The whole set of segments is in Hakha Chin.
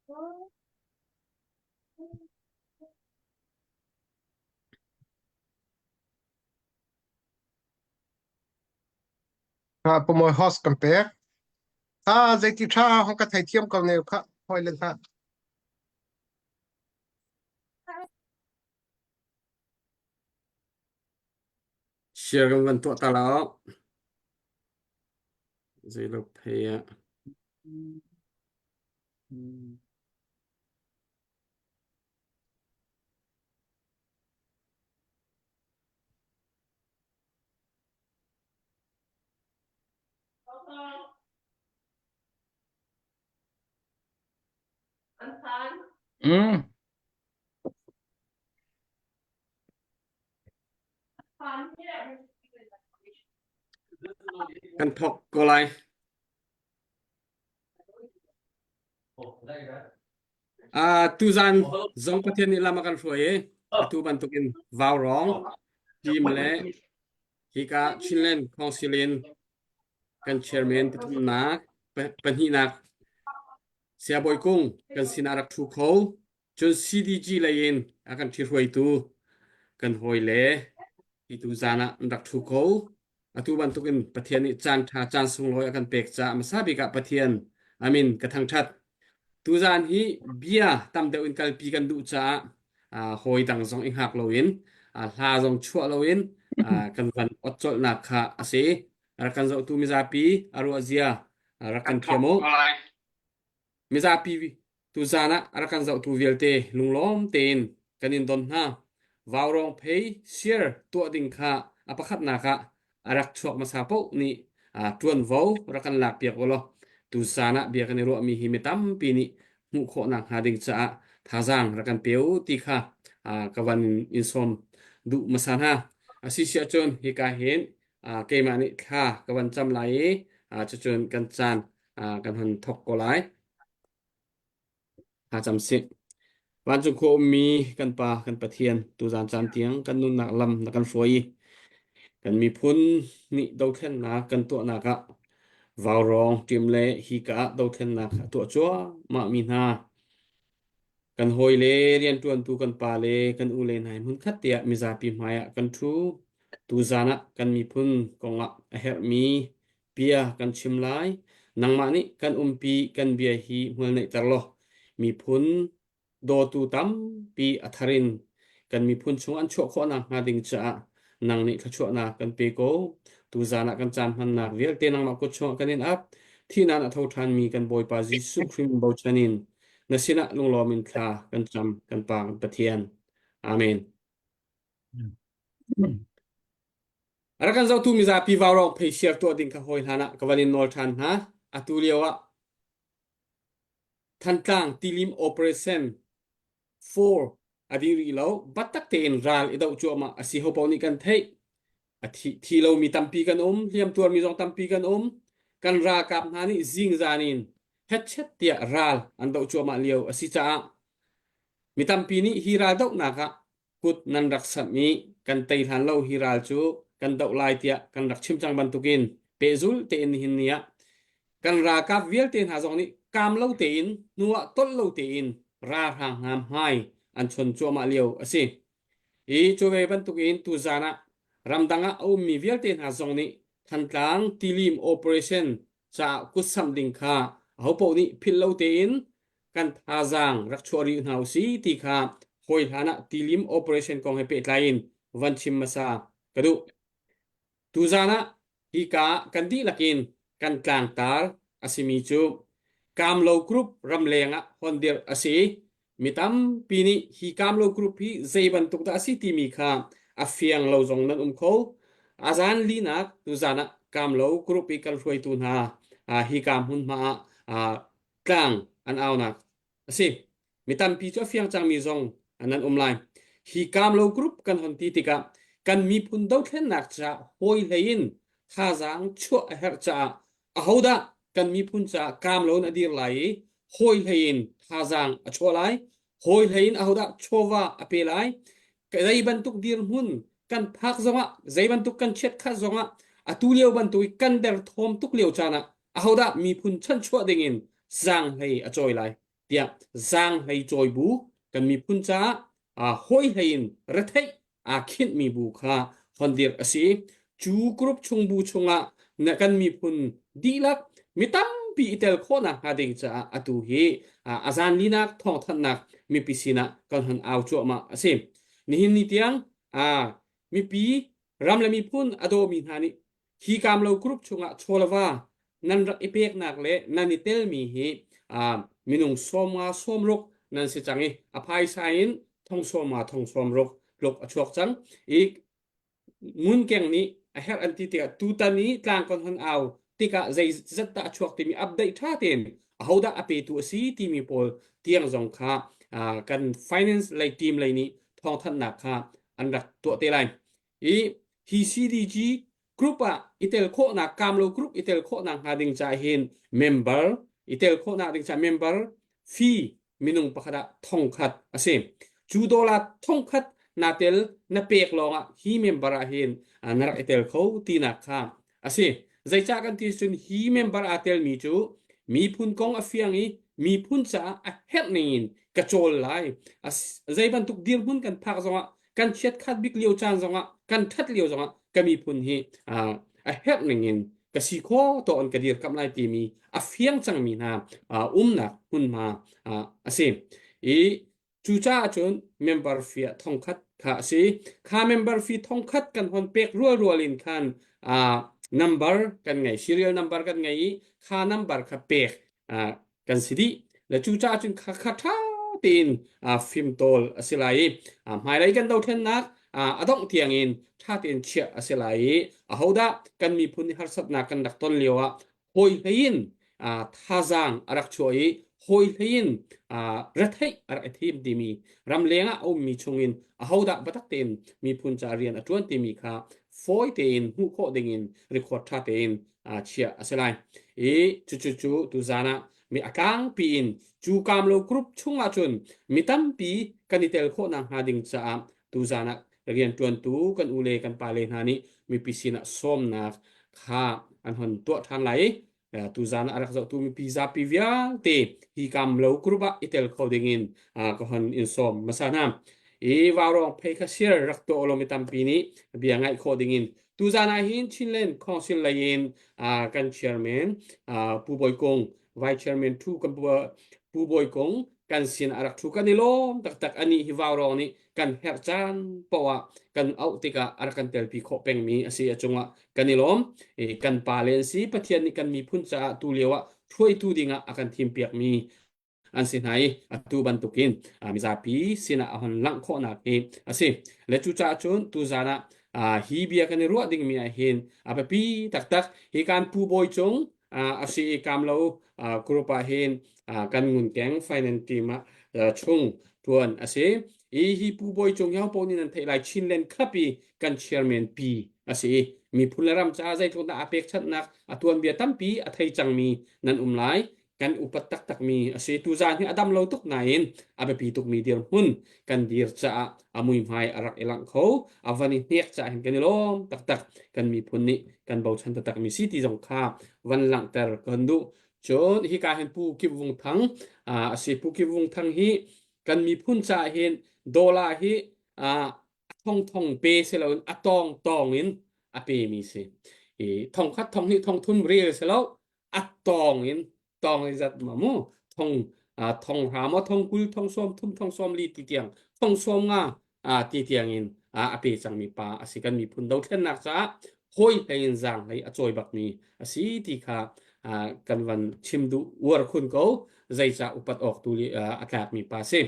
Ha pumawi host kan pek. Ha zeiti ṭha hong ka theithiam ko ne kha hoi len hlah. Share kan van tuah ta la. Zeilo phei ah. Mm. Kan thok ko lai. Uh, tuzan zong Pathian nih lam a kan hruai i atu bantukin vaurawng team le hika Chinland Council in kan chairman pathumnak pahnihnak Saya Bawi Kung kan sinah rak ṭhu kho. Cun CDG lei in a kan ṭhihruaitu kan hawile hi tuzan ah an rak ṭhu kho. Atu bantukin Pathian nih caan ṭha caan sunglawi a kan pek caah hmasa bik ah Pathian amin ka thangṭhat. Tuzan hi bia tam deuh in kalpi kan duh caah uh, hawi dang zong i hngak loin uh, hla zong chuah loin uh, kan van ot colhnak kha a si. Rak kan zohtu mizapi a ruah zia rak kan thiam u. Mizapi tuzaan ah a rak kan zohtu vialte lunglawm tein kan in don hna. Vaurawng phei share tuah ding kha a pakhatnak ah a rak chuak hmasa paoh nih ṭuanvo rak kan lakpiak u law tuzaan ah bia kan i ruahmi hi mi tampi nih hmuh khawhnak hnga ding caah thazaang rak kan pe u ti kha ka van in sawm duh hmasa hna. A si si ahcun hika hin keimah nih thla ka van cam lai i cucun kan caan kan hon thawk ko lai. Thla cam sih. Vancung khua ummi kan Pa, kan Pathian, tuzaan caan tiang kan nunnak lam na kan hruai i kan miphun nih dothlennak kan tuahnak ah vaurawng ṭim le hika ah dothlennak a tuah cuahmah mi hna Kan hawile rianṭuantu kan pale kan ule hna hi hmunkhat te ah mizapi hmaiah kan ṭhu. Tuzaan ah kan miphun kongah a herhmi bia kan chim lai. Nangmah nih kan umpi kan bia hi hmual neihter law miphun dawtu tampi a thar in kan miphun chung an chuah khawh nakhnga ding caah nang nih thluachuahnak kan pe ko. Tuzaan ah kan caan hmannak vialte nangmah kut chungah kan in ap. Thihnak a tho ṭhanmi kan Bawipa Jesuh Khrih min bochan in na sinah lunglawm in thla kan cam kan Pa kan Pathian. Amen. A rak kan zohtu mizapi vaurawng phei share tuah ding kha hawi hlan ah ka van in nawl ṭhan hna. Atu lio ah Thantlang tilim operation 4 a dih rih lo. Biatak tein ral i doh cuahmah a si hopaoh nih kan theih. A thi, thi lomi tampi kan um, hliam tuarmi zong tampi kan um. Kan ralkap hna nih zingzan in hetchet tiah ral an doh cuahmah lio a si caah mi tampi nih hi ral dohnak ah kut nan rak samh i kan tei hlan lo hi ral cu kan doh lai tiah kan rak chim cang bantukin pehzul tein nihin ni ah kan ralkap vialte hna zong nih kaam lo tein hnu ah tolh lo tein ralhrang hna hmai an chon cuahmah lio a si. I cu ve bantukin tuzaan ah ramdang ah a ummi vialte hna zong nih Thantlang tilim operation caah kutsamh ding kha ahopaoh nih philh lo tein kan thazaang rak chuah rih hna usih ti kha hawi hlan ah tilim operation kong he pehtlai in van chim hmasa ka duh. Tuzaan ah hika kan dihlak in kan tlangtar a simi cu Kamlo Group ramleng ah hon dirh a si i mi tampi nih hi Kamlo Group hi zei bantuk dah a si timi kha a fiang lo zong nan um kho. A zan linak tuzaan ah Kamlo Group i kan hruaitu hna hika hmunhma ah tlang an aunak a si. Mi tampi cu a fiang cangmi zong nan um lai. Hi Kamlo Group kan hon ti tikah kan miphun dothlennak caah hawi hlei in thazaang chuah a herh caah ahodah kan miphun caah kamlo in a dir lai i hawi hlei in thazaang a chuah lai, hawi hlei in ahodah chawva a pe lai, zei bantuk dirhmun kan phak zongah, zei bantuk kan chiat khat zongah atu lio bantuk i kan derthawm tuk lio caan ah ahodah miphun chanchuah dingin zaanghlei a cawi lai. tiah zaanghlei cawi bu kan miphun caah hawi hlei in retheih aa khinhmi bu kha hon dirh a si. Cu group chung bu chungah na kan miphun dihlak mi tampi i tel khawhnak hnga ding caah atu hi a zan linak thawngthanhnak mipi sinah kan hon au cuahmah a si. Nihin ni tiang mipi ram le miphun a dawmi hna nih hi kamlo group chungah chawlava nan rak i peknak le nan i telmi hi minung 50 sawmruk nan si cang i a phaisa in thong 50 thong sawmruk tluk a chuak cang i ngunkeng nih a herh an ti tikah tutan i tlang kon hon au tikah zeizat dah a chuak timi update ṭha tein ahodah a petu a si timi pawl tiang zong kha kan finance lei team lei nih thawngthanhnak kha an rak tuah te lai i hi CDG group ah i tel khawhnak kamlo group i tel khawhnak hnga ding ca hin member i tel khawhnak ding ca member fee minung pakhat ah thongkhat a si. Cu dollar thongkhat na tel na pek lawngah hi member ah hin na rak i tel kho tinak kha a si. Zeicah kan ti cun hi member aa telmi cu miphun kong a fiang i miphun caah a herh ning in ka cawl lai. Zei bantuk dirhmun kan phak zongah kan chiatkhat bik lio caan zongah kan ṭhat lio zongah ka miphun hi a herh ning in ka si kho to an ka dirkamh lai timi a fiang cangmi hna umnak hmunhma a si. I cucaah cun member fee ah thongkhat kha a si. Kha member fee thongkhat kan hon pek rualrual in khan number kan ngei, serial number kan ngei i kha number kha pek kan si dih. Le cucaah cun kha kha ṭha tein fimtawl a si lai i hmailei kan dothlennak a dongh tiangin ṭha tein chiah a si lai i ahodah kan miphun nih harsatnak kan rak ton lio ah hawi hlei in thazaang a rak chuah i hawi hlei in retheih a rak i thim timi ramleng ah a ummi chungin ahodah biatak tein miphun ca rian a ṭuan timi kha fawi tein hmuh khawh dingin record ṭha tein chiah a si lai. I cucu cu tuzaan ah mi a tlangpi in cu kamlo group chungah cun mi tampi kan i tel khawh nakhnga ding caah tuzaan ah rianṭuantu kan u le kan pale hna nih mipi sinah sawmnak kha an hon tuah ṭhan lai i tuzaan ah a rak zohtu mipi zapi vialte hi kamlo group ah i tel kho dingin ka hon in sawm hmasa hna. I vaurawng phei kha share rak tuah ulaw mi tampi nih bia ngaih khawh dingin Tuzaan ah hin Chinland Council lei in kan chairman Pu Bawi Kung, Vice Chairman Thu kan Pu Bawi Kung kan sin a rak thu kan i lawm taktak ani hi vaurawng nih kan herh caan poah ah kan auh tikah a rak kan telpi khawh pengmi a si a cungah kan i lawm kan pa le an si Pathian nih kan miphun caah tu lio ah hruaitu dingah a kan thimpiakmi an si hna i atu bantukin mizapi sinah a hon langh khawhnak hi a si. Le cucaah cun tuzaan ah hi bia kan i ruah dingmi ah hin a biapi taktak. Hi kan Pu Bawi Cung a si i Kamlo group ah hin kan ngunkeng finance team ah chung tuan a si. I hi Pu Bawi Cung hi hopaoh nih nan theih lai Chinland Club i kan chairman pi a si i miphun le ram caah zeitluk dah aa pekchanhnak a tuanbia tampi a thei cangmi nan um lai. Kan upat taktakmi a si. Tuzaan hi a dam lo tuk nain a biapi tukmi dirhmun kan dir caah a muihmai a rak i langh kho. A van i hnek caah hin kan i lawm taktak. Kan miphun nih kan bochan taktakmi si ti zong kha van langhter kan duh. Cun hika hin Pu Kip Vung Thang a si. Pu Kip Vung Thang hi kan miphun caah hin dollar hi a thongthong pe si loin a tawng tawng in a pemi si. I thongkhat thong hnih thong thum rel si lo a tawng in tawng in zat ma mu thong thong hra maw thong kul thong sawm thum thong sawm li ti tiang thong sawm nga ti tiang in a pe cangmi pa a si kan miphun dothlennak caah hawi hlei in zaang hlei a cawi bakmi a si ti kha kan van chim duh uar khun ko zeicah upat awk tu a tlakmi pa si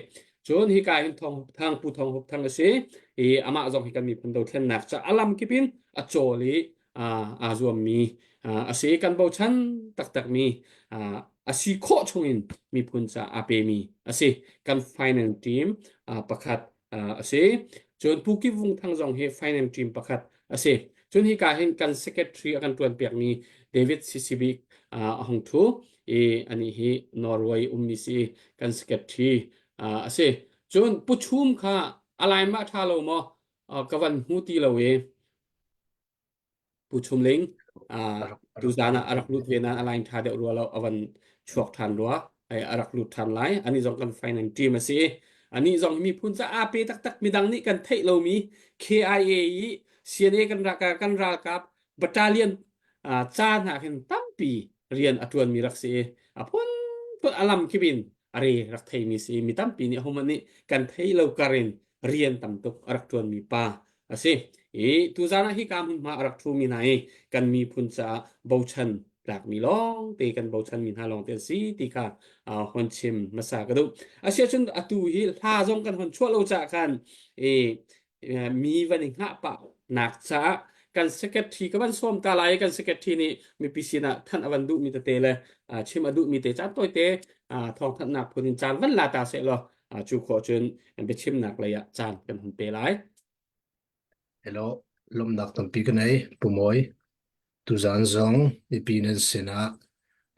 cun hika hin thong thang pu thong hup thang a si i amah zong hi kan miphun dothlennak ca a lam kip in a cawl i aa zuammi a si kan bochan taktakmi a si khawh chungin miphun ca aa pemi a si kan finance team pakhat a si cun Pu Kip Vung Thang zong hi finance team pakhat a si cun hika hin kan secretary a kan tuan piakmi David Sisibik a hung thu i ani hi Norway ummi si kan secretary a si cun Pu Chum kha alai ma tha lo maw ka van hmu ti lo i Pu Chum Ling tuzaan ah a rak lut ve nain a line ṭha deuh rua lo a van chuak ṭhan rua. Ai a rak lut ṭhan lai. Anih zong kan finance team a si. Anih zong miphun caah pe taktak midang nih kan theih lomi KIA i CNA kan kan ralkap battalion ca hna khin tampi rian a ṭuanmi rak si i a phunphun a lam kip in a re rak theimi si mi tampi nih hohmanh nih kan thei lo kar in rian tam tuk a rak ṭuanmi pa a si. I tuzaan ah hika hmunhma a rak ṭhumi hna hi kan miphun caah bochan tlakmi lawngte kan bochanmi hna lawngte an si ti kha hon chim hmasa ka duh. Asiahcun atu hi hla zong kan hon chuah lo caah khan i mi van i hngah pah nak caah kan secretary ka van sawm ta lai kan secretary nih mipi sinah thanh a van duhmi tete le chim a duhmi te caan tawite thawngthanhnak phun in caan van la ta seh law cu khawh cun biachimnak lei ah caan kan hun pe lai. Hello, lawmhnak tampi ka nei, Pu Mawi. Tuzaan zong mipi nan sinah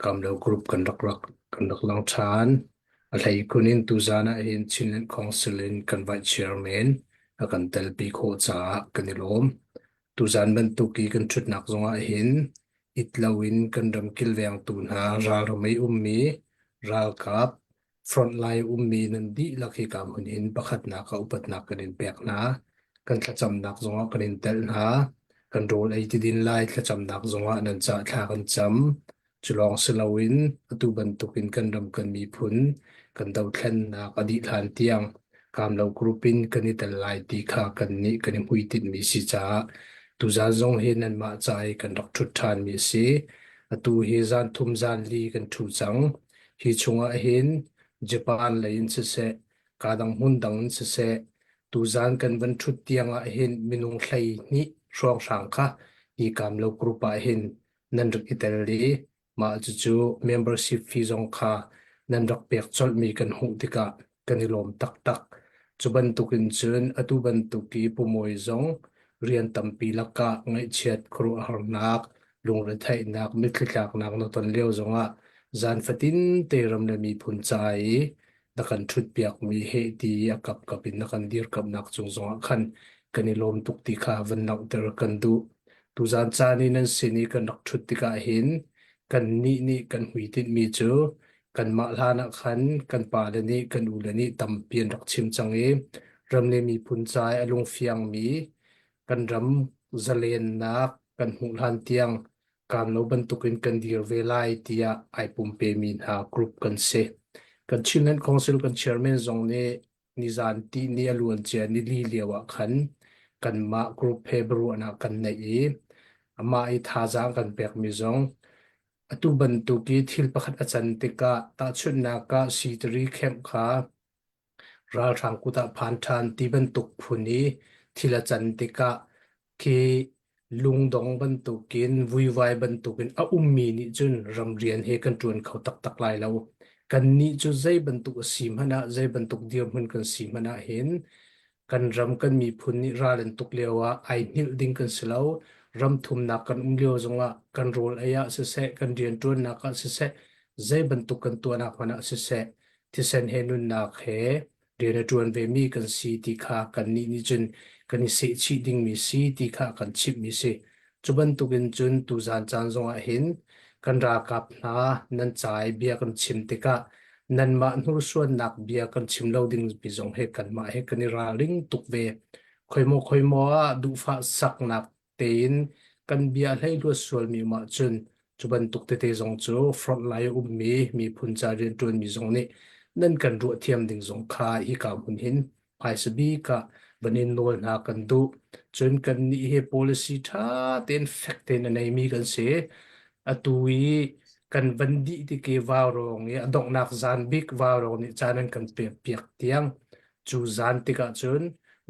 Kamlo Group kan rak rak kan rak lang ṭhan. A hleikhun in tuzaan ah hin Chinland Council in kan vice chairman a kan telpi khawh caah kan i lawm. Tuzaan bantuk i kan ṭhutnak zongah hin it loin kan ram kilvengtu hna ralram i ummi ralkap Frontline ummi nan dihlak hika hmun hin pakhatnak ah upatnak kan in pek hna. Kan thlacamnak zongah kan in telh hna. Kan rawl ei ti din lai thlacamnak zongah nan cah thla kan cam. Cu lawng si loin atu bantukin kan ram kan miphun kan dothlennak a dih hlan tiang Kamlo group in kan i tel lai ti kha kannih kan i hmuitinhmi si caah tuzaan zong hi nanmah ca i kan rak ṭhut ṭhanmi a si. Atu hi zan thum zan li kan ṭhu cang. Hi chungah hin Japan lei in siseh, kaa dang hmun dang in siseh, tuzaan kan van ṭhut tiang ah hin minung 12 hrawnghrang kha hi Kamlo group ah hin nan rak i tel i mah cucu membership fee zong kha nan rak pek colhmi kan hmuh tikah kan i lawm taktak. Cu bantukin cun atu bantuk i Pu Mawi zong rian tampi lakah ngaihchiat khuaruahharnak, lungretheihnak, mitthli tlaknak na ton lio zongah zan fatin te ram le miphun ca i na kan ṭhutpiakmi heh ti i a kapkap in na kan dirkamhnak cung zongah khan kan i lawm tuk ti kha van langhter kan duh. Tuzaan caan i nan sin i kan rak ṭhut tikah hin kannih nih kan hmuitinhmi cu Kanmah hlan ah khan kan pale nih kan ule nih tampi an rak chim cang i ram le miphun ca i a lungfiangmi kan ram zalennak kan hmuh hlan tiang kaan lo bantukin kan dir ve lai tiah ai pumpemi hna group kan si. Kan Chinland Council kan chairman zong nih nizan tihni a luancia nili lio ah khan kanmah group he biaruahnak kan neih i amah i thazaang kan pekmi zong Atu bantuk i thil pakhat a can tikah tahchunhnak ah sitari khemh kha ralhrang kut ah phan ṭhan ti bantuk phun i thil a can tikah khi lungdong bantukin vuivai bantukin a ummi nih cun ramrian he kan ṭuan kho taktak lai lo. Kannih cu zei bantuk a si hmanh ah, zei bantuk dirhmun kan si hmanh ah hin Kan ram kan miphun nih ral an tuk lio ah ai hngilh ding kan si lo. Ram thumnak kan um lio zongah kan rawl ei ah siseh, kan rianṭuannak ah siseh, zei bantuk kan tuahnak hmanh ah siseh, thisen he nunnak he rian a ṭuan vemi kan si ti kha kannih nih cun kan i sehchih dingmi si ti kha kan chimhmi si. Cu bantukin cun tuzaan caan zongah hin kan ralkap hna nan ca i bia kan chim tikah nanmah hnursuannak bia kan chim lo ding mi zong he kanmah he kan i ralring tuk ve. Khoimaw khoimaw ah duhfah saknak tein kan bia hleihluat sualmi um ahcun cu bantuk tete zong cu frontline a ummi miphun ca rianṭuanmi zong nih nan kan ruah thiam ding zong kha hika hmun hin phaisa bik ah van in nawl hna kan duh. Cun kannih hi policy ṭha tein fek tein a neimi kan si. Atu i kan van dih tik i vaurawng i a donghnak zan bik vaurawng nih caan an kan pek piak tiang cu zan tikah cun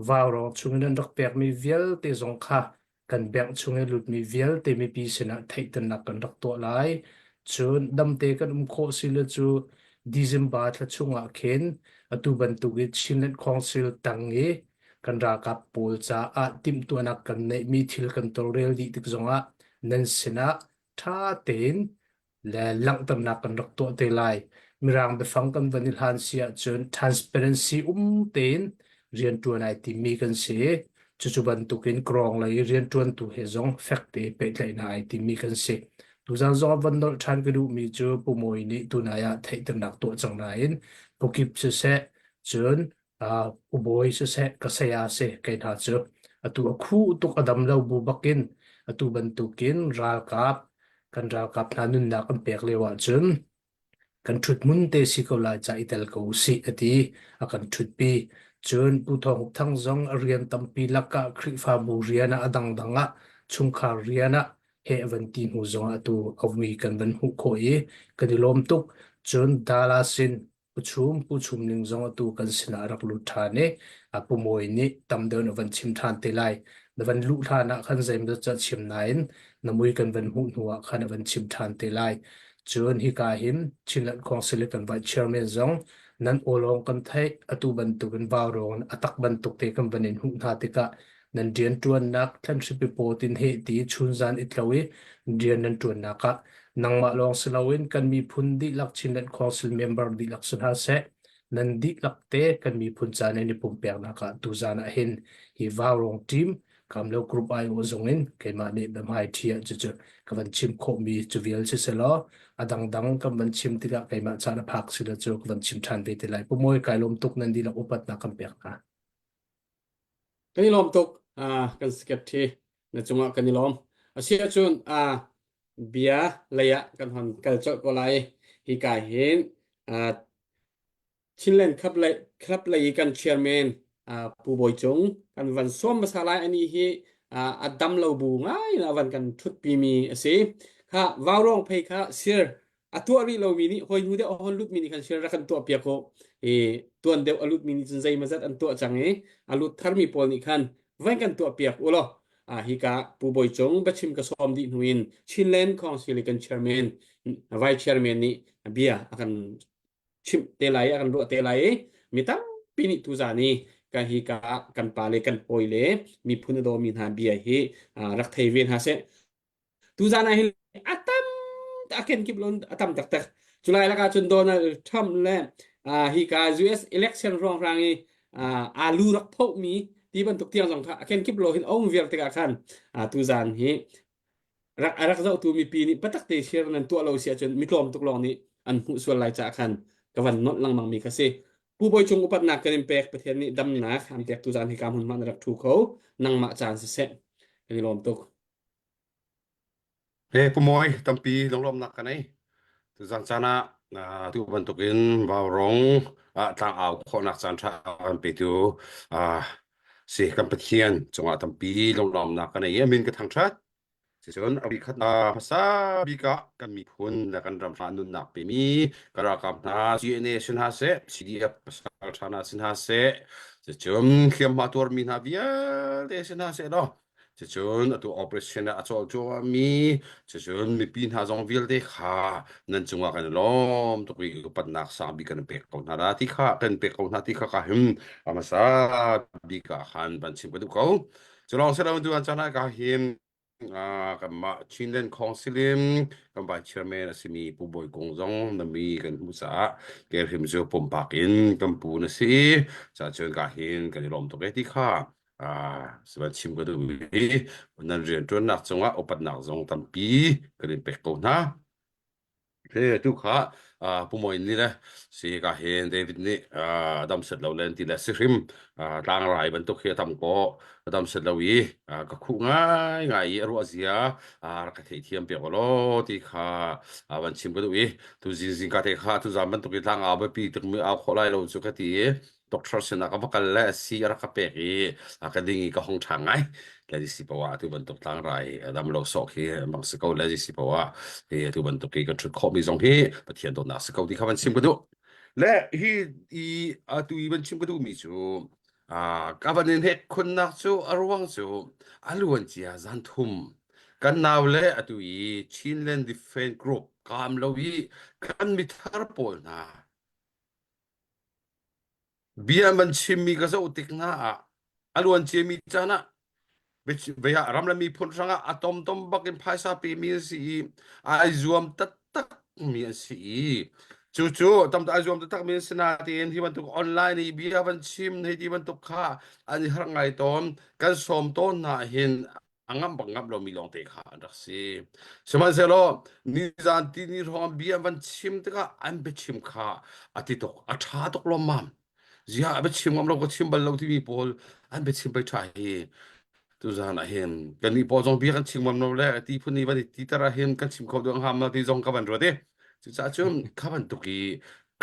vaurawng chungin an rak pekmi vialte zong kha kan bank chung i lutmi vialte mipi sinah theihternak kan rak tuah lai. Cun damte kan um khawh si le cu December thla chungah khin atu bantuk i Chinland Council tang i kan ralkap pawl caah timhtuahnak kan neihmi thil kan tawlrel dih tik zongah nan sinah ṭha tein le langhternak kan rak tuah te lai. Mirang biafang kan van i hlan si ahcun transparency um tein rianṭuan ai timi kan si. Cucu bantukin krawng lei rianṭuantu he zong fek te pehtlaihnak ai timi kan si. Tuzan zong ah van nolh ṭhan ka duhmi cu Pu Mawi nih tunai ah theihternak tuah cang nain Pu Kip siseh, cun uh, Pu Bawi siseh, ka saya si kei hna cu atu a khu tuk a dam lo bu bakin atu bantukin ralkap kan ralkap hna nunnak an pek lio ahcun Kan ṭhuthmun te si ko lai ca i tel ko usih a ti. A kan ṭhutpi. Cun Pu Thawng Hup Thang zong a rian tampi lakah Khrihfabu rian ah a dangdang ah chungkhar rian ah heh a van ti hnu zongah atu a vui kan van hmuh khawh i kan i lawm tuk. Cun Dallas in Pu Chum, Pu Chum Ning zong atu kan sinah a rak lut ṭhan i a Pu Mawi nih tam deuh in a van chim ṭhan te lai. Na van luh hlan ah khan zeimawzat cu a chim nain na mui kan van hmuh hnu ah khan a van chim ṭhan te lai. Cun hika hin Chinland Council i kan vice chairman zong nan aw lawng kan theih. Atu bantukin vaurawng in a tak bantuk te kan van in hmuh hna tikah nan rianṭuannak thlanhripi pawt in heh ti chunzan i tlo i rian nan ṭuannak ah nangmah lawng si loin kan miphun dihlak Chinland Council member dihlak si hna seh nan dihlak te kan miphun ca nan i pumpeknak ah tuzan ah hin hi vaurawng team Kamlo group aiawh zong in keimah nih biahmai ṭhi ah cucu ka van chim khawhmi cu vial si selaw a dangdang kan van chim tikah keimah caan a phak si lo cu ka van chim ṭhan ve te lai. Pu Mawi kai lawm tuk nan dihlak upatnak kan pek hna. Kan i lawm tuk uh, kan secretary na cungah kan i lawm. Asiahcun uh, bia lei ah kan hon kal colh ko lai. Hi ka hin uh, Chinland Club lei, Club lei i kan chairman uh, Pu Bawi Cung kan van sawm hmasa lai ani hi uh, a dam lo bu ngai in a van kan thutpi mi a si. Kha vaurawng phei kha sir a tuah rih lomi nih hoi hnu deuh a hon lutmi nih khan sir rak kan tuah piak ko i tuan deuh a lutmi nih cun zeimawzat an tuah cang i a lut tharmi pawl nih khan van kan tuah piak u law a hika Pu Bawi Cung biachim ka sawm dih hnu in Chinland Council i kan chairman vice chairman nih bia a kan chimh te lai a kan ruah te lai i mi tampi nih tuzan i kan hi ka kan pa le kan hawi le miphun a dawmi hna bia hi rak thei ve hna seh tuzan ah hin a tam a kenkip lon a tam taktak culai lakah cun Donald Trump le hi ka US election ruang rang i alu rak phohmi ti bantuk tiang zong kha a kenkip lo hin a um viar tikah khan tuzan hi rak a rak zohtu mipi nih biatak te share nan tuah lo si ahcun mi tlawm tuk lawng nih an hmuh sual lai caah khan ka van nolh lengmang mi kha si. Pu Bawi Cung upatnak kan in pek Pathian nih damnak an pek tu zan hi ka hmun ma na rak thu kho nangmah caan siseh kan i lawm tuk. He Pu Mawi tampi lunglawmhnak ka nei. Tuzan caan ah tu bantukin Vaurong ah tlang au khawhnak caan ṭha kan petu si kan Pathian cungah tampi lunglawmhnak ka nei i a min ka thangṭhat. Cucun a khat hmasa bik ah kan miphun le kan ram hna nunnak pemi kan ralkap hna CNA si hna seh, CDF pasal ṭha hna si hna seh, cucun hliamhma tuarmi hna vialte si hna seh law Cucun atu operation ah a cawl cuahmahmi cucun mipi hna zong vialte kha nan cungah kan i lawm tuk i upatnak sang bik kan pek ko hna la ti kha kan pek ko hna ti kha ka him a hmasa bik ah khan van chim ka duh ko. Cu lawng si lo tu an caan ah ka him kanmah Chinland Council in kan vice chairman a simi Pu Bawi Kung zong na mi kan hmuh caah ke hrim cu pumpak in kan pu na si i ca cun ka hin kan i lawm tuk e ti kha Sihmanhsehlaw chim ka duhmi hi nan rianṭuannak cungah upatnak zong tampi kan in pek ko hna. He tu kha Pu Moin nih le si ka hin David nih dam set lo len ti le si hrim tlangrai bantuk hi a tam ko a dam set lo i ka khuh ngai ngai i a ruah zia rak ka theithiam piak law ti kha van chim ka duh i tu zing zing ka te kha tu zan bantuk i tlang au biapi tuk mi au khawh lai lo cu ka ti i doctor sinah ka va kal le si a rak ka pek i a ka ding i ka hong ṭha ngai le si poah atu bantuk tlangrai dam lo sawk hi bang si ko le si poah hi atu bantuk i kan ṭhut khawhmi zong hi Pathian dawtnak si ko ti kha van chim ka duh le hi i atu i van chim ka duhmi cu ka van in hek khunnak cu a ruang cu a luan cia zan thum kan nau le atu i Chinland Defense Group kaam lo i kan mithar pawl hna Bia man chimmi ka zoh tik hna ah a luan ciami caan ah ram le miphun hrangah a tomtom bak in phaisa pemi an si i ai zuam taktak mi an si i cucu tam ai zuam taktak mi an si nain hi bantuk online i bia van chim hei ti bantuk kha an i harh ngai tawn kan sawm tawn hna hin. A ngamh bak ngamh lomi lawngte kha an rak si. Sihmanhsehlaw nizan tini hrawng bia an van chim tikah an biachim kha a ti tuk, a ṭha tuk lawmmam. Ziah a biachim ngam lo ka chim bal lo timi pawl an biachim pei ṭha hi tuzan ah hin kannih pawl zong bia kan chim ngam lo le ti phun ni van i titer ah hin kan chim kho deuh hnga ma ti zong ka van ruat i cucaah cun kha bantuk i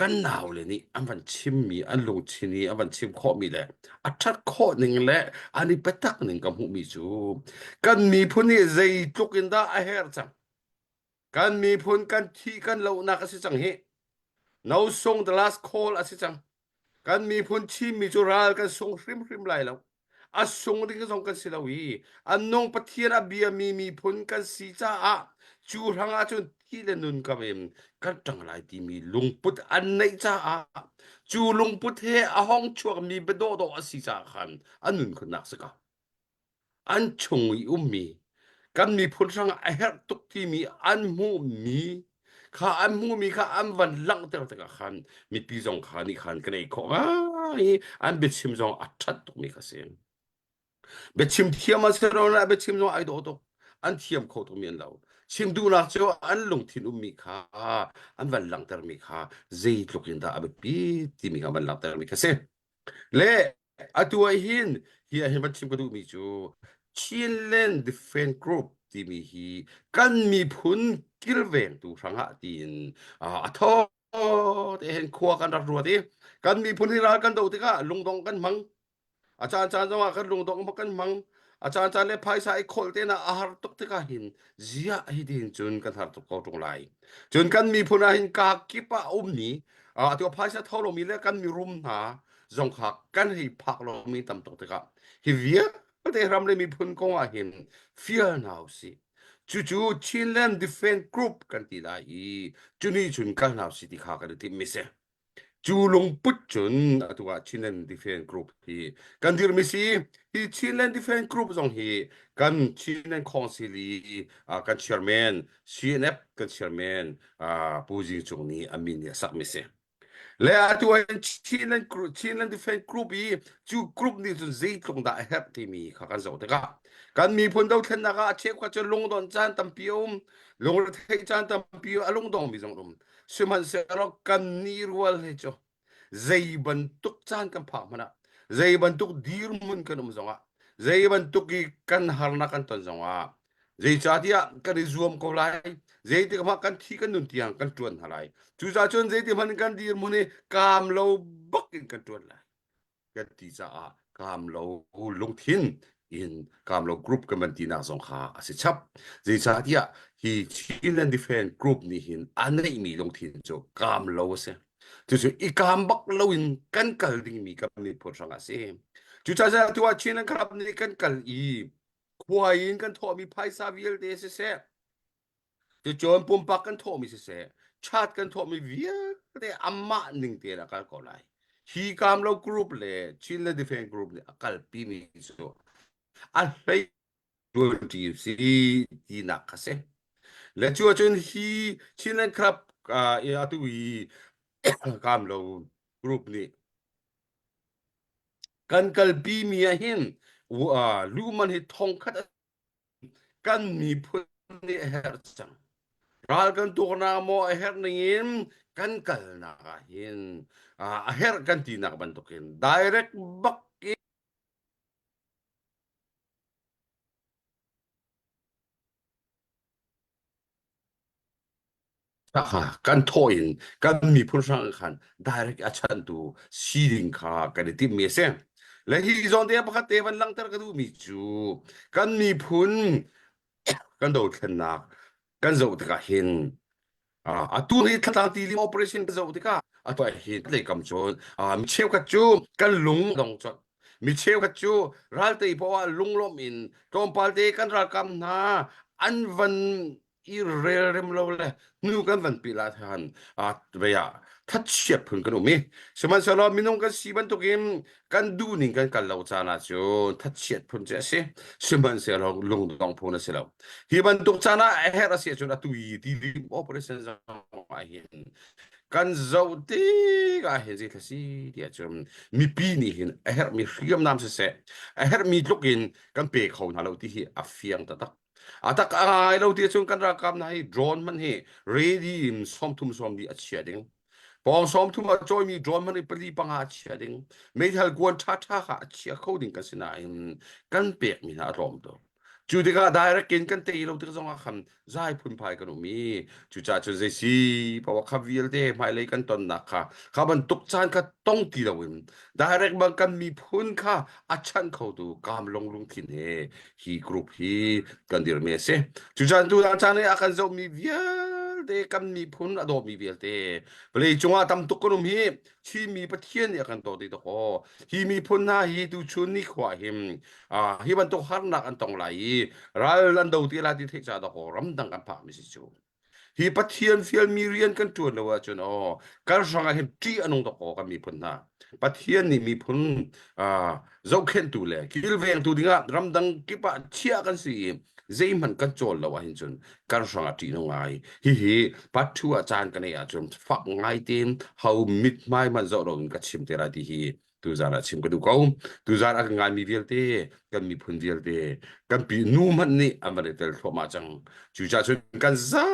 kan naule nih an van chimmi an lungthin i an van chim khawhmi le a ṭhat khawh ning le an i biatak ning ka hmuhmi cu kan miphun nih zeitluk in dah a herh cang kan miphun kan thih kan lohnak a si cang hi no sung the last call a si cang kan miphun Chinmi cu ral kan sung hrimhrim lai lo a sung ding zong kan si lo i an nung Pathian a biami miphun kan si caah cu hrang ah cun thi le nun kam in kan ṭang lai timi lungput an neih caah cu lungput he a hong chuakmi biadawhdawh a si caah khan an nun khunnak si ko. An chung i ummi kan miphun hrang a herh tuk timi an hmuhmi kha an hmuhmi kha an van langhter tikah khan mipi zong kha nih khan kan ei khawh ngai i an biachim zong a ṭhat tukmi kha si. Biachim thiam an si lo na biachim zong ai dawh tuk. An thiam kho tukmi an lo. Chim duhnak cu an lungthin ummi kha an van langhtermi kha zeitluk in dah a biapi timi kha van langhtermi kha si. Le Atu ah hin hi ah hin van chim ka duhmi cu Chinland Defense Group timi hi kan miphun kilvengtu hrangah tiin a thaw te hin khua kan rak ruat i kan miphun hi ral kan do tikah lungdong kan hmang a caan caan zongah kan lungdong kan hmang a caan caan le phaisa i kholh te na a har tuk tikah hin ziah hi tin cun kan har tuk ko ṭung lai cun kan miphun ah hin ka kip ah ummi atu phaisa tho lomi le kan mirum hna zong kha kan hei phak lomi tam tuk tikah hi vialte ram le miphun kong ah hin fial hna usih. Cucu Chinland Defense Group kan ti lai i cuni cun kal hna usih ti kha kan i timhmi si. Cu lungput cun atu ah Chinland Defense Group hi kan dirmi si. Hi Chinland Defense Group zong hi kan Chinland Council i kan chairman CNF kan chairman Pu Jing Cung nih a min nih a sakmi si. Le atu ah Chinland Chinland Defense Group i cu group nih cun zeitluk dah a herh timi kha kan zoh tikah kan miphun dothlennak ah a cheukhat cu lungdon caan tampi a um lungretheih caan tampi a lungdongmi zong um sihmanhsehlaw kan nih rual he cu zei bantuk caan kan phak hmanh ah zei bantuk dirhmun kan um zongah zei bantuk i kan harnak kan ton zongah Zeicahtiah kan i zuam ko lai. Zeitik hmanh kan thi kan nun tiang kan ṭuan hna lai. Cucaah cun zeitik hmanh kan dirhmun hi kaam lo bak in kan ṭuan lai. Kan ti caah kaam lo lungthin in kaam lo group kan van tinak zong kha a si chap. Zeicahtiah hi Chinland Defense Group nih hin a neihmi lungthin cu kaam lo a si. Cucu i kaam bak loin kan kal dingmi kan miphun hrang a si. Cucaah tu ah Chinland Club nih kan kal i khua in kan thawhmi phaisa vialte siseh cucun pumpak kan thawhmi siseh chat kan thawhmi vialte amah ning tein a kal ko lai hi kamlo group le Chin le Defense group nih a kalpi mi cu a hlei ṭuanṭi si tinak kha si le cu ahcun hi Chinland Club atu i kamlo group nih Kan kalpimi ah hin luman hi thongkhat kan miphun nih a herh cang. Ral kan tuknak maw a herh ningin kan kalnak ah hin a herh kan tinak bantukin direct bak Kan thawh in kan miphun hrang khan direct a chantu si ding kha kan i timhmi a si. Le hi zawn te pakhat te van langhter ka duhmi cu kan miphun kan dothlennak kan zoh tikah hin atu hi thlatlang ti operation kan zoh tikah atu hin leikam cun mi cheukhat cu kan lung dong colh mi cheukhat cu raltei poah lunglawmh in tlawmpal te kan ralkap hna an van i relrem lo le hnu kan van pil ah khan vei ah thatchiat phun kan um i sihmanhsehlaw minung kan si bantukin kan duhning kan kal lo caan ah cun thatchiat phun cu a si sihmanhsehlaw lungdong phun a si lo hi bantuk caan ah a herh a si ahcun atu i ti operation zong ah hin. Kan zoh tik ah hin zei thla si ti ahcun mipi nih hin a herhmi hriamnam siseh a herhmi tluk in kan pe kho hna lo ti hi a fiang taktak. A tak a ngai lo ti ahcun kan ralkap hna hi drone hmanh hi ready in 30 sawm a chia ding. Pawng 30 a cawimi drone hmanh hi pali panga a chia ding. Meithal kuan ṭhaṭha kha a chia kho ding kan si nain kan pekmi hna a tlawm tuk. Cu tikah direct in kan tei lo tik zongah khan zai phunphai kan um i cucaah cun zei si poah kha vialte hmailei kan tonnak kha kha bantuk caan kha tong ti loin direct bang kan miphun kha a chanh khotu kaam long lungthin he hi group hi kan dirmi a si. Cucaan tu caan i a kan zohmi vialte kan miphun a dawmi vialte vawlei cungah tam tuk kan um hi Chinmi Pathian nih a kan dawt i dawkaw hi miphun hna hi tuchun nikhua hin hi bantuk harnak an tong lai i ral an do ti lai ti theih ca dawkaw ramdang kan phakmi si cu hi Pathian fialmi rian kan ṭuan lo ahcun aw kan hrang ah hin ṭih a nung dawkaw kan miphun hna Pathian nih miphun zohkhenhtu le kilvengtu dingah ramdang kip ah chiah kan si i zeihmanh kan cawl lo ahhin cun kan hrang ah ṭih nung ngai hihi part 2 ah caan ka neih ahcun fak ngai tein ho mithmai hmanh zoh loin ka chim te lai ti hi tuzan ah chim ka duh ko tuzan a kan ngaimi vialte kan miphun vialte kan pi nu hmanh nih an van i tel thluahmah cang cucaah cun kan za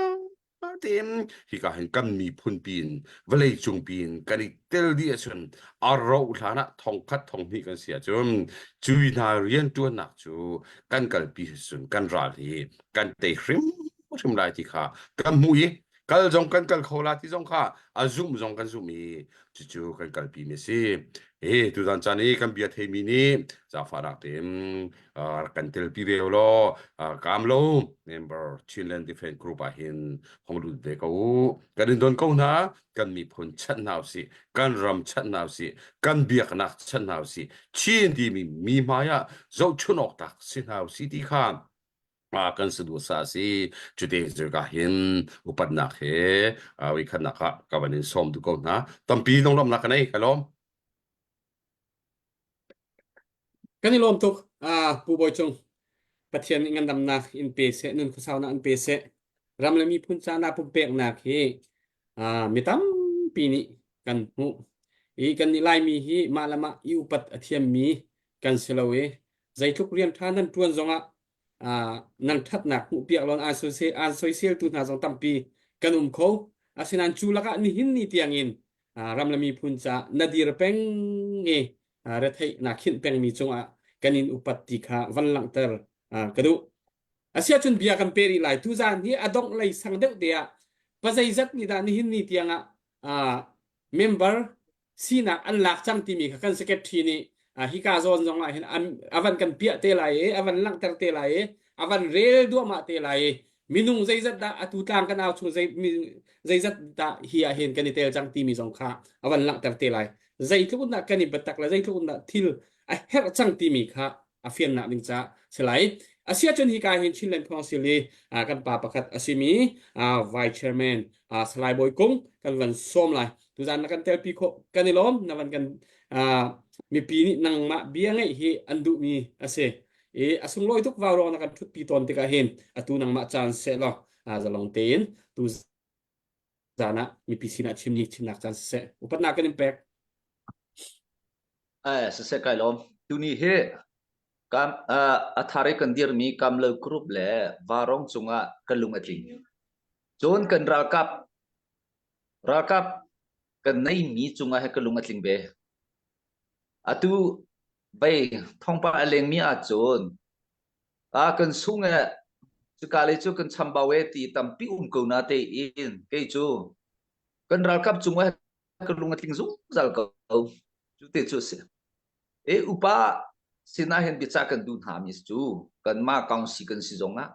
tein hika hin kan miphun piin vawlei cung piin kan i tel dih ahcun a rauh hlan ah thongkhat thonghnih kan si ahcun cui hna rianṭuannak cu kan kalpi cun kan ral hi kan tei hrimhrim lai ti kha kan hmuh i kal zong kan kal kho la ti zong kha a zumh zong kan zumh i cucu kan kalpi mi a si. Hi tuzan caan i kan bia theimi nih zaangfahnak tein rak kan telpi ve law kaam lo member Chinland Defense Group ah hin hong lut ve ko u. Kan in don ko hna kan miphun chanh hna usih kan ram chanh hna usih kan biaknak chanh hna usih Chin timi mi hmai ah zohchun awk tak si hna usih ti kha kan sadusa a si cute cu ka hin upatnak he voikhatnak ah ka van in sawm duh ko hna tampi lunglawmhnak ka nei ka lawm Kan i lawm tuk Pu Bawi Cung Pathian nih ngandamnak in pe seh nun khuasaunak in pe seh ram le miphun caah pumpeknak hi mi tampi nih kan hmuh i kan nih Laimi hi mah le mah i upat a thiammi kan si lo i zeitluk rian ṭha nan ṭuan zongah nan ṭhatnak hmuhpiak lawn aan soisel aan soiseltu hna zong tampi kan um kho. Asinain cu lakah nihin ni tiangin ram le miphun caah na dir peng i retheih naa khinh pengmi cungah kan in upat ti kha van langhter ka duh. Asiahcun bia kan peh rih lai. Tuzaan hi a dongh lei sang deuh te ah pazeizat nih dah nihin ni tiangah member sinak an lak cang timi kha kan secretary nih hika zawn zong ah hin a van kan piah te lai i a van langhter te lai i a van rel duahmah te lai i minung zeizat dah atu tlang kan au chung zei zeizat dah hi ah hin kan i tel cang timi zong kha a van langhter te lai zeitluk in dah kan i biatak le zeitluk in dah thil a herh cang timi kha a fiannak ding ca si lai asiahcun hika hin Chinland Council i kan pa pakhat a simi Vice Chairman Salai Bawi Kung kan van sawm lai tuzan na kan telpi khawh kan i lawm na van kan mipi nih nangmah bia ngeih hi an duhmi a si i a sunglawi tuk vau ruang na kan thutpi tawn tikah hin atu nangmah caan seh law zalong tein tu zan ah mipi sinah chim ni chimnak caan siseh upatnak kan in pek Eh, siseh kai lawm. Tuni hi kam a thar i kan dirmi Kamlo Group le Varong cungah kan lung a tling. Cun kan ralkap ralkap kan neimi cungah he ka lung a tling ve. Atu bei thawngpang a lengmi ahcun a kan sung e cuka le cu kan chambau e ti tampi um ko na tein kei cu kan ralkap cungah ka lung a tling zungzal ko. Cu te cu a si. E upa sinah hin biacah kan duh hna mi cu kanmah council kan si zongah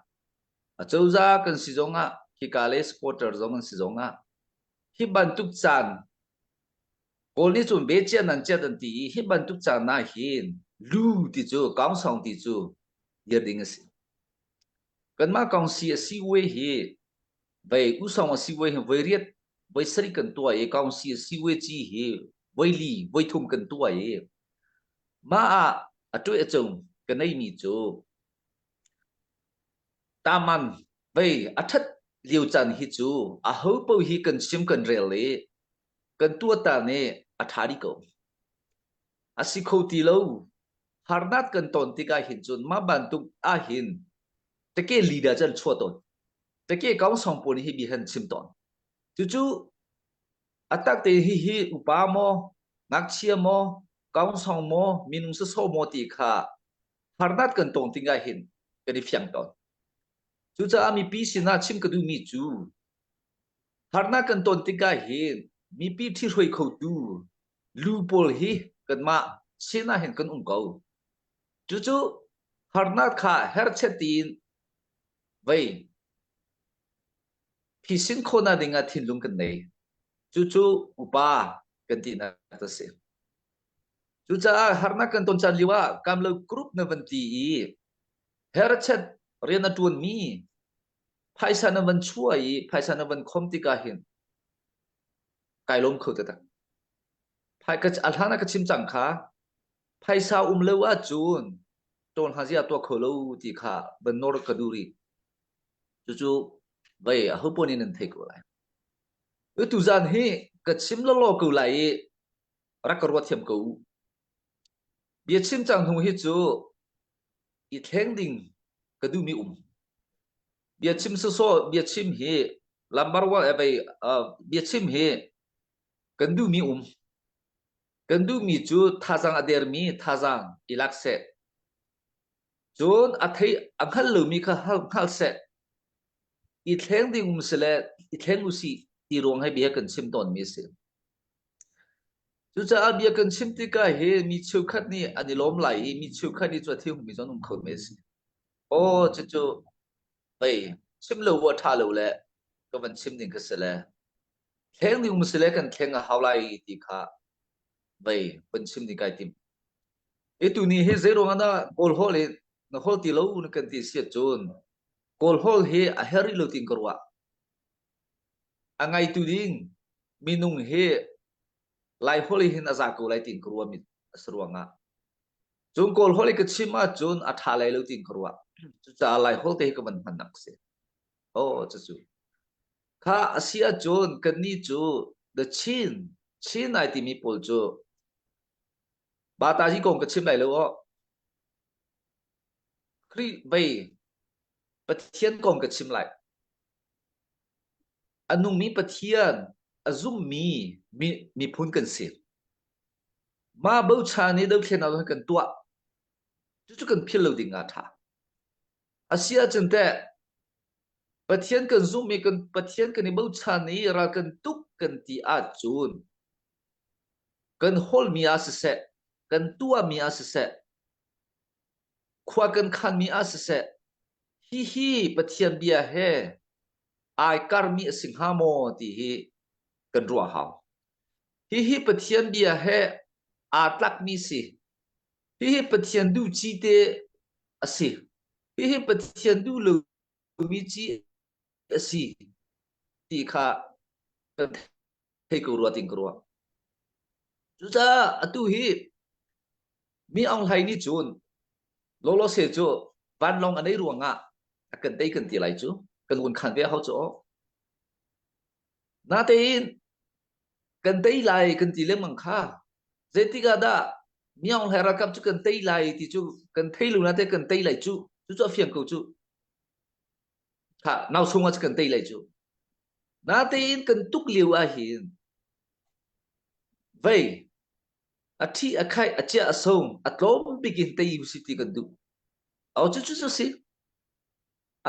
acozah kan si zongah hika le supporter zong an si zongah hi bantuk caan Kawl nih cun be cian nan ciat an ti i hi bantuk caan ah hin lu ti cu kaungsong ti cu dir ding a si. Kanmah kongsi a si we hi vei usong a si we hi voi riat voi sarih kan tuah i kongsi a si we ci hi voi li voi thum kan tuah i mah ah a tuah a cung ka neimi cu taman vei a that lio caan hi cu a ho paoh hi kan chim kan rel i. Kan tuah nih a ṭha dih ko. A si kho ti lo. Harnak kan ton tikah hin cun mah bantuk ahhin teke leader cu an chuah tawn. Teke kaungsong pawl nih hi bia han chim tawn. Cucu a tak te hi hi upa maw, ngakchia maw, kaungsong maw, minung sawsawh maw ti kha harnak kan tong tikah hin kan i fiang tawn. Cucaah mipi sinah chim ka duhmi cu harnak kan ton tikah hin mipi ṭhihruai khotu lu pawl hi kanmah sinah hin kan um ko. Cucu harnak kha herchet tiin vei phisin khawhnak dingah thinlung kan nei. Cucu upa kan tinak a si. Cucaah harnak kan ton caan lio ah kamlo group na van ti i herchet rian a ṭuanmi phaisa na van chuah i phaisa na van khom tikah hin kai lawm kho taktak. Phai ka a hlan ah ka chim cang kha phaisa um lo ahcun ṭawn hna zia tuah kho lo ti kha van nawr ka duh rih. Cucu vei aho paoh nih nan thei ko lai. Tuzaan hi ka chim lawlaw ko lai i rak ka ruat thiam ko u. Bia chim cang hnu hi cu i thleng ding ka duhmi um. Bia chim sawsawh bia chim hi lambar wa vei bia chim hi kan duhmi um. Kan duhmi cu thazaang a dermi thazaang i lak seh. Cun a thei a hngal lomi kha hngal seh. I thleng ding um sile i thleng usih ti ruang he bia kan chim tawnmi a si. Cucaah bia kan chim tikah hi mi cheukhat nih an i lawm lai i mi cheukhat nih cu a thihungmi zong an um kho men a si. Aw cucu vei chim lo a ṭha lo le ka van chim ding ka si le thleng ding um si le kan thleng a hau lai ti kha vei van chim ding kai tim. I tuni hi zei ruang ah dah Kawl holh hi na holh ti lo na kan ti si ahcun Kawl holh hi a herh rih lo tiin ka ruah. A ngaitu ding minung hi Lai holh hin a za ko lai tiin ka ruahmi a si ruangah. Cun Kawl holh i ka chim ahcun a ṭha lai lo tiin ka ruah. Cucaah Lai holh te hi ka van hmannak a si. Oh, cucu. Kha a si ahcun kannih cu the Chin, Chin ai timi pawl cu Bata hi kong ka chim lai lo aw. Khrih vei Pathian kong ka chim lai. A nungmi Pathian a zummi miphun kan si. Mah bochan i dothlennak kan tuah. Cucu kan philh lo ding ah a ṭha. A si ahcun teh Pathian kan zumh i kan Pathian kan i bochan i ral kan tuk kan ti ahcun kan hawlmi ah siseh, kan tuahmi ah siseh, khua kan khanmi ah siseh, hihi Pathian bia he ai karmi a si hnga maw ti hi kan ruah hau. Hihi Pathian bia he aa tlakmi si. Hihi Pathian duh ci te a si. Hihi Pathian duh lomi ci a si ti kha kan thei ko rua ting ka ruah. Cucaah atu hi mi Aung Hlaing nih cun Lolo Se cu vanlawng a nei ruangah a kan tei kan ti lai cu kan un khan ve hau cu aw. Natein kan tei lai kan ti lengmang kha zeitik ah dah mi Aung Hlaing ralkap cu kan tei lai ti cu kan thei lo nate kan tei lai cu cu cu a fiang ko cu kha nau sung ah kan tei lai cu natein kan tuk lio ah hin vei a thi a khai a chia a song a tlawm bik in tei u si ti kan duh au cu cu cu si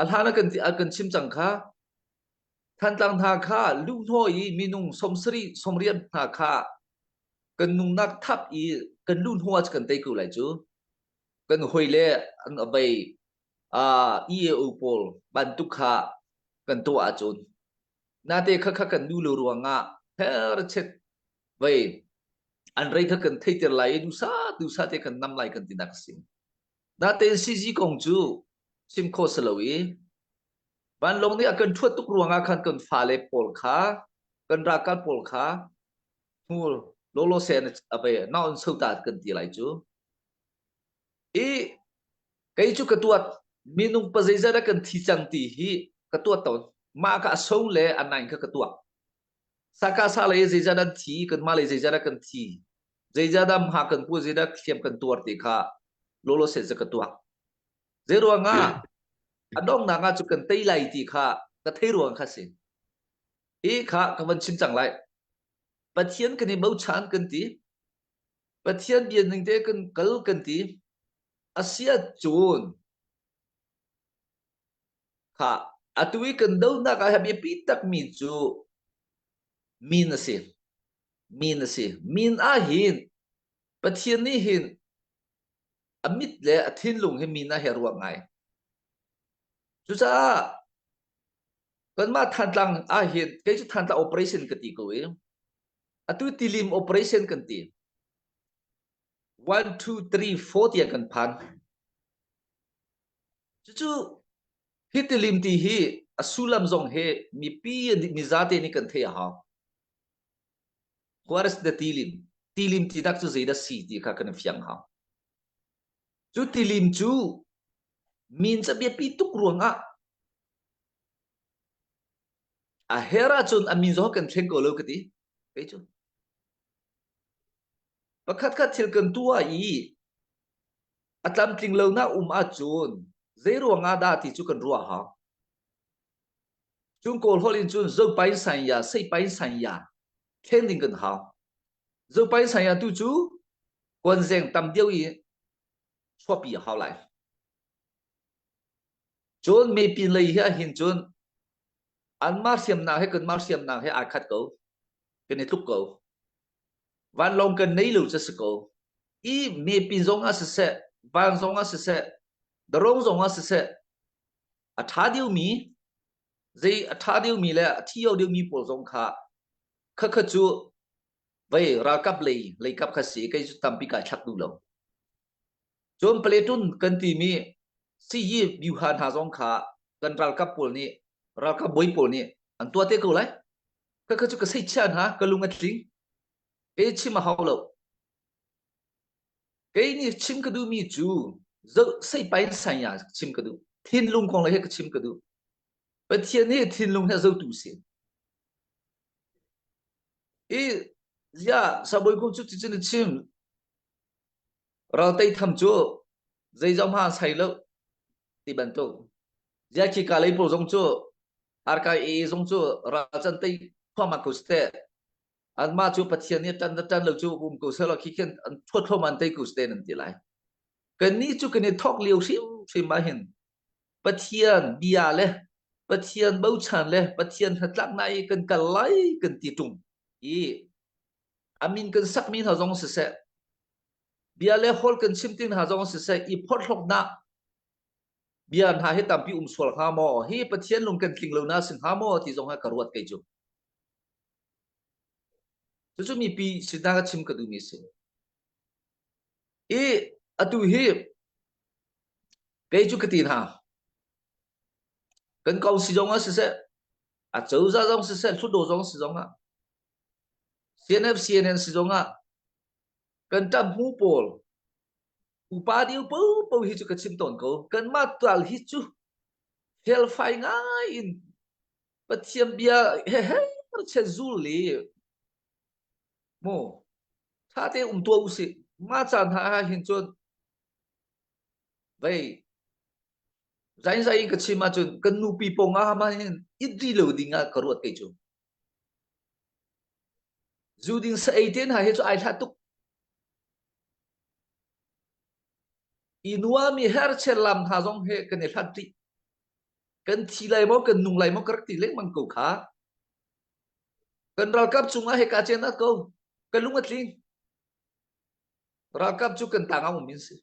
a hlan a kan a kan chim cang kha Thantlang hna kha luhhnawh i minung 70 sawmriat hna kha kan nungnak thap i kan luhhnawh ah kan tei ko lai cu kan hoi le an vei EAO pawl bantuk kha kan tuah ahcun nate kha kha kan nu lo ruangah herchet vei an rei kha kan theiter lai i dusa dusa te kan nam lai kan ti nak si nate CG kong cu chim kho si lo i vanlawng nih a kan thuat tuk ruangah khan kan fale pawl kha kan ralkap pawl kha hmur lolo sen a ve naun sota kan ti lai cu i kei cu ka tuat minung pa zeizat ah kan thi cang ti hi ka tuat tawn mah ka a so le a nain kha ka tuak. Sakasa lei zeizat an thi, kanmah lei zeizat ah kan thi, zeizat dah hma kan pu, zeizat hliam kan tuar ti kha lolo sen ka tuak. Zei ruangah a donghnak ah cu kan tei lai ti kha ka thei ruang kha si. Hi kha ka van chim cang lai. Pathian kan i bochan kan ti. Pathian bia ning te kan kal kan ti. Asia cun Kha atu i kan dohnak ah a biapi takmi cu min a si. Min a si. Min ah hin Pathian nih hin a mit le a thinlung hi min ah hi a ruah ngai. Cucaah kanmah Thantlang ah hin kei cu Thantlang operation ka ti ko i atu tilim operation kan ti. 1 2 3 4 tiang kan phan. Cucu hi tilim ti hi a sullam zong hi mipi mizate nih kan theih a hau. What is the tilim? Tilim ti tak cu zeidah si ti kha kan i fiang hau. Cu tilim cu min ca biapi tuk ruangah a her ahcun a min zong kan thleng ko lo ka ti. Kei cu. Pakhat khat thil kan tuah i A tlamtling lonak um ahcun zeiruang ah dah ti cu kan ruah hau. Cun Kawl holh in cun zopain san ya, seipain san ya thlen ding kan hau. Zopain san ya tu cu kuanzeng tam deuh i chuahpi a hau lai. Cun mepin lei hi ahhin cun anmah hriamnak he kanmah hriamnak he aa khat ko. Kan i tluk ko. Vanlawng kan nei lo cu si ko. I mepin zong ah siseh, van zong ah siseh, darong zong ah siseh, a ṭha deuhmi, zei a ṭha deuhmi le a thi deuhmi pawl zong kha khakha cu vei ralkap lei leikap kha si kei cu tampi kai thlak duh lo. Cun platoon kan timi siyi byuha hna zong kha kan ralkap pawl nih ralkap bawi pawl nih an tuah te ko lai. Khakha cu ka seihchiah hna, ka lung a tling. Kei chim a hau lo. Kei nih chim ka duhmi cu seipai in saya chim ka duh. Thinlung kong le he ka chim ka duh. Pathian nih thinlung he zotu si. I zia sabawi kung cu ticun a chim. Ral tei tham cu zeizong hma sai lo ti bantuk. Zia khi ka lei pawl zong cu RKA zong cu ralchan tei khuama ko ste anmah cu Pathian nih ṭan ṭan lo cu um ko selaw khi khin an thuat thluahmah an tei ko ste nan ti lai. Kannih cu kan i thawk lio hrimhrim ah hin Pathian bia le Pathian bochan le Pathian hnatlaknak i kan kal lai kan ti ṭung i a min kan sakmi hna zong siseh bia le holh kan chim ti hna zong siseh i phorhlawknak bia hna hi tampi um sual hnga maw hi Pathian lung kan tling lo na si hnga maw ti zong ha ka ruat kei cu cucu mipi sinah ka chim ka duhmi si i atu hi kei cu ka ti hna kan ko si zong ah siseh a cozah zong siseh hlutdaw zong si zong ah CNF CNN si zong ah kan ṭam hmu pawl upa deu po po hi cu ka chim tawn ko kanmah tual hi cu felfai ngai in Pathian bia he he chen zul li mu tha te um tua usih ma caan ha ha hin cun vei zain zain ka chim ahcun kan nupi pong ah ma hin it ri lo ding ah ka ruat kei cu Zu ding sa ei te hna hi cu ai hlat tuk. I nuami herchel lam hna zong he kan i hlat rih. Kan thi lai maw, kan nung lai maw ka rak ti lengmang ko kha. Kan ralkap cungah he ka chen ko. Ka lung a tling. Ralkap cu kan tang ah um in si.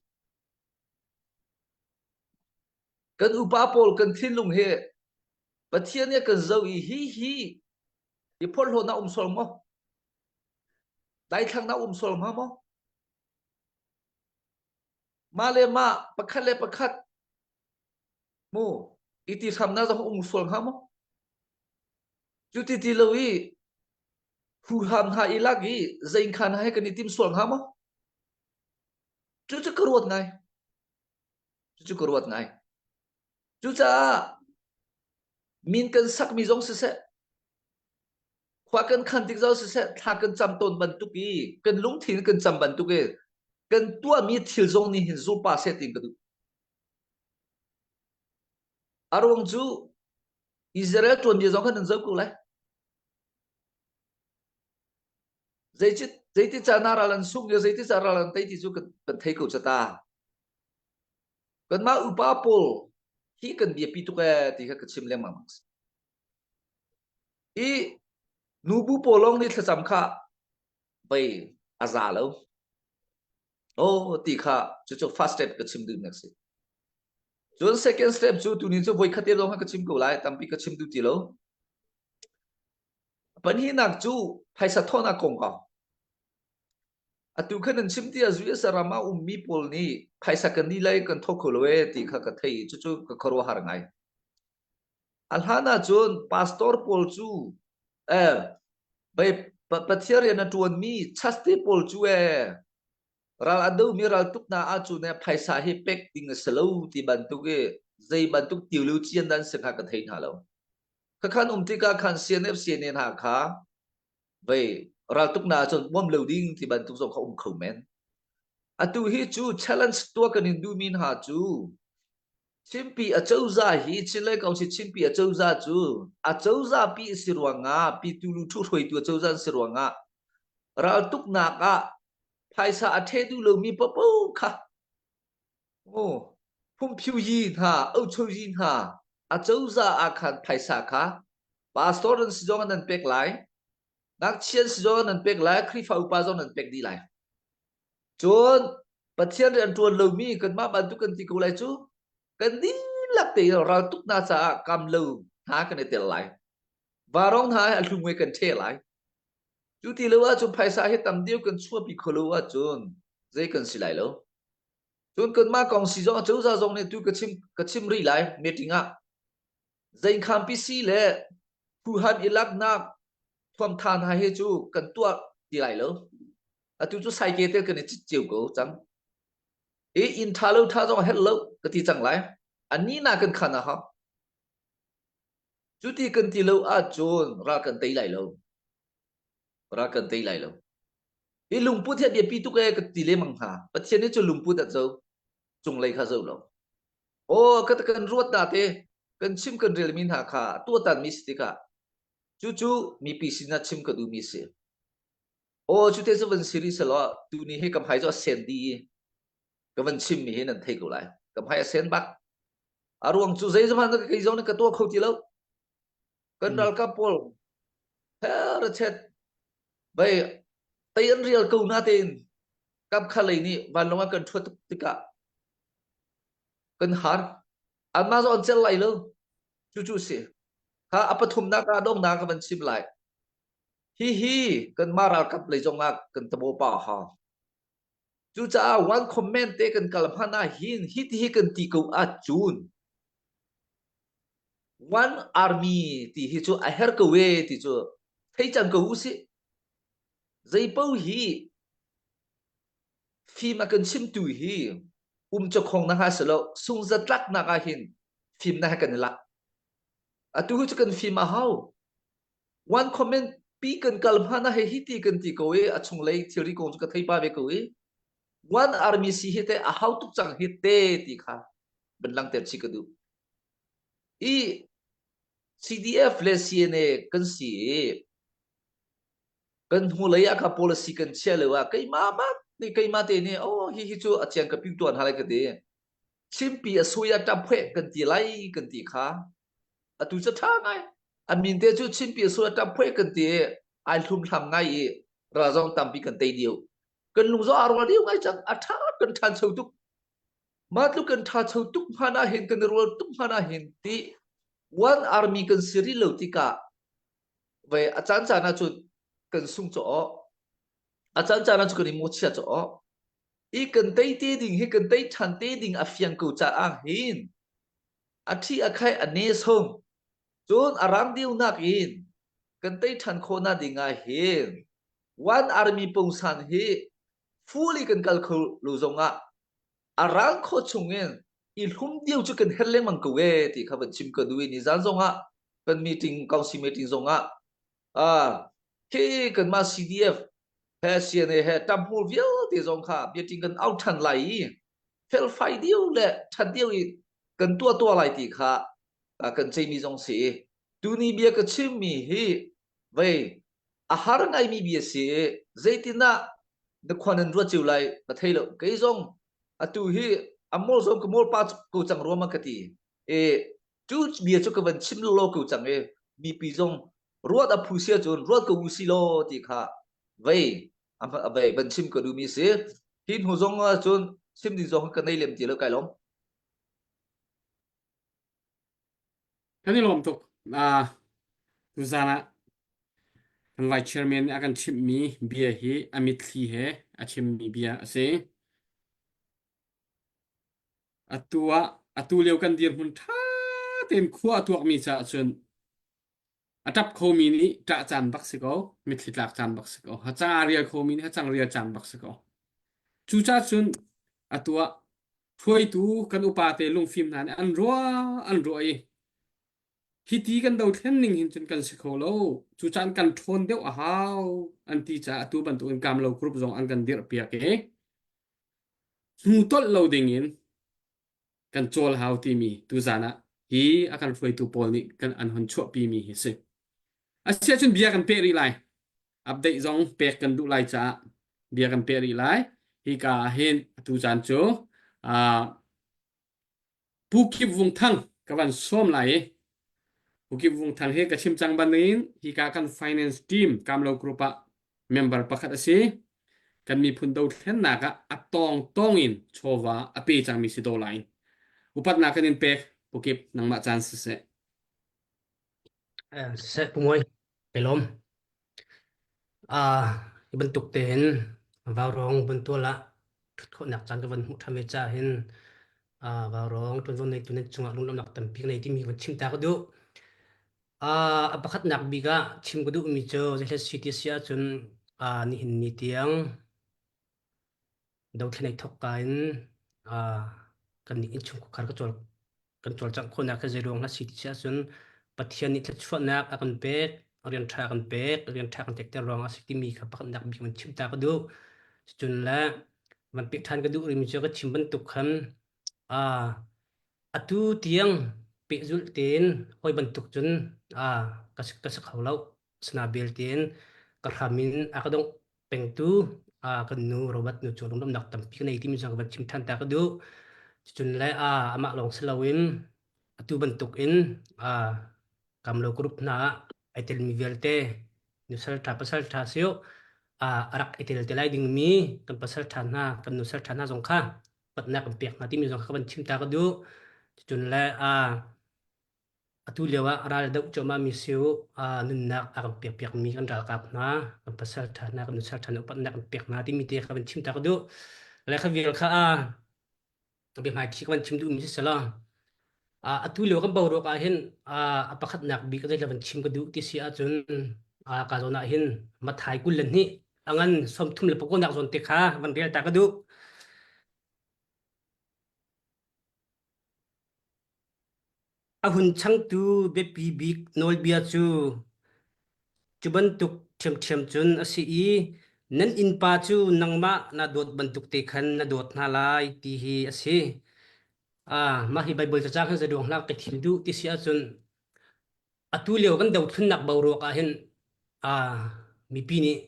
Kan upa pawl kan thinlung he Pathian nih a kan zoh i hi hi i phorhlawt na um sual maw? Daithlang na um sual hnga maw? Mah le mah pakhat le pakhat mu i ti hram na zong um sual hnga maw? Cu ti ti lo i huham hna i lak i zeinkhan he kan i tim sual hnga maw? Cu cu ka ruat ngai. Cu cu ka ruat ngai. Cucaah min kan sakmi zong siseh, Khua kan khan tik zong siseh thla kan cam tawn bantuk i kan lungthin kan cam bantuk i kan tuahmi thil zong nih hin zulpa seh tiin ka duh. A ruang cu Israel tuanbia zong kha nan zoh ko lai. Zeiti zeiti ca na ral an sung i zeiti ca ral an tei ti cu kan, kan thei ko ca ta. Kanmah upa pawl hi kan biapi tuk ee ti kha ka chim lengmang. I nubu pawl lawng nih thlacam kha vei a za lo. Oh ti kha cucu first step ka chim duhmi a si. Cun second step cu tuni cu voikhat te lawng kha ka chim ko lai tampi ka chim duh ti lo. Pahnihnak cu phaisa thawhnak kongkau. Atu khan nan chim tiah US ram ah ummi pawl nih phaisa kan ni lai kan thawk kho lo ee ti kha ka thei i cucu ka khuaruahhar ngai. A hlan ahcun pastor pawl cu eh Pathian rian a ṭuanmi chaste pawl cu eh ral a domi raltuknak ahcun eh phaisa hi pek ding a si lo ti bantuk i zei bantuk tiu cian dan si kha ka thei hna lo. Khakhan um tikah khan CNF CNA hna kha vei raltuknak ahcun bawm lo ding ti bantuk zong kha um kho men. Atu hi cu challenge tuah kan in duhmi hna cu Chinpi acozah hi Chinlei Council Chinpi acozah cu acozah pi si ruangah pitu lu hruaitu acozah an si ruangah raltuknak ah phaisa a ṭhe duh lomi paohpaoh kha oh, phungphiu yi hna ocho yi hna acozah ah khan phaisa kha pastor an si zong nan pek lai ngakchia an si zong nan pek lai Khrihfa upa zong nan pek dih lai Cun Pathian rian ṭuan lomi kanmah bantuk kan ti ko lai cu kan dihlak tein raltuknak caah kam lo hna kan i tel lai. Varong hna hi a hlungwe kan ṭheh lai. Cu ti lo ahcun phaisa hi tam deuh kan chuahpi kho lo ahcun zei kan si lai lo. Cun kanmah kong si zong acozah zong nih tu ka chim ka chim rih lai meeting ah. Zeinkhampi si le phuhan i laknak thuamtha hna hi cu kan tuah ti lai lo. Atu cu saike te kan i cit cio ko cang. I inn tha lo tha zong herh lo ka ti cang lai. Ani na kan khan a hau. Cu ti kan ti lo ahcun ral kan tei lai lo. Ral kan tei lai lo. Hi lungput hi biapi tuk e ka ti lemang hna. Pathian nih cu lungput a zo. Cunglei kha zo lo. Aw ka kan ruat na te kan chim kan relmi hna kha tuahtan mi si tikah cucu mipi sinah chim ka duhmi si. Aw cu te cu van si rih selaw tuni hi ka hmai cu a sen dih i ka van chimmi hi nan thei ko lai. Ka hmai a sen bak. A ruang cu zeizong kei zong nih ka tuah kho ti lo. Kan ralkap pawl her chet bai tei an rial ko na tein kap kha lei nih vanlawng ah kan ṭhuat tuk tikah kan har. Anmah zong an celh lai lo. Cucu si. Kha a pathumnak ah donghnak ka van chim lai. Hihi kanmah ralkap lei zongah kan tabo pah hau. Cucaah one comment te kan kal hmanh ah hin hi ti hi kan ti ko ahcun one army ti hi cu a her ko e ti cu thei cang ko usih. Zeipo hi fim a kan chimtu hi um chakhong na ha si lo sungzatlaknak ah hin fim na he kan i lak. Atu cu kan fim a hau. One comment pi kan kal hmanh ah hei hi ti kan ti ko i a chunglei thilri kong cu ka thei pa ve ko i one army si hi te a hau tuk cang hi te ti kha ban langter chih ka duh. I CDF le CNA kan si i kan hnulei ah kha policy kan chia lo ah keimah mak nih keimah te nih oh hi hi cu a chiang ka piu tuan ha lai ka ti. Chimpi a sui a ṭap phueh kan ti lai kan ti kha atu cu ṭha ngai a min te cu Chinpi a sul a ṭap phuai kan ti i ai hlumhlam ngai i ral zong tampi kan tei deuh kan lung zong aa rual deuh ngai cang a ṭha kan ṭhancho tuk mah tluk kan ṭhacho tuk hmanh ah hin kan i rual tuk hmanh ah hin ti one army kan si rih lo tikah ve a caan caan ah cun kan sung caw a caan caan ah cun kan i mawchia caw i kan tei te ding hi kan tei ṭhan te ding a fiang ko caah hin A ṭhi a khaih a ne sung. Cun a rang deuhnak in kan tei ṭhan khawhnak ding ah hin one army pungsan hi fully kan kal kho lo zongah a rang khawh chung in i hlum deuh cu kan herh lengmang ko e ti kha van chim ka duh i nizan zongah kan meeting council meeting zongah ah. Khi kanmah CDF he CNA he ṭamhmur vialte zong kha meeting kan au ṭhan lai i felfai deuh le ṭhat deuh i kan tuah tuah lai ti kha kan ceimi zong si i tuni bia ka chimmi hi vei a har ngaimi bia si i zeitinah na khua nan ruat cio lai ka thei lo kei zong atu hi a mawl zong ka mawl pa ko cang ruam ka ti i cu bia cu ka van chim lo ko cang i mipi zong ruat a phu sia cun ruat ko u si law ti kha vei vei van chim ka duhmi si hi hnu zong cun chim ding zong ka nei lem ti lo kai lom Kan i lawm tuk. Uh, tuzan ah kan vice chairman nih a kan chimhmi bia hi a mitthli he a chimmi bia a si. Atu ah atu lio kan dirhmun ṭha tein khua a tuakmi caah cun a ṭap khomi nih ṭah caan bak si ko, mitthli tlak caan bak si ko, hacang aa rial khomi nih hacang rial caan bak si ko. Cucaah cun atu ah hruaitu kan upa te lungfim hna nih an ruah an ruah i hiti kan dothlen ning hin cun kan si kho lo cucaan kan ṭhawn deuh a hau an ti caah atu bantukin kamlo group zong an kan dirh piak i hnu tolh lo ding in kan cawl hau timi tuzan ah hi a kan hruaitu pawl nih kan an hon chuahpi mi hi si. Asiahcun bia kan peh rih lai. Update zong pek kan duh lai caah bia kan peh rih lai. Hika ah hin atu caan cu uh, Pu Kip Vung Thang ka van sawm lai i Pu Kip Vung Thang hi ka chim cang bantukin hika kan finance team Kamlo Group ah member pakhat a si. Kan miphun dothlennak ah a tawng tawng in chawva a pe cangmi si do lai. Upatnak kan in pek Pu Kip nangmah caan siseh. Siseh Pu Mawi, kai lawm. Ah, hi bantuk tein vaurawng buntual ah ṭhut khawhnak caan ka van hmuh ṭhan ve caah hin ah vaurawng ṭuanvo neitu nan cungah lunglawmhnak tampi ka nei timi van chim ta ka duh. Ah, a pakhatnak bik ah chim ka duhmi cu zeihlet si ti si ahcun ah nihin ni tiang dothlen ai thawk ka in ah kannih innchungkhar ka cawl kan cawlcangh khawhnak hi zeiruang hlah si ti si ahcun Pathian nih thluachuahnak a kan pek, rian ṭha a kan pek, rian ṭha kan pekter ruangah a si timi kha pakhatnak bik van chim ta ka duh. Cun le van pek ṭhan ka duh rihmi cu ka chim bantuk khan ah atu tiang pehzulh tein hawi bantuk cun ah ka si, ka si kho lo. Sana bel tein ka hram in a ka dongh pengtu ah kan nu Robert nu cu lungdamnak tampi ka nei timi zong ka van chim ṭhan ta ka duh. Cun le ah amah lawng si loin atu bantuk in ah kamlo group hna ah ai telmi vialte nusal ṭha pasal ṭha siu ah a rak i tel te lai dingmi kan pasal ṭha hna kan nusal ṭha hna zong kha patnak kan pek hna timi zong kha ka van chim ta ka duh. Cun le ah Atu lio ah ral doh cuahmah mi si u, nunnak a kan pekpiakmi kan ralkap hna, kan pasal ṭha hna, kan nusal ṭha hna upatnak kan pek hna timi te kha van chim ta ka duh. Le kha vial kha a biahmaiṭhi ka van chim duhmi si selaw, atu lio kan boruak ah hin a pakhatnak bik zei van chim ka duh ti si ahcun ka zawn ah hin Mathai 22 a ngan 39 nak zawn te kha van rel ta ka duh. A hun changtu biapi bik nawlbia cu cu bantuk ṭhiamṭhiam cun a si i nan innpa cu nangmah na dawt bantuk te khan na dawt hna lai ti hi a si. Ah, mah hi Baibal cacang hin zeiruang hlah ka thim duh ti si ahcun atu lio kan dothlennak boruak ah hin ah mipi nih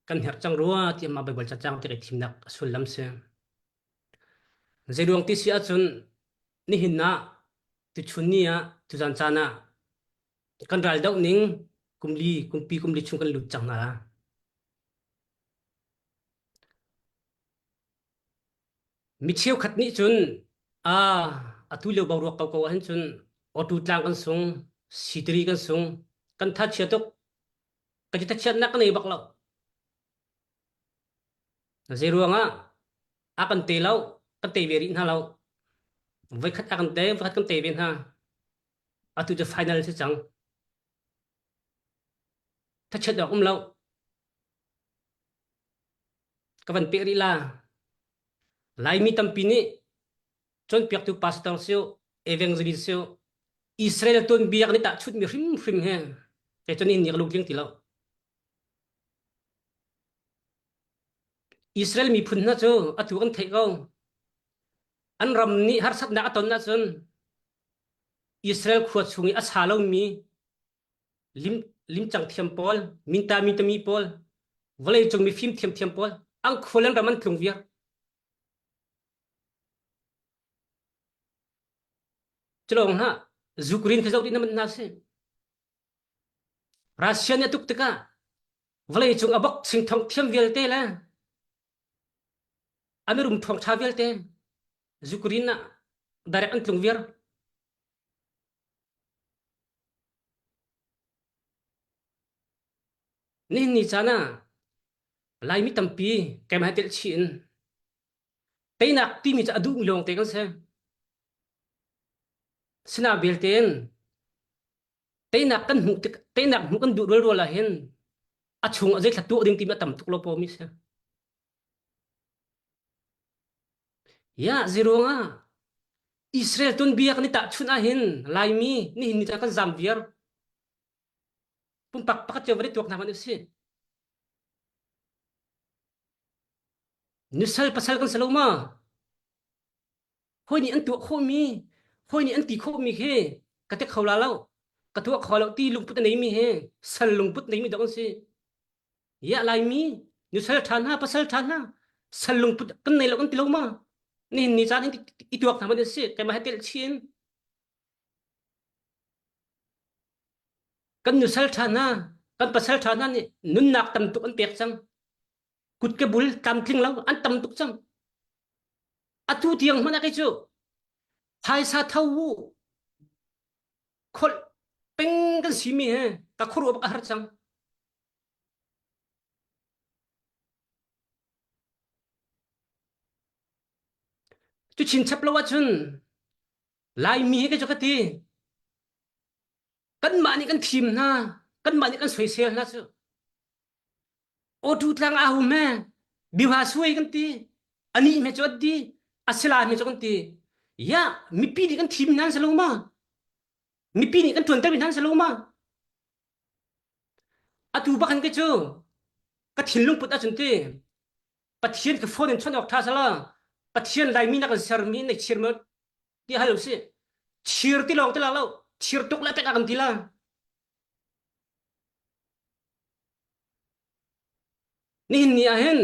kan herh cang rua tiah mah Baibal cacang ti kai thimnak a sullam si. Zeiruang ti si ahcun nihin ah tuchun ni ah tuzan caan ah kan ral doh ning kumli kumpi kumli chung kan lut cang hna. Mi cheukhat nih cun a atu lio boruak ko ko ahhin cun auto tlang kan sung, sitri kan sung, kan tha chia tuk. Ka ti thachiatnak ka nei bak lo. Zeiruangah a kan te lo, kan te ve rih hna lo. Voikhat a kan te, voikhat kan te ve hna. Atu cu final si cang. Thachiat awk um lo. Ka van peh rih la. Laimi tampi nih cawnpiaktu pastor siu, evangelist siu, Israel tuanbia kan i tahchunhmi hrimhrim he kei cu nihin ni ka lungtling ti lo. Israel miphun hna cu atu kan theih ko. An ram nih harsatnak a ton ahcun Israel khua chung i a sa lomi lim limcang thiam pawl, minta mintami pawl, vawleicung mifim thiamthiam pawl an khua le an ram an tlung viar. Culawng hna Ukraine khi zoh dih na man hna si. Russia nih a tuk tikah vawleicung a boxing thong thiam vialte le a mirum ṭhawngṭha vialte Ukraine ah direct an tlung viar. Nihin ni caan ah Laimi tampi keimah he telh chih in teinak timi cu a duhmi lawngte kan si. Sina belte in teinak kan hmuh tik teinak hmuh kan duh rualrual ah hin a chung ah zeithla tuah ding timi a tam tuk lo pawmi si. Ya ziruangah Israel tuanbia kan i tahchunh ahhin Laimi nihin ni caan kan zam viar. Pumpak pakhat cio van i tuak hna hmanh usih. Nusal pasal kan si lo ma? Hawi nih an tuah khawhmi, hawi nih an ti khawhmi khi ka te kho la lo. Ka tuah kho lo ti lungput a neimi hi sal lungput neimi dawh an si. Ya Laimi nusal ṭha hna pasal ṭha hna sal lungput kan nei lo kan ti lo ma? Nihin ni caan hin i tuak hna hmanh usih. Keimah he telh chin. Kan nusal ṭha hna, kan pasal ṭha hna nih nunnak tam tuk an pek cang. Kut ke bul tlamtling lo an tam tuk cang. Atu tiang hmanh ah kei cu phaisa tho u kholh peng kan simi he ka khuaruah bak a har cang. Cu chinchap lo ahcun Laimi hi kei cu ka ti. Kanmah nih kan thim hna, kanmah nih kan soisel hna cu. Awtu tlang a hum he, biuha suai kan ti, ani me cu di, asila me cu kan ti. Ya, mipi nih kan thim hna an si lo ma? Mipi nih kan ṭuanter mi hna an si lo ma? Atu bak hin kei cu ka thinlung put ahcun ti Pathian ka phone in chawnh awk ṭha sala Pathian Laimi na kan sermi na chir ma ti hal usih chir ti lawng ti la lo chir tuk le pek a kan ti la nihin ni ah hin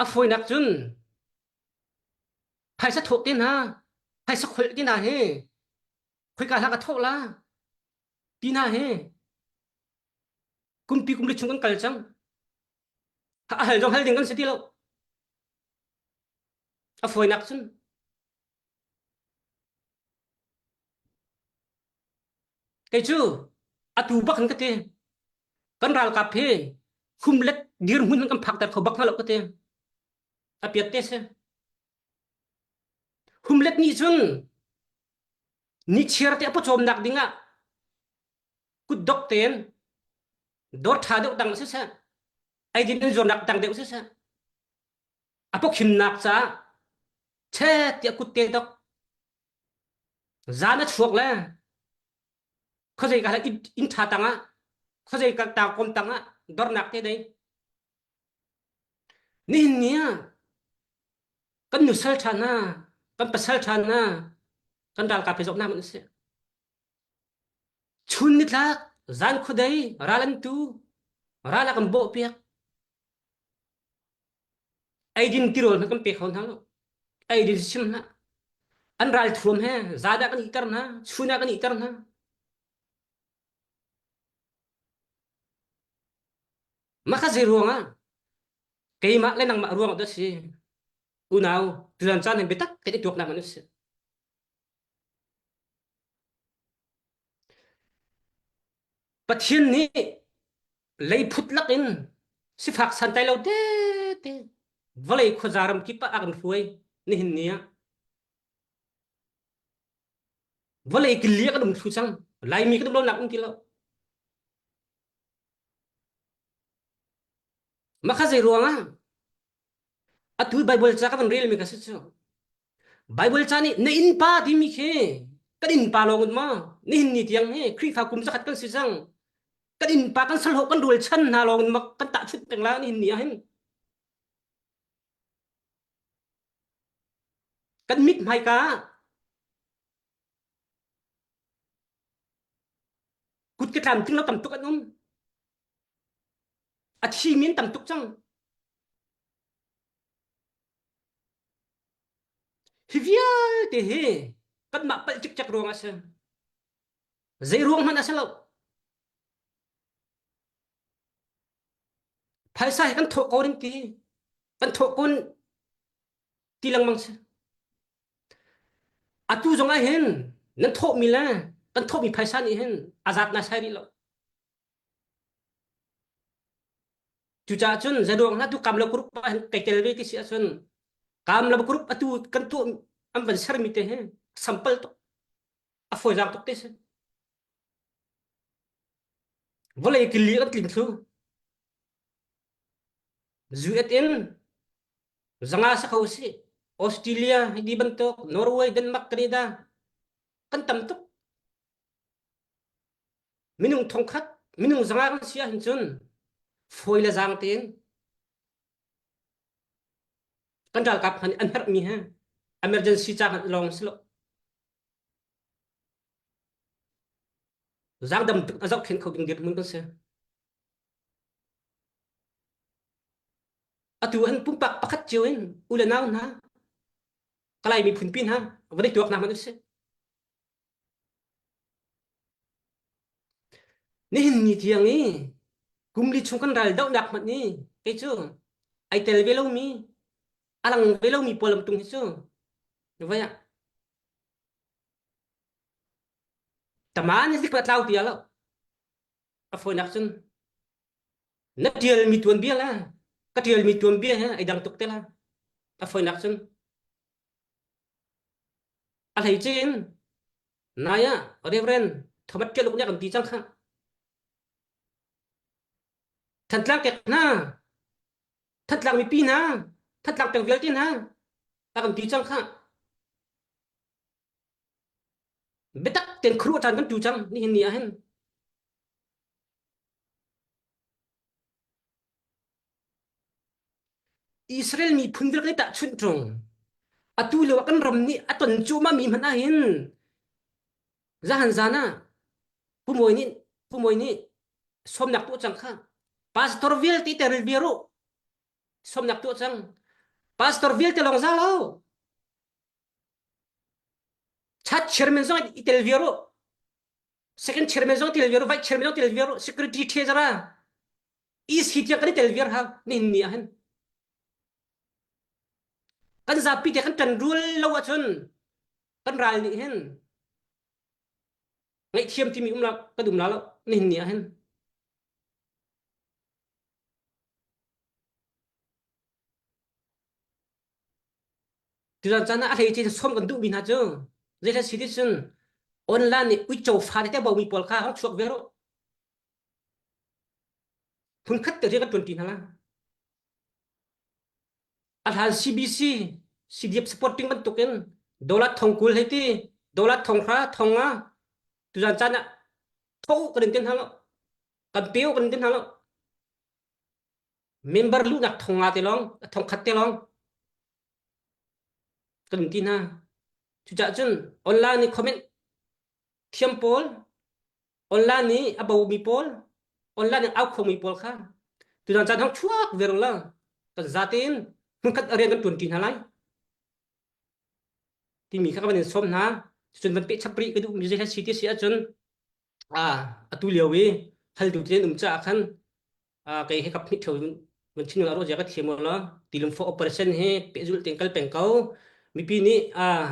a fawinak cun phaisa thawh te hna phaisa kholh ti hna hi khoika hla ka thawh la ti hna hi kumpi kumli chung kan kal cang a hal zong hal ding kan si ti lo a fawinak cun kei cu atu bak in ka ti kan ralkap hi humlet dirhmun kan phakter kho bak hna lo ka ti a piat te si humlet nih cun ni chiar te a pawcawmnak ding ah kutdok tein dawr ṭha deuh dang siseh eidin in zuarnak dang deuh siseh a pawkhimnak caah chet tiah kut te dok zan a chuak le khuazei ka inn ṭha tangah khuazei ka tang kom tangah dornak te dei nihin ni ah kan nusal ṭha hna kan pasal ṭha hna kan ralkap he zoh hna hmanh usih Chun nitlak, zan khuadei, ral an tu, ral a kan bawhpiak. Eidin tirawl hmanh kan pe kho hna lo. Eidin chim hlah. An ral thuam he zan ah kan ihter hna, chun ah kan ihter hna. Mah kha zei ruangah keimah le nangmah ruangah dah si. Unau, tuzan caan hin biatak tein i tuaknak man usih. Pathian nih leiphut lakin sifak santlai lo tete vawlei khuaza ram kip ah a kan hruai nihin ni ah. Vawlei killi ah kan um thlu cang. Laimi kan um lonak um ti lo. Mah kha zei ruangah atu Bible ca ka van relmi ka si cu. Bible ca nih na innpa timi khi kan innpa lawng in maw nihin ni tiang hi Khrihfa kum zakhat kan si cang. Kan innpa kan salhawh kan rualchan hna lawng in maw kan tahchunh peng la nihin ni ah hin. Kan mit hmaika ah kut ke tlamtling lo tam tuk an um. A thimi an tam tuk cang. Hi vialte hi kanmah palh cikcek ruang a si. Zei ruang hmanh a si lo. Phaisa hi kan thawh ko ding ti kan thawh kun ti lengmang si. Atu zong ah hin nan thawhmi le kan thawhmi phaisa nih hin a zat na sai rih lo. Cucaah cun zaruang hna tu kamlo group ah hin kai tel ve ti si ahcun kamlo group atu kan tuah an van sermi te hi sampal tuk a fawizaang tuk te si. Vawlei killi kan tling thlu. Zuet in zanga sa kho si. Australia hi bantuk Norway, Denmark, Canada kan tam tuk. Minung thongkhat, minung zanga kan si ahhin cun fawi le zaang tein kan ralkap hna nih an herhmi he emergency ca hmanh lawng si lo. Zaangdam tuk a zohkhenh kho ding dirhmun kan si. Atu han pumpak pakhat cio in u le nau hna, Kalay miphun pi hna, vawlei tuak hna hmanh usih. Nihin ni tiang i kum li chung kan ral dohnak hmanh i kei cu ai tel ve lomi, a lang ve lomi pawl tung hi cu voi ah tama ni zik tlau tia lo. A fawinak cun na ṭialmi tuanbia la ka ṭialmi tuanbia he ai dang tuk te la. A fawinak cun a hleice in nai ah Reverend Thomas Ṭialuk nih a kan ti cang kha. Thantlang kek hna, Thantlang mipi hna, Thantlang peng vialte hna a kan ti cang kha. Biatak tein khuaruah caan kan tu cang nihin ni ah hin. Israel miphun vialte tahchunh ṭung. Atu lio ah kan ram nih a ton cuahmah mi hmanh ah hin zahan zan ah Pu Mawi nih Pu Mawi nih sawmnak tuah cang kha. Pastor vialte teril bia ru. Sawmnak tuah cang. Pastor vialte lawng za lo. Chat chairman zong i tel viar u. Second chairman zong tel viar u, vice chairman zong tel viar u, secretary treasurer EC tiang kan i tel viar hau nihin ni ah hin. Kan zapi te kan ṭan rual lo ahcun kan ral nih hin ngaihthiam timi um la kan um la lo nihin ni ah hin. Tuzan caan ah a hleice sawm kan duhmi hna cu zeithil si ti cun online nih uico fa tete bomi pawl kha hong chuak ve rawh. Phunkhat te rian kan ṭuanṭi hna la. A hlan CBC CDF supporting bantukin dollar thong 20 hei ti dollar thong hra thong nga tuzan caan ah tho kan in tin hna lo kan peo kan in tin hna lo Member luhnak thong nga te lawng, thong khat te lawng kan ti hna. Cucaah cun online i comment thiam pawl, online i a bomi pawl, online i au khomi pawl kha tuzan caan hong chuak ve rung la kan zatein hmunkhat a rian kan ṭuanṭi hna lai timi kha ka van in sawm hna. Cun van peh chap rih ka duh mi zei si ti si ahcun atu lio i haltu te um caah khan kei he kap hnih theo van chin ro zia ka thiam la tilum for operation he pehzul ten kal peng ko mipi nih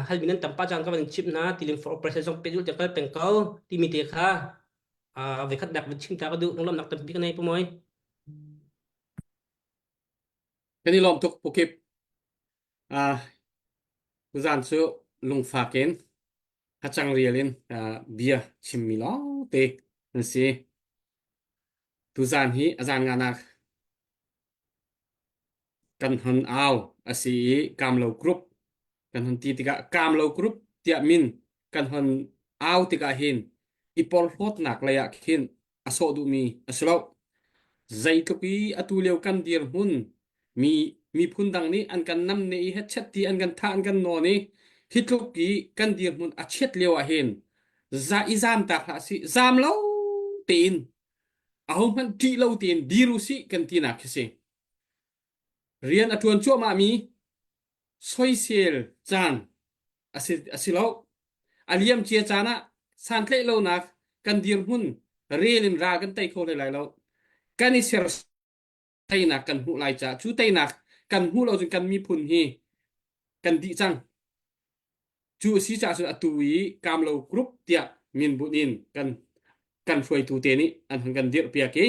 halmi nan tampa cang ka van chim na tilum for operation zong pehzul ten kal peng ko timi te kha voi khat dak van chim ta ka duh lunglam nak tampi ka nei pumoi Kan i lawm tuk Pukip. Ah, zan cu lungfak in hacang rial in bia chimmi lawng te an si. Tuzaan hi a zan nganak kan hon au a si i Kamlo Group kan hon ti tikah Kamlo Group tiah min kan hon au tikah hin i porhlawtnak lei ah khin a sawh duhmi a si lo. Zeitluk i atu lio kan dirhmun mi miphun dang nih an kan namne i hetchet ti an kan thah an kan nawn i. Hi tluk i kan dirhmun a chiat lio ah hin za i zaam tak hlah sih, zaam lo tein ahohmanh ṭih lo tein dir u sih kan tinak khi si. Rian a ṭuan cuahmah mi soisel caan a si, a si lo. A liam cia caan ah santlaih lonak kan dirhmun rel in ral kan tei kho hlei lai lo. Kan i ser teinak kan hmuh lai caah cu teinak kan hmuh lo cun kan miphun hi kan dih cang. Cu a si caah cun atu i Kamlo Group tiah min bunh in kan kan hruaitu te nih an hun kan dirhpiak i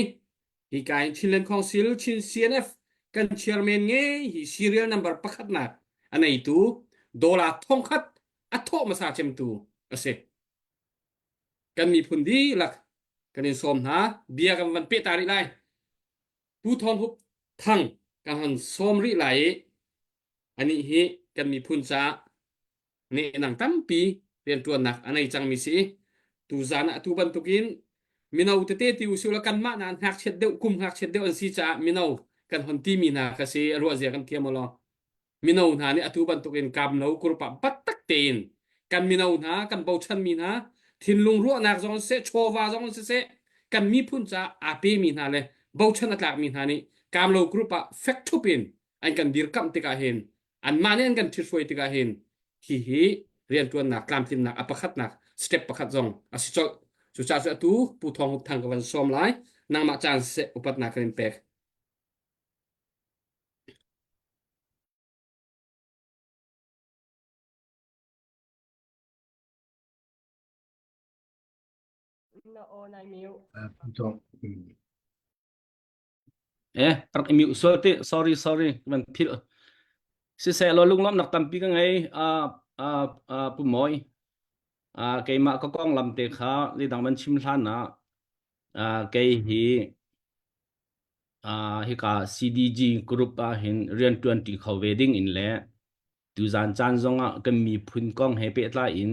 hika hin Chinland Council Chin CNF kan chairman ngei hi serial number pakhatnak a neitu dollar thongkhat a thawh hmasa cemtu a si. Kan miphun dihlak kan in sawm hna bia kan van peh ta rih lai. Pu Thawng Hup Thang kan hon sawm rih lai i anih hi kan miphun caah nehnang tampi rianṭuannak a nei cangmi si. Tuzan ah atu bantukin mino tete ti usih law kanmah na ngakchiat deuh kum ngakchiat deuh an si caah mino kan hon timi hna kha si a ruahzia kan thiam law mino hna nih atu bantukin kamlo kurpa battak tein kan mino hna kan bochanmi hna thinlung ruahnak zong siseh chawva zong siseh kan miphun caah aa pemi hna le bochan a tlakmi hna nih kamlo group ah fek ṭhup in an kan dirkamh tikah hin anmah nih an kan ṭhithruai tikah hin hihi rianṭuannak tlamtlinnak a pakhatnak step pakhat zong a si colh. Cucaah cu atu Pu Thawng Hup Thang ka van sawm lai. Nangmah caan siseh upatnak kan in pek. Na aw nai mute. Pu Thawng. Eh, rak i mute sual ti. Sorry, sorry. Van philh. Siseh law lunglawmhnak tampi ka ngei. Uh, uh, uh, Pu Mawi. Uh, keimah ka konglam te kha zeidang van chim hlan ah uh, kei hi uh, hika CDG group ah hin rian ṭuanṭi kho ve ding in le tuzan caan zongah kan miphun kong he pehtlai in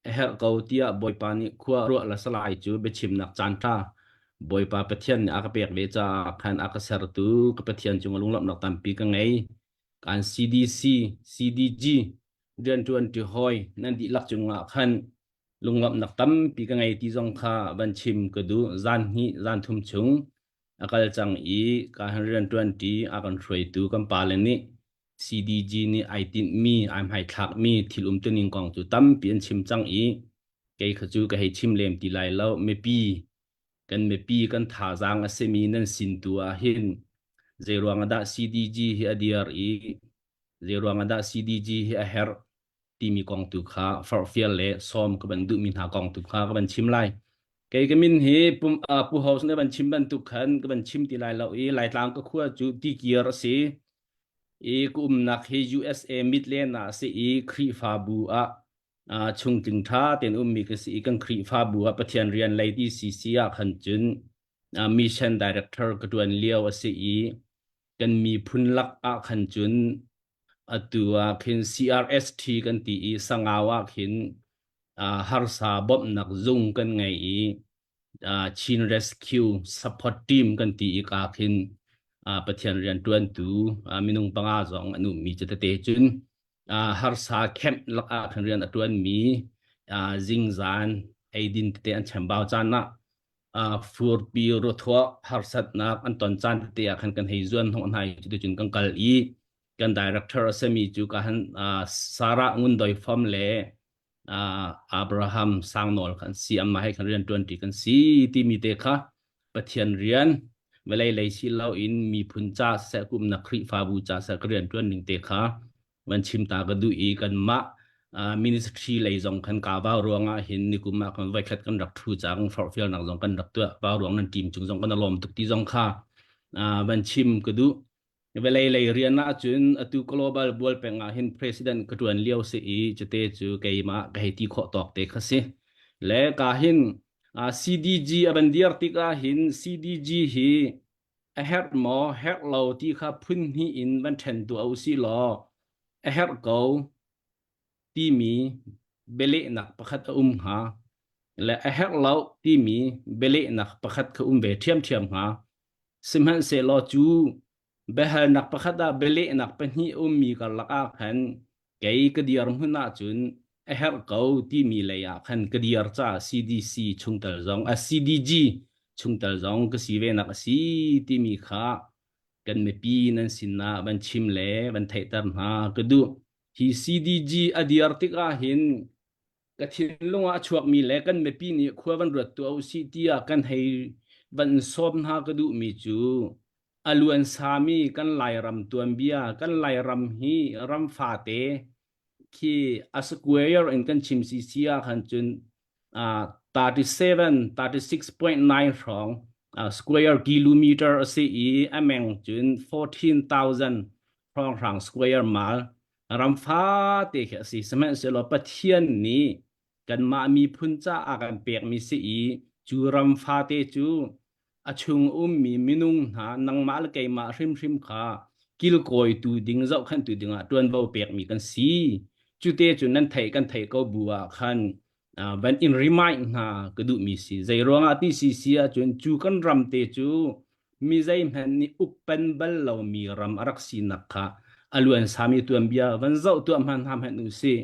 a herh ko tiah Bawipa nih khua ruah le salai cu biachimnak caanṭha Bawipa Pathian nih a ka pek ve caah khan a ka sertu ka Pathian cung lunglawmhnak tampi ka ngei. Kan CDC, CDG rianṭuanṭi hawi nan dihlak cungah khan lunglawmhnak tampi ka ngei ti zong kha van chim ka duh. Zan hnih, zan thum chung a kal cang i ka han rianṭuanṭi a kan hruaitu kan pale nih CDG nih ai tinhmi, ai hmaithlakmi thil umtuning kong cu tampi an chim cang i kei kha cu ka hei chim lem ti lai lo. Mipi, kan mipi kan thazaang a simi nan sin tu ah hin zeiruang ah dah CDG hi a dir i zeiruang ah dah CDG hi a herh timi kong tu kha forhfial le sawm ka van duhmi hna kong tu kha ka van chim lai. Kei ka min hi pum, uh, Pu House nih van chim bantuk khan ka van chim ti lai lo i Laitlang ka khua cu tikir a si. I ka umnak hi USA Midland ah a si i Khrihfabu ah uh, chungtling ṭha tein ummi ka si i kan Khrihfabu ah Pathian rian lei TCC ah khan cun uh, mission director ka ṭuan lio a si i kan miphun lak ah khan cun atu ah khin CRST kan ti i Sangau ah khin uh, harsa bawmhnak zung kan ngei i uh, Chin Rescue Support Team kan ti i ka khin uh, Pathian rianṭuantu uh, minung panga zong an ummi cu tete cun uh, harsa camp lak ah khan rian a ṭuanmi uh, zingzan eidin tete an chambau caan ah uh, furpi ruthuah harsatnak an ton caan tete ah khan kan hei zuan hnawh hna i cuticun kan kal i kan director a simi cu ka han uh, Sarah Ngun Doi Fom le uh, Abraham Sangnawl kan si amma he kan rian ṭuanṭi kan si timi te kha Pathian rian vawlei lei si loin miphun ca seh kumnak Khrihfabu ca seh ka rian ṭuan ning te kha van chim ta ka duh i kanmah uh, ministry lei zong khan ka vau ruangah hin nikum ah kan voikhat kan rak thu cang forhfialnak zong kan rak tuah vau ruang nan team cung zong kan lawm tuk ti zong kha uh, van chim ka duh Vawlei lei rian ahcun atu global bual peng ah hin president ka ṭuan lio si i cute cu keimah ka hei ti khawh tawk te kha si. Le ka hin CDG a van dir tikah hin CDG hi a herh maw herh lo ti kha phun hnih in van ṭhen tuah usih law a herh ko timi bialehnak pakhat a um hnga le a herh lo timi bialehnak pakhat kha um ve ṭhiamṭhiam hnga. Sihmanhsehlaw cu biahalnak pakhat ah bialehnak pahnih a ummi karlak ah khan. Kei ka dir hmun ahcun a herh ko timi lei ah khan ka dir caah CDC chungtel zong a CDG chungtel zong ka si ve nak a si timi kha kan mipi nan sinah van chim le van theihter hna ka duh. Hi CDG a dir tikah hin ka thinlung ah a chuakmi le kan mipi nih khua van ruat tuah usih tiah kan hei van sawm hna ka duhmi cu a luan sami kan Lairam tuanbia kan Lairam hi ram fate khi a square in kan chim si si ah khan cun uh, 37 36.9 hrawng uh, square kilometer a si i a meng cun 14,000 hrawng hrang square mile ram fate khi a si. Sihmanhsehlaw Pathian nih kanmah miphun caah kan pekmi si i cu ram fate cu a chung ummi minung hna nangmah le keimah hrimhrim kha kilkawitu ding zohkhenhtu dingah ṭuanvo pekmi kan si. Cute cu nan theih kan theih ko bu ah khan van in remind hna ka duhmi si. Zei ruangah ti si si ahcun cu kan ram te cu mi zeihmanh nih ukpen bal lomi ram a rak sinak kha a luan sami tuanbia van zoh tuah hmanh hna hmanh u sih.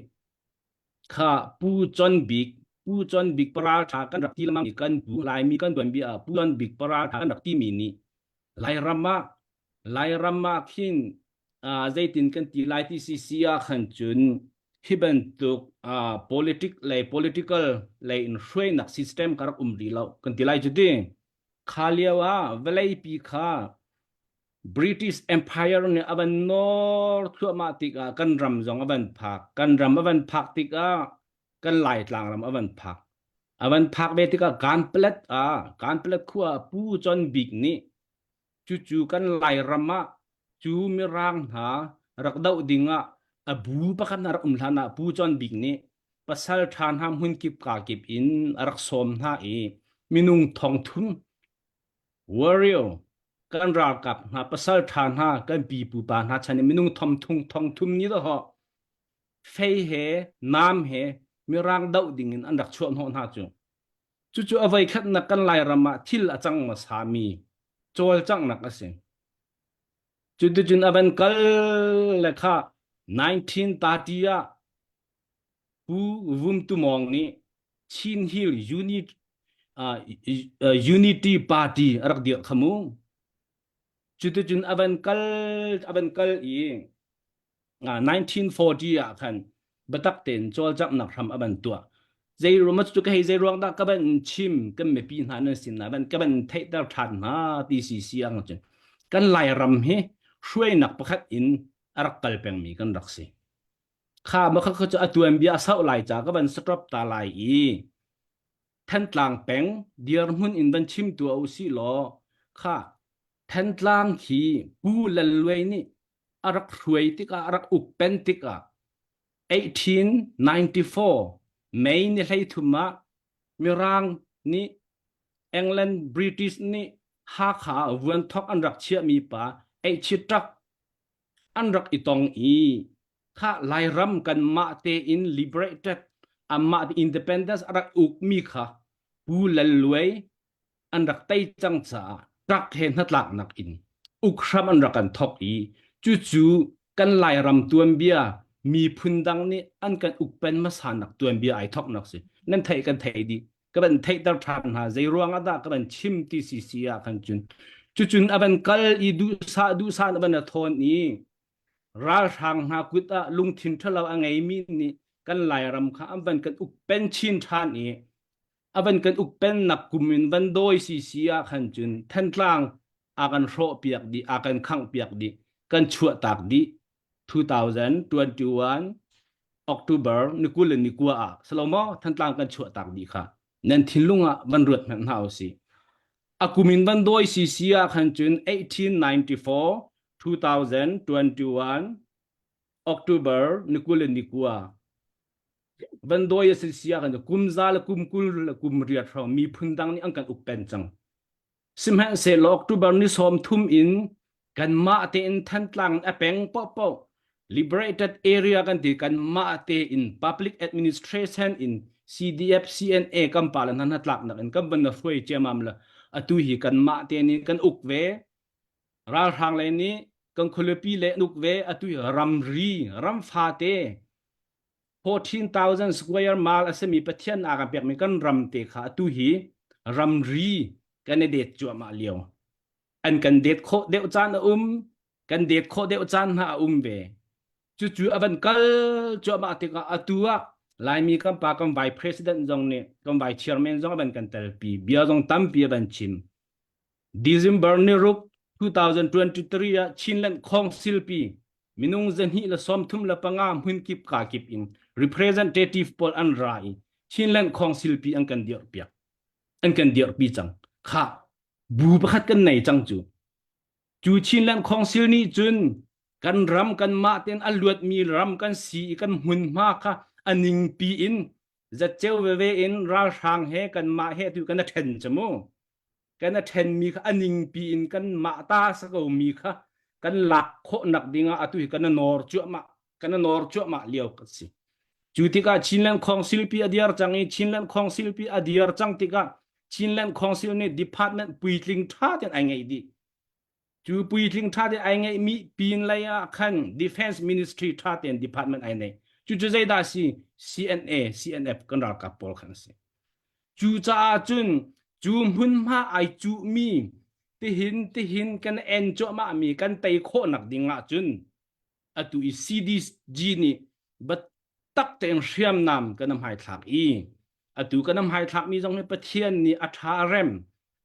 Kha Pu Con Bik Pu Con Bik paralṭha kan rak ti lengmang kan pu Laimi kan tuanbia ah Pu Con Bik paralṭha kan rak timi nih Lairam ah Lairam ah khin uh, zeitin kan ti lai ti si si ah khan cun hi bantuk uh, politic lei political lei in hruainak system ka rak um rih lo kan ti lai cu ti. Kha lio ah vawleipi kha British Empire nih a van nawr thluahmah tikah kan ram zong a van phak. Kan ram a van phak tikah kan Laitlang ram a van phak. A van phak ve tikah Kanpalet ah Kanpalet khua ah Pu Con Bik nih cucu kan Lairam ah cu Mirang hna rak doh ding ah a bu pakhat hna rak um hlan ah Pu Con Bik nih pasal ṭha hna hmunkip kakip in a rak sawm hna i minung thongthum warrior kan ralkap hna pasal ṭha hna kan pipu pa hna chan i minung thongthum thongthum ni dawh fei he nam he mirang doh ding in an rak chuah hnawh hna cu cucu a voikhatnak kan Lairam ah thil a cang hmasa mi cawlcanghnak a si. Cuticun a van kal le kha 1930 ah Pu Vum Tu Mawng nih Chin Hill Unit, uh, Unity Party a rak dirh kha mu. Cuticun a van kal a van kal i 1940 ah khan biatak tein cawlcanghnak hram a van tuah. Zei ruang cu ka hei zei ruang dah ka van chim kan mipi hna nan sin ah van ka van theihter ṭhan hna ti si si ang cun kan Lairam hi hruainak pakhat in a rak kal pengmi kan rak si. Kha ma kha cu a tuanbia a sauh lai ca ka van stop ta lai i Thantlang peng dirhmun in van chim tu u si law kha Thantlang khi Pu Lal Luai nih a rak hruai tikah a rak uk pen tikah 1894 May ni 13 ah Mirang nih England British nih Hakha ah vuanthok an rak chiahmi pa Eichitrak an rak i tong i kha Lairam kanmah tein liberated amah independence a rak ukmi kha Pu Lal Luai an rak tei cang caah rak he hnatlaknak in uk hram an rak kan thok i cucu kan Lairam tuanbia miphun dang nih an kan ukpen hmasa nak tuanbia ai thoknak si nan theih kan theih dih ka van theihter ṭhan hna zei ruang ah dah ka van chim ti si si ah khan cun cucun a van kal i duhsah duhsah a van a thawn i ralhrang hna kut ah lungthin ṭhalo a ngeimi nih kan Lairam kha an van kan ukpen chin ṭhan i a van kan ukpennak kum in van dawi si si ah khan cun Thantlang a kan hrawh piak dih a kan khangh piak dih kan chuah tak dih 2021 October ni 20 le ni kua ah salomo Thantlang kan chuah tak dih kha nan thinlung ah van ruat hmanh hna usih a kum in van dawi si si ah khan cun 1894 2021 October ni 20 le ni kua van dawi a si si ah khan kum za le kum 20 le kum riat hrawng miphun dang nih an kan uk pen cang Sihmanhsehlaw October ni 30 in kanmah tein Thantlang a peng paohpaoh liberated area kan ti kanmah tein public administration in CDF CNA kan pa le hna hnatlaknak in kan van hruai ciamam le atu hi kanmah tein in kan uk ve ralhrang lei nih kan khualipi le an uk ve atu hi ramri ram fate. 14,000 square mile a simi Pathian a kan pekmi kan ram te kha atu hi ramri kan i det cuahmah lio. An kan det khawh deuh caan a um, kan det khawh deuh caan hna a um ve. Cucu a van kal cuahmah tikah atu ah Laimi kan pa kan vice president zong nih kan vice chairman zong a van kan telpi bia zong tampi a van chim. December ni ruk 2023 ah Chinland Council pi minung 235 hmunkip kakip in representative pawl an ra i Chinland Council pi an kan dirhpiak an kan dirhpi cang kha bu pakhat kan nei cang cu cu Chinland Council nih cun kan ram kan mah ten a luatmi ram kan si i kan hmunhma kha a ningpi in zatceu veve in ralhrang he kan mah he tu kan a then cu mu kan a ṭhenmi kha a ningpi in kan mah ta sa komi kha kan lak khawh nak dingah atu hi kan nawr cuahmah kan nawr cuahmah lio kan si. Cu tikah Chinland Council pi a diar cang i Chinland Council pi a diar cang tikah Chinland Council nih department puitling ṭha ten ai ngeih dih. Cu puitling ṭha te ai ngeihmi pin lei ah khan Defense Ministry ṭha tein department ai nei. Cucu zeidah si? CNA, CNF kan ralkap pawl khan a si. Cu caah cun cu hmunhma ai cuhmi tihin tihin kan en cuahmahmi kan tei khawhnak ding ah cun atu i CDG nih biatak tein hriamnam kan hmaithlak i atu kan hmaithlakmi zong hi Pathian nih a ṭha a rem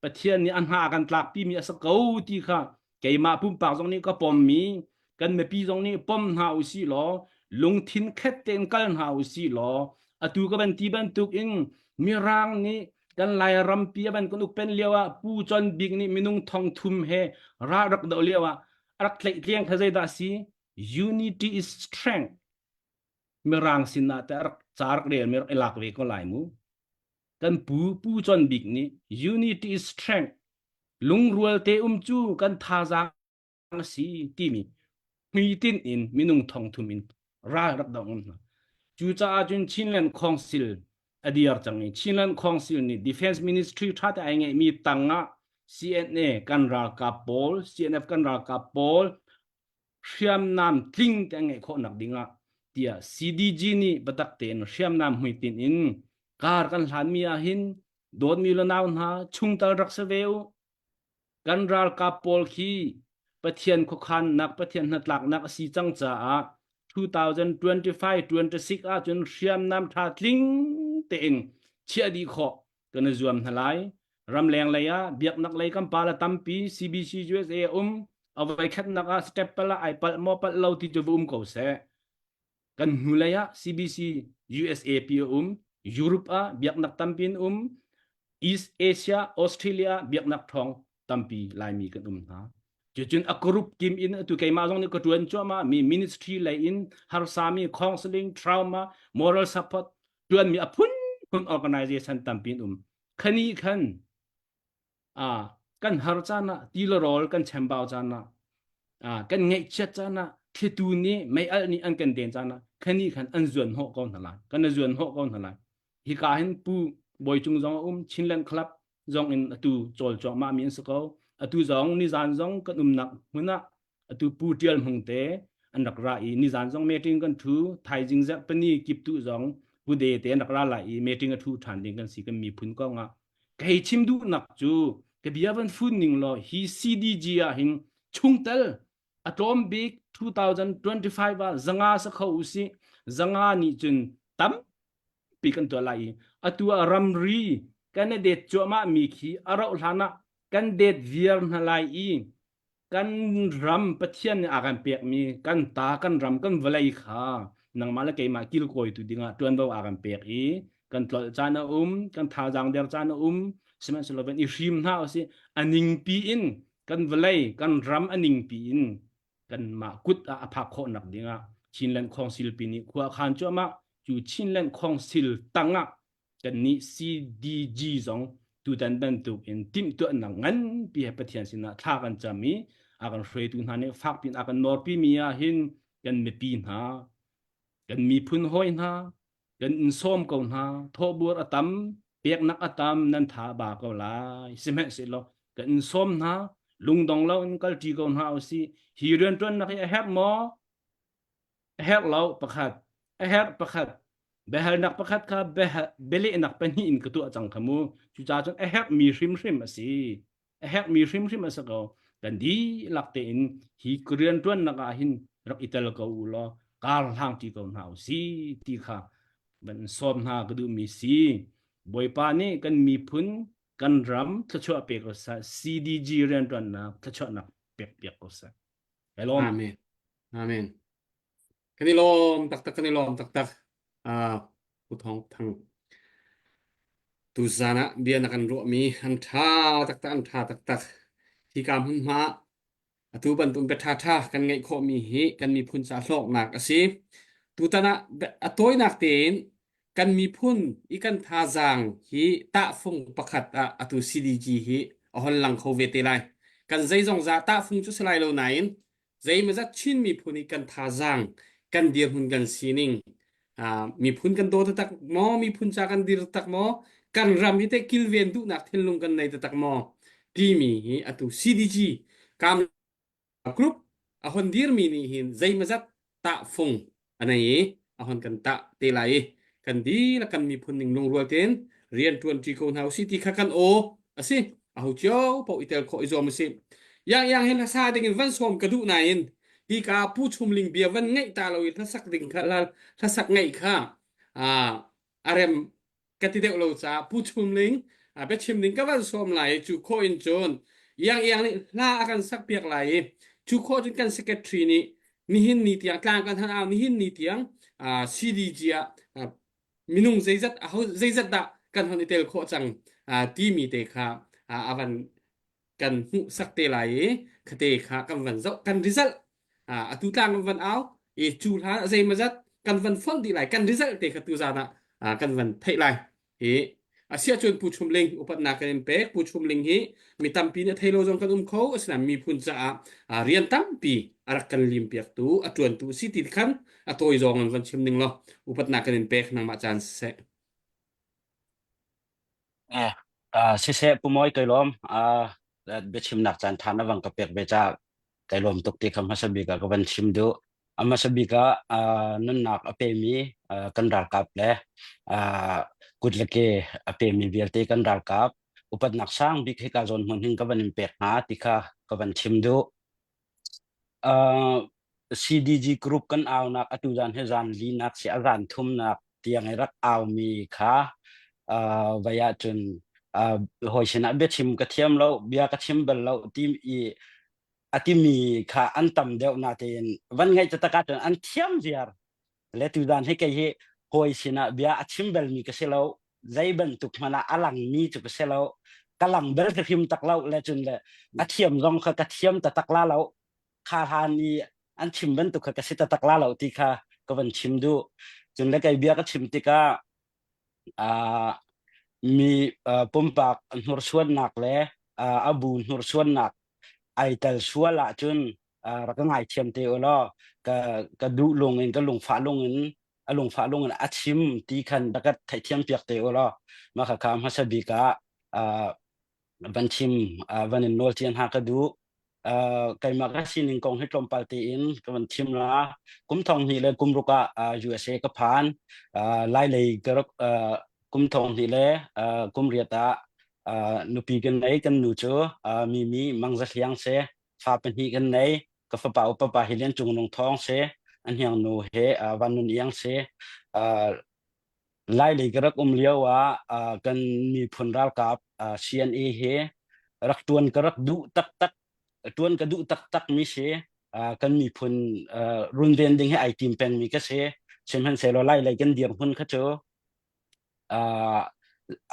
Pathian nih a hna a kan tlakpimi a si ko ti kha keimah pumpak zong nih ka pommi kan mipi zong nih pom hna u sih law lungthin khet tein kal hna u sih law atu ka van ti bantuk in Mirang nih kan Lairampi a van kan ukpen lio ah Pu Con Bik nih minung thong thum he ral rak doh lio ah a rak tlaihtleng kha zeidah si unity is strength mirang sin ah te rak ca rak rel mi rak i lak ve ko lai mu kan pu pu Con Bik nih unity is strength lungrual te um cu kan thazaang a si timi hmuitinh in minung thong thum in ral rak do ngam hna cucaah cun Chinland Council a dir cang i Chinland Council nih Defense Ministry ṭha te ai ngeihmi tangah CNA kan ralkap pawl CNF kan ralkap pawl hriamnam tling te an ngeih khawh nak dingah tiah CDG nih biatak tein hriamnam hmuitinh in kar kan hlanmi ah hin dawtmi le nau hna chungtal rak si ve u Kan ralkap pawl khi Pathian khuakhannak, Pathian hnatlaknak a si cang caah 2025-26 ahcun hriamnam ṭha tling tein chiah dih khawh kan i zuam hna lai. Ramleng lei ah biaknak lei kan pa le tampi CBC USA um a voikhatnak ah step pal ah ai palh maw palh lo ti cu va um ko seh. Kan hnulei ah CBC USAP a um, Europe ah biaknak tampi an um, East Asia, Australia biaknak ṭhawng tampi Laimi kan um hna. Cucun a group kim in atu keimah zong nih ka ṭuan cuahmah mi ministry lei in harsami counseling, trauma, moral support ṭuanmi a phunphun organization tampi an um. Khani khan ah kan har caan ah ti le rawl kan chambau caan ah ah kan ngaihchiat caan ah thlitu nih mei alh nih an kan den caan ah khani khan an zuan hnawh ko hna lai kan zuan hnawh ko hna lai hika hin pu bawi cung zong a um Chinland Club zong in atu cawl cuahmah mi an si ko atu zong nizan zong kan umnak hmun ah atu pu tial hmung te an rak ra i nizan zong meeting kan thu thaizing zarhpini kiptu zong pu de te an rak ra lai i meeting a thu ṭhan ding kan si kan miphun kong ah kei chim duhnak cu ka bia van fun ning law hi CDG ah hin chungtel a tlawm bik 2025 ah zanga sa kho usih zanga nih cun tampi kan tuah lai i atu ah ramri kan i det cuahmah mi khi a rauh hlan ah kan det viar hna lai i kan ram Pathian nih a kan pekmi kan ta kan ram kan vawlei kha nangmah le keimah kilkawitu dingah ṭuanvo a kan pek i kan tlolh caan a um kan thazaang der caan a um sihmanhsehlaw van i hrim hna usih a ningpi in kan vawlei kan ram a ningpi in kanmah kut ah a phak khawh nak dingah Chinland Council pi nih khua a khan cuahmah cu Chinland Council tangah kannih CDG zong tutan bantuk in timhtuahnak nganpi he Pathian sinah thla kan cam i a kan hruaitu hna nih fakpi in a kan nawrpi mi ah hin kan mipi hna kan miphun hawi hna kan in sawm ko hna thawhbur a tam peknak a tam nan tha ba ko lai sihmanhsehlaw kan in sawm hna lungdong lo in kalṭi ko hna usih hi rianṭuannak hi a herh maw a herh lo pakhat a herh pakhat. Biahalnak pakhat kha bialehnak pahnih in ka tuah cang kha mu. Cucaah cun a herhmi hrimhrim a si. A herhmi hrimhrim a si ko. Kan dihlak tein hi rianṭuannak ah hin rak i tel ko u law kar hlang ṭi ko hna u si ti kha van sawm hna ka duhmi si. Bawipa nih kan miphun kan ram thluachuah pek ko seh. CDG rianṭuannak thluachuahnak pek piak ko seh. Kai lawm. Amen. Amen. Kan i lawm taktak, kan i lawm taktak. Uh, Pu Thawng Thang. Tuzan ah bia na kan ruahmi an ṭha taktak, an ṭha taktak. Hika hmunhma atu bantuk bia ṭhaṭha kan ngeih khawhmi hi kan miphun ca hlawknak a si. Tutan ah a tawinak tein kan miphun i kan thazaang hi tahfung pakhat ah atu CDG hi a hon lang kho ve te lai. Kan zeizong za tahfung cu si lai lo nain zeimawzat Chin miphun i kan thazaang kan dirhmun kan sining miphun kan daw taktak maw miphun ca kan dir taktak maw kan ram hi teh kilven duhnak thinlung kan nei taktak maw timi hi atu CDG kam group a hon dirmi nih hin zeimawzat tahfung a nei i a hon kan tah te lai i kan dihlak kan miphun ning lungrual tein rian ṭuan ṭi ko hna usih ti kha kan aw a si aho cio paoh i tel khawh i zuam usih yang yang hin hlasa ding in van sawm ka duh nain hika Pu Chum Ling bia van ngaih ta lo i hlasak ding kha hlasak ngaih kha a rem ka ti deuh lo caah Pu Chum Ling biachim ding ka van sawm lai i cu khawh in cun Iang Iang nih hla a kan sak piak lai i cu khawh cun kan secretary nih nihin ni tiang tlang kan han au nihin ni tiang CDG ah minung zeizat aho zeizat dah kan hon i tel khawh cang timi te kha a van kan hmuhsak te lai i khate kha kan van zoh kan result atu tlang kan van au i cu hla zeimazat kan van fonh dih lai kan result te kha tu zan ah kan van theih lai i asiah cun Pu Chum Ling upatnak kan in pek Pu Chum Ling hi mi tampi nih thei lo zong kan um kho asinain miphun caah rian tampi a rak kan lim piaktu a tuantu si ti khan a tawi zawng in van chim ning law upatnak kan in pek nangmah caan siseh Eh, ah, siseh Pu Mawi kai lawm. Ah, biachimnak caan ṭha na vang ka pek ve ca kai lawm tuk ti kha hmasa bik ah ka van chim duh. A hmasa bik ah ah, nunnak a pemi ah, kan ralkap le ah, kut le ke a pemi vialte kan ralkap upatnak sang bik hika zawn hmun hin ka van in pek hna ti kha ka van chim duh. Uh, CDG group kan aunak atu zan he zan linak si a zan thumnak tiang i rak aumi kha uh, vai ahcun uh, hawi sinah biachim ka thiam lo bia ka chim bal lo ti i a timi kha an tam deuh na tein van ngaih taktak ahcun an thiam ziar le tuzan hi kei hi hawi sinah bia a chim belmi ka si lo zei bantuk hmanh ah a langmi cu ka si lo ka lang bel ka hrim tak lo le cun le a thiam zong kha ka thiam taktak la lo kha hlan i an chim bantuk kha ka si taktak la lo ti kha ka van chim duh cun le kei bia ka chim tikah uh, mi uh, pumpak hnursuannak le uh, a bu hnursuannak ai tel sual ahcun uh, rak ka ngaithiam te u law ka ka duh lung in ka lungfah lung in a lungfah lung in a chim ti khan rak ka theihthiam piak te u law mah kha kha hmasa bik ah uh, van chim uh, van in nawl cian ha ka duh uh, keimah ka sining kong hi tlawmpal tein ka van chim la kum thong hnih le kum ruk ah uh, USA ka phan uh, lai lei ka rak uh, kum thong hnih le uh, kum riat ah uh, nupi kan nei kan nu cu uh, mimi mangza hliang se fa pahnih kan nei ka fapa upa pa hi Lian Cung Nung Thawng si an hniang nu he uh, Van Nun Iang si uh, Lai lei ka rak um lio ah uh, kan miphun ralkap uh, CNA he rak tuan ka rak duh taktak tuan ka duh taktak mi si uh, kan miphun uh, runven ding hi ai tim peng mi ka si sihmanhsehlaw lai lei kan dirhmun kha cu uh,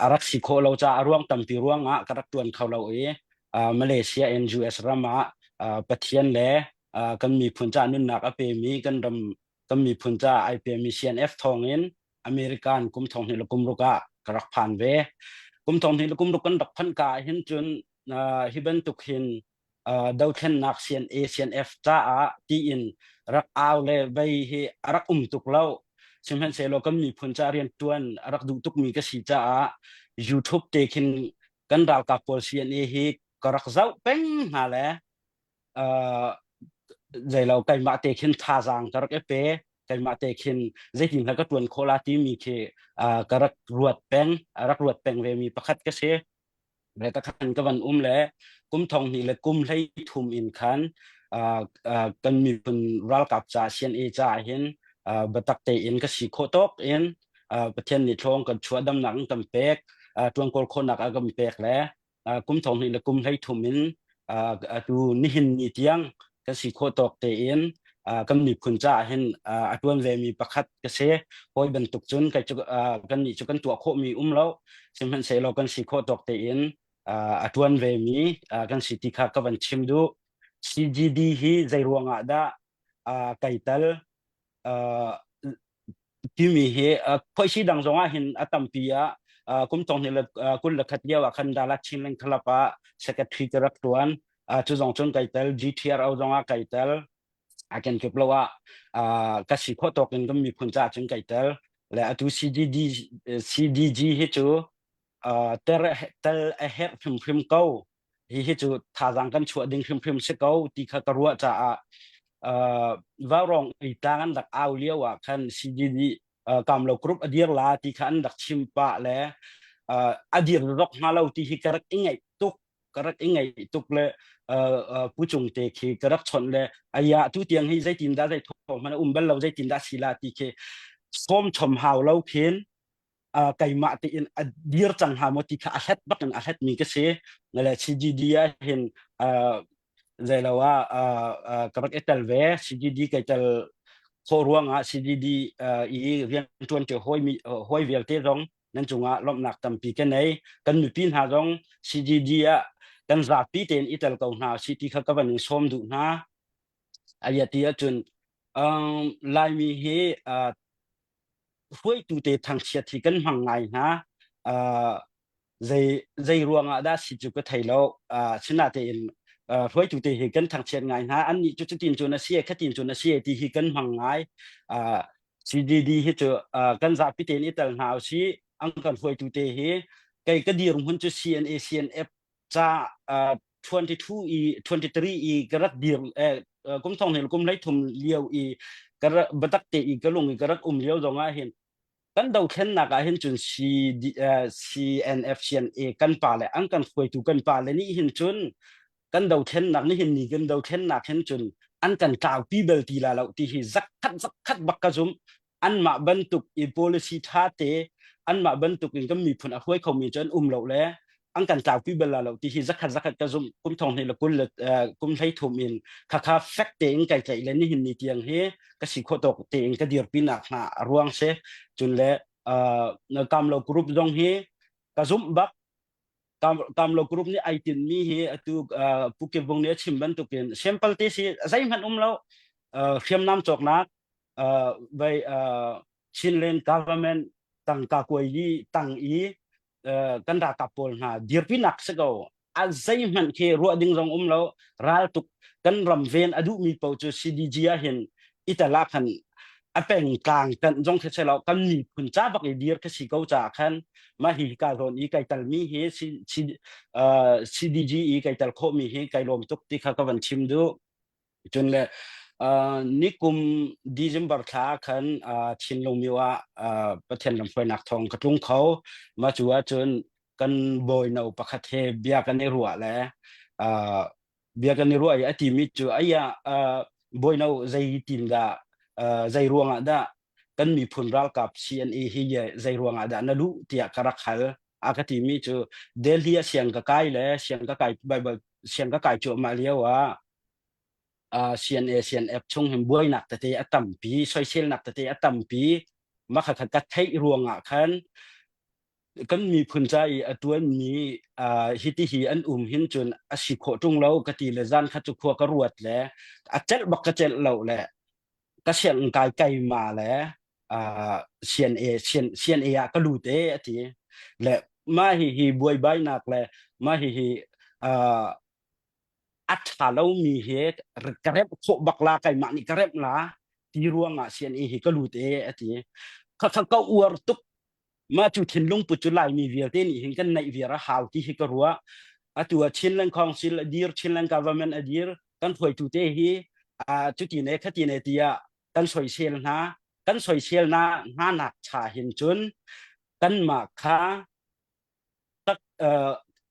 a rak si khawh lo caah a ruang tampi ruangah ka rak tuan kho lo i uh, Malaysia in US ram ah uh, Pathian le uh, kan miphun caah nunnak a pemi kan ram kan miphun caah ai pemi CNF thawngin American kum thong hnih le kum ruk ah ka rak phan ve. Kum thong hnih le kum ruk kan rak phanh ka ah hin cun uh, hi bantuk hin uh, dothlennak CNA CNF caah tiin rak au le vei hi a rak um tuk lo sihmanhsehlaw kan miphun ca rian tuan a rak duh tukmi ka si caah YouTube te khin kan ralkap pawl CNA hi ka rak zoh peng hna le uh, zeilo keimah te khin thazaang ka rak i pe. Keimah te khin zeitin hla ka tuan khawh la timi khi ka rak ruat peng, rak ruat peng ve mi pakhat ka si. Le ta khan ka van um le kum thong hnih le kum hlei thum in khan kan miphun ralkap ca CNA ca hin biatak tein ka si khawh tawk in Pathian nih thlawng kan chuah damnak in kan pek tuan kawl khawhnak a kan pek le kum thong hnih le kum hlei thum in atu nihin ni tiang kan si khawh tawk tein kan miphun caah hin a tuan ve mi pakhat ka si. Hawi bantuk cun kai cu kan nih cu kan tuah khawh mi um lo sihmanhsehlaw kan si khawh tawk tein a tuan ve mi kan si ti kha ka van chim duh. CGD hi zei ruang ah dah kai tal timi hi khuaisi dang zong ah hin a tampi ah kum thong hnih le 21 lio ah khan Dalat Chinland Club ah secretary ka rak tuan. Cu zong cun kai tel GTRO zong ah kai tel a ken kip lo ah ka si khawh tawk in kan miphun caah cun kai tel le atu CDD CDG hi cu ter tel a herh hrimhrim ko hi hi cu thazaang kan chuah ding hrimhrim si ko ti kha ka ruah caah uh, Vaurong i tlang an rak au lio ah khan CDD uh, Kamlo group a dir la ti kha an rak chim pah le uh, a dir rok hnga lo ti hi ka rak i ngaih tuk ka rak i ngaih tuk le uh, uh, pu cung te khi ka rak chawnh le aya tu tiang hi zeitin dah zei thawng hmanh a um bal lo zeitin dah si la ti khi sawm chom hau lo khin uh, keimah tein a dir cang hnga maw ti kha a hlet bak in a hlet mi ka si le CGD ah hin uh, zeilo ah uh, uh, ka rak i tel ve CGD kai tel khawh ruangah CGD uh, i rian ṭuan ṭi hawi mi hawi vialte zong nan cungah lawmhnak tampi ka nei kan mipi hna zong CGD ah kan zapi tein i tel ko hna si ti kha ka van in sawm duh hna aya ti ahcun um, Laimi hi uh, hruaitu te thangchiat hi kan hmang ngai hna. Uh, zei zei ruangah dah si cu ka thei lo. Uh, sinatein uh, hruaitu te hi kan thangchiat ngai hna. An nih cu cutin cun a si khatin cun a si ti hi kan hmang ngai. Uh, CDD hi cu uh, kan zapi tein i tel hna usih. An kan hruaitu te hi kei ka dirhmun cu CNA CNF ca uh, 22 i 23 i ka rak dir eh, kum thong hnih kum hlei thum lio i ka batak te i ka lung i ka rak um lio zong ah hin kan dothlennak ah hin cun C, CNF CNA kan pa le an kan hruaitu kan pa le nih hin cun kan dothlennak ni hin ni kan dothlennak hin cun an kan tlaupi bel ti la lo ti hi zakkhat zakkhat bak ka zum anmah bantuk i policy ṭha te anmah bantuk in kan miphun a hruai khomi cu an um lo le an kan tlaupi bal la lo ti hi zakhat zakhat ka zumh kum thong hnih le kul le kum hlei thum in khakha fek tein kai tlaih le nihin ni tiang hi ka si khawh tawk tein ka dirpi nak hna a ruang si cun le kamlo group zong hi ka zumh bak kamlo group nih ai tinmi hi atu Pu Kip Vung nih a chim bantukin simple te si zeihmanh um lo hriamnam cawknak vai Chinland government tangka kuai i tang i kan ralkap pawl hna dirpinak si ko a zeihmanh khi ruah ding zong um lo raltuk kan ram ven a duhmi paoh cu CDG ah hin ital ah khan a pengtlang tanh zong khi selo kan miphun ca bak i dir ka si ko caah khan mah hi ka zawn i kai talmi hi CDG i kai tal khawhmi hi kai lawm tuk ti kha ka van chim duh Cun le uh, nikum December thla khan uh, Chinlung myo ah uh, Pathian lamhruainak thawng ka tlung kho. Mah cu ahcun kan bawino pakhat he bia kan i ruah le uh, bia kan i ruah i a timi cu aya uh, bawino zei tin dah uh, zei ruangah dah kan miphun ralkap CNA hi zei ruangah dah na luh tiah ka rak hal a ka timi cu Delhi ah siang ka kai le siang ka kai Bible siang ka kai cuahmah lio ah uh, CNA CNF chung hin buainak tete a tampi soiselnak tete a tampi mah kha ka theih ruangah khan kan miphun ca i a tuanmi uh, hiti hi an um hin cun a si khawh ṭung lo ka ti le zan kha cu khua ka ruat le a celh bak ka celh lo le ka sianginn kai keima le uh, CNA CNA ah ka lut e a ti le mah hi hi buaibainak le mah hi hi uh, a ṭha lomi hi ka remh khawh bak la keimah nih ka remh la ti ruangah CNA hi ka lut e a ti kha kha ka uar tuk mah cu thinlung put cu Laimi vialte nih hin kan neih viar a hau ti hi ka ruah atu ah Chinland Council a dir Chinland government a dir kan hruaitu te hi cuti ne khati ne tiah. Kan soisel hna kan soisel na hna nak cha hin cun kanmah kha tak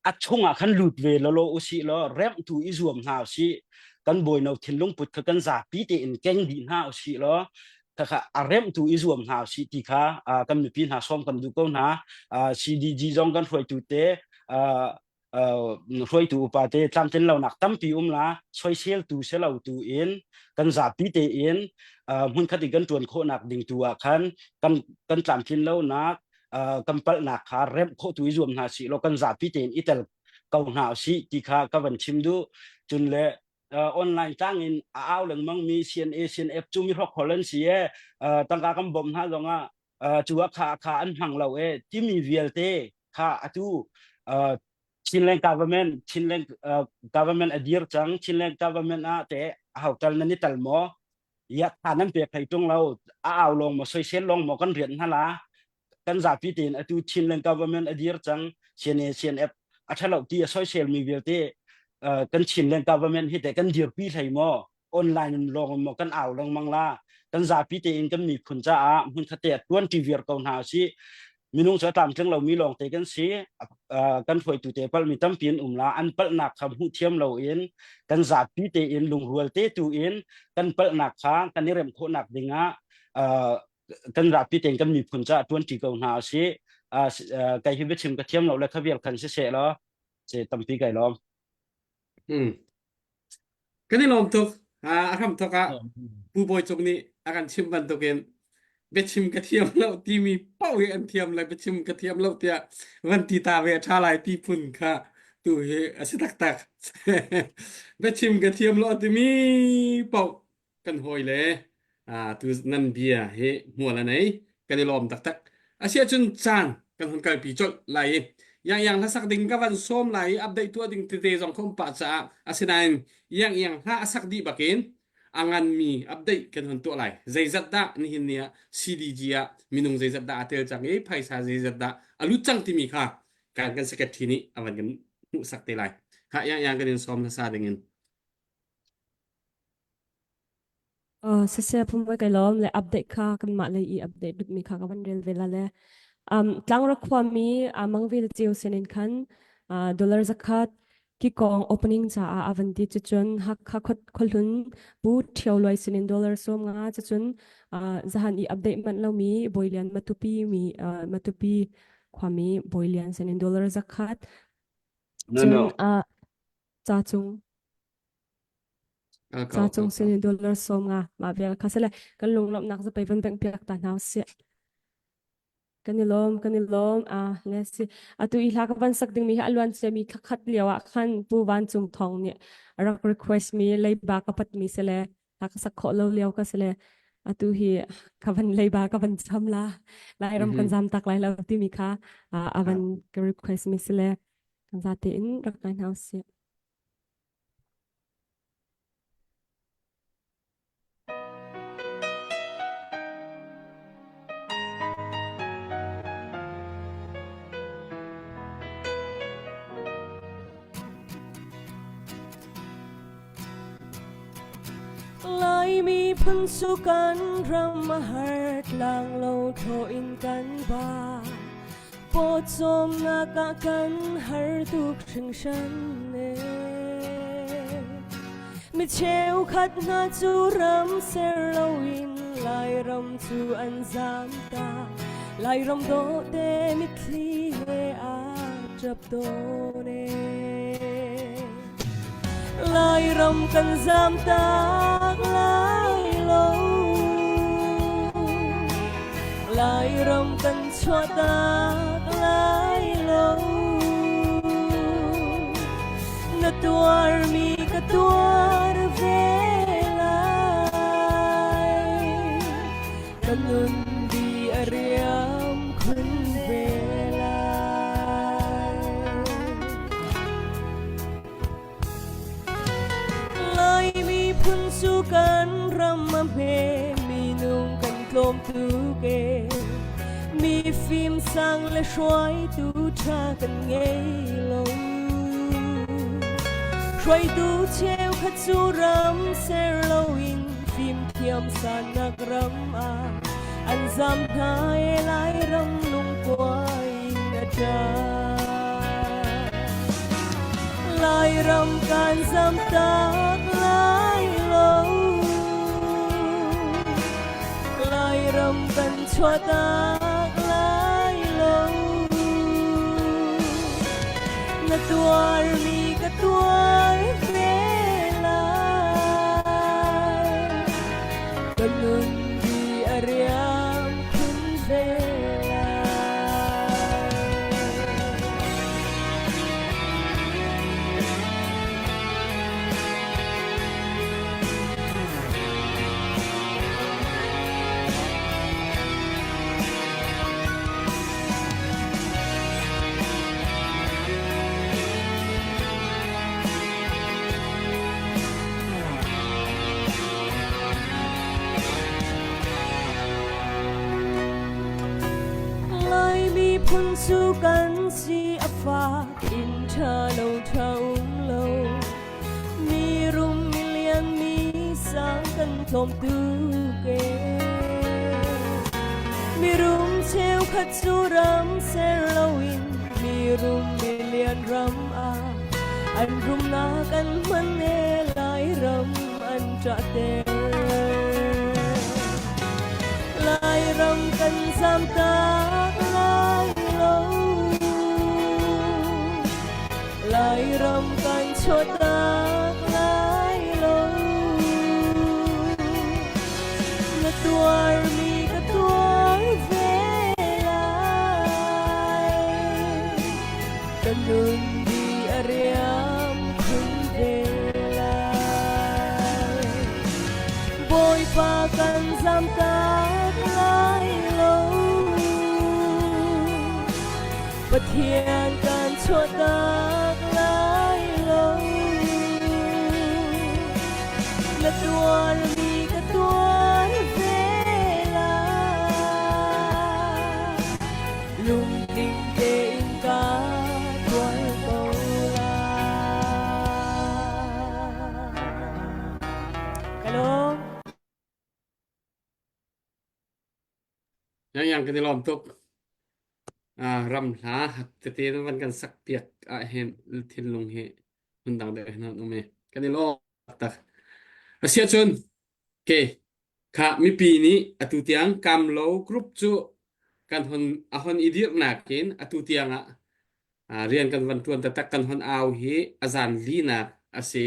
a chungah khan lut ve lolo usih law remh tu i zuam hna usih kan bawino thinlung put kha kan zapi tein keng dih hna usih law khakha a remh tu i zuam hna usih ti kha kan mipi hna sawm kan duh ko hna. CDG zong kan hruaitu te hruaitu upa te tlamtlin lonak tampi um la soisel tu selo tu in kan zapi tein hmunkhat i kan tuan khawhnak ding tu ah khan kan kan tlamtlin lonak kan palhnak kha remh khawh tu i zuam hna sih law kan zapi tein i tel ko hna usih ti kha ka van chim duh. Cun le online tlang in a au lengmang mi CNA CNF cu mi hrokhol an si e, tangka kan bawmh hna zongah cu ah kha kha an hmang lo e timi vialte kha atu Chinland government Chinland government a dir cang. Chinland government ah te hotel nan i tal maw? Ya tha nan pek thei tung lo, a au lawng maw soisel lawng maw kan rian hna la? Kan zapi tein atu Chinland government a dir cang. CNA CNF a thalo ti a soisel mi vialte kan Chinland government hi te kan dirpi hlei maw? Online in lawng maw kan au lengmang la? Kan zapi tein kan miphun caah hmun khate tuan ti viar ko hna si. Minung cu a tlamtling lomi lawng te kan si. Kan hruaitu te palmi tampi an um la, an palhnak kha hmuh thiam loin kan zapi tein lungrual te tu in kan palhnak kha kan i remh khawhnak dingah kan zapi tein kan miphun caah tuan ṭi ko hna si. Kai hi biachim ka thiam lo le kha vial khan si seh law se tampi kai lawm. Kan i lawm tuk. A hram thok ah Pu Bawi Cung nih a kan chimh bantukin biachim ka thiam lo timi paoh hi an thiam le biachim ka thiam lo tiah van ti ta ve a ṭha lai ti phun kha tu hi a si taktak. Biachim ka thiam lo timi paoh kan hawi le tu nan bia hi hmual a nei. Kan i lawm taktak. Asiahcun caan kan hun kalpi colh lai i yang yang hlasak ding ka van sawm lai i update tuah ding tete zong khom pah caah asinain yang yang hla a sak dih bakin a nganmi update kan hun tuah lai. Zeizat dah nihin ni ah CDG ah minung zeizat dah a tel cang i phaisa zeizat dah a lut cang timi kha kan kan secretary nih a van kan hmuhsak te lai. Ha yang yang kan in sawm hmasa ding in. Siseh phungbuai kai lawm le update kha kanmah lei i update bikmi kha ka van rel ve la le um, Tlangra khuami Mangvil ceu sinin khan dollar zakhat kikong opening caah a van ti cucun Hakha khuahlun Pu Ṭhio Luai sinin dollar 50 cucun zahan i update manh lomi Bawilian Matupi mi Matupi khuami Bawilian sinin dollar zakhat No, cun no. ca cung Ca cung sin in dollar 50 mah vial kha sile kan lunglawmhnak zapei van bengh piak ta hna usih. Kan i lawm, kan i lawm. Ah, le si. Atu i hla ka van sak dingmi hi a luan ciami thlakhat lio ah khan Pu Van Cung Thawng nih a rak request mi leiba ka pat mi sile hla ka sak khawh lo lio ka sile atu hi ka van leiba ka van cham la Lairam kan zam tak lai lo timi kha a van ka request mi sile kan zate in rak ngai hna usih. Laimi phun cu kan ram a har tlang lo thaw in kan ba. Pawcawmnak ah kan har tuk hringhran e. Mi cheukhat hna cu ram ser loin Lairam cu an zam ta. Lairam dawhte mitthli he aa ṭap tawn e. Lairam kan zam tak lai lo. Lairam kan chuah tak lai lo. Na tuarmi ka tuar ve lai. Ka nun di a riam khun ve lai. Laimi phun cu kan ram a hme minung kan tlawm tuk e. Mi fim sang le hruaitu ṭha kan ngei lo. Hruaitu cheukhat cu ram ser loin. Fimthiam sannak ram ah an zam hna e Lairam lungkuai in a ṭa. Lairam kan zam tak lai lo. Lairam kan chuah tak lai lo. Na tuarmi ka tuar ve lai. Ka nun di a riam khun ve lai. Laimi phun cu kan si a fak inn ṭha lo ṭha um lo mi rum mi lian mi sang kan tlawm tuk e mirum cheukhat cu ram ser loin mirum milian ram ah an rumnak an hman e Lairam an ṭahter Lairam kan zamtak lai lo Lairam kan chuahtak lai lo. Na tuarmi ka tuar ve lai. Ka nun di a riam khun ve lai. Bawipa kan zamtak lai lo. Pathian kan chuahtak lai lo. Na tuarmi ka tuar ve lai. Lungtling tein ka tuar ko lai. Ka lawm. Yang yang kan i lawm tuk. Ah, ram hla hat tete na van kan sak piak ah hin thinlung hi hmun dang deuh hin an um i kan i lawm tak. Asia cun ke kha mipi nih atu tiang Kamlo group cu kan hon a hon i dirhnak in atu tiang ah ah, rian kan van tuan taktak kan hon au hi a zan linak a si.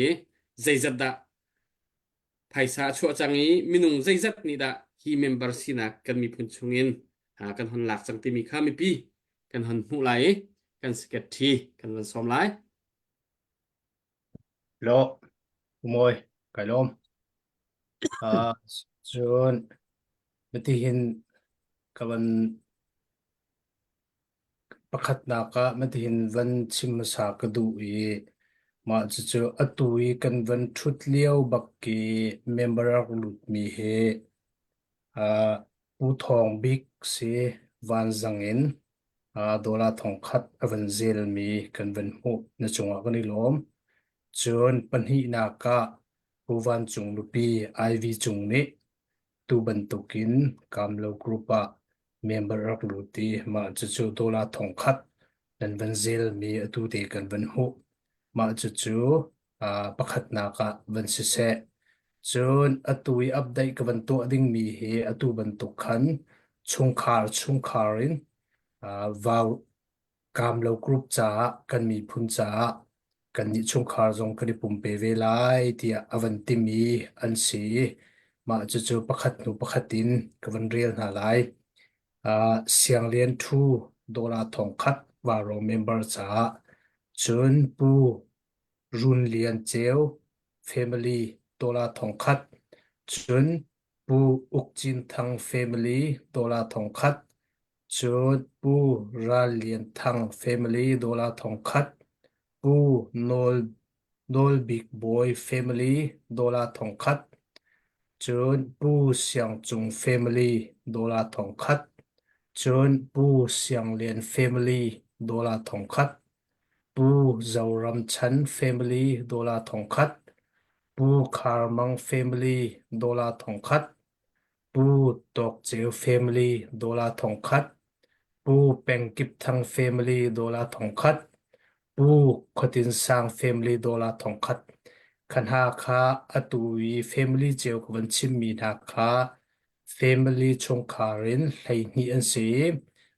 Zeizat dah phaisa a chuah cang i minung zeizat nih dah hi member sinak kan miphun chungin kan hon lak cang timi kha mipi kan hon hmuh lai i kan secretary kan van sawm lai. Lo, umawi, kai lawm. Uh, cun, matihin ka van Pakhatnak ah matihin van chim hmasa ka duh i mah cucu atu i kan van ṭhut lio bak i member rak lutmi hi uh, Pu Thawng Bik si Vanzang in uh, dollar thongkhat a van zelmi kan van hmuh na cungah kan i lawm. Cun pahnihnak ah Pu Van Cung nupi Ivy Cung nih Tu bantukin Kamlo Group ah member rak lut i mah cucu dollar thongkhat nan van zelmi atu te kan van hmuh. Mah cucu uh, pakhatnak ah van siseh. Cun atu i update ka van tuah dingmi hi atu bantuk khan chungkhar chungkhar in uh, vau Kamlo Group caah kan miphun caah kannih chungkhar zong kan i pumpe ve lai tiah a van timi an si. Mah cucu pakhat hnu pakhat in ka van rel hna lai. Uh, Sianglian Thu dollar thongkhat Varo member caah cun Pu Run Lian Ceu family dollar thongkhat cun Pu Uk Cin Thang family dollar thongkhat Cun Pu Ral Lian Thang family dollar thongkhat, Pu Nawl Nawl Bik Bawi family dollar thongkhat, cun Pu Siang Cung family dollar thongkhat, cun Pu Siang Lian family dollar thongkhat, Pu Zoram Chan family dollar thongkhat. Pu Khar Mang family dollar 1000, Pu Tawk Ceu family dollar 1000, Pu Peng Kip Thang family dollar 1000, Pu Khuatin Sang family dollar 1000. Kha hna kha atu i family cio ka van chimmi hna kha family chungkhar in 12 an si i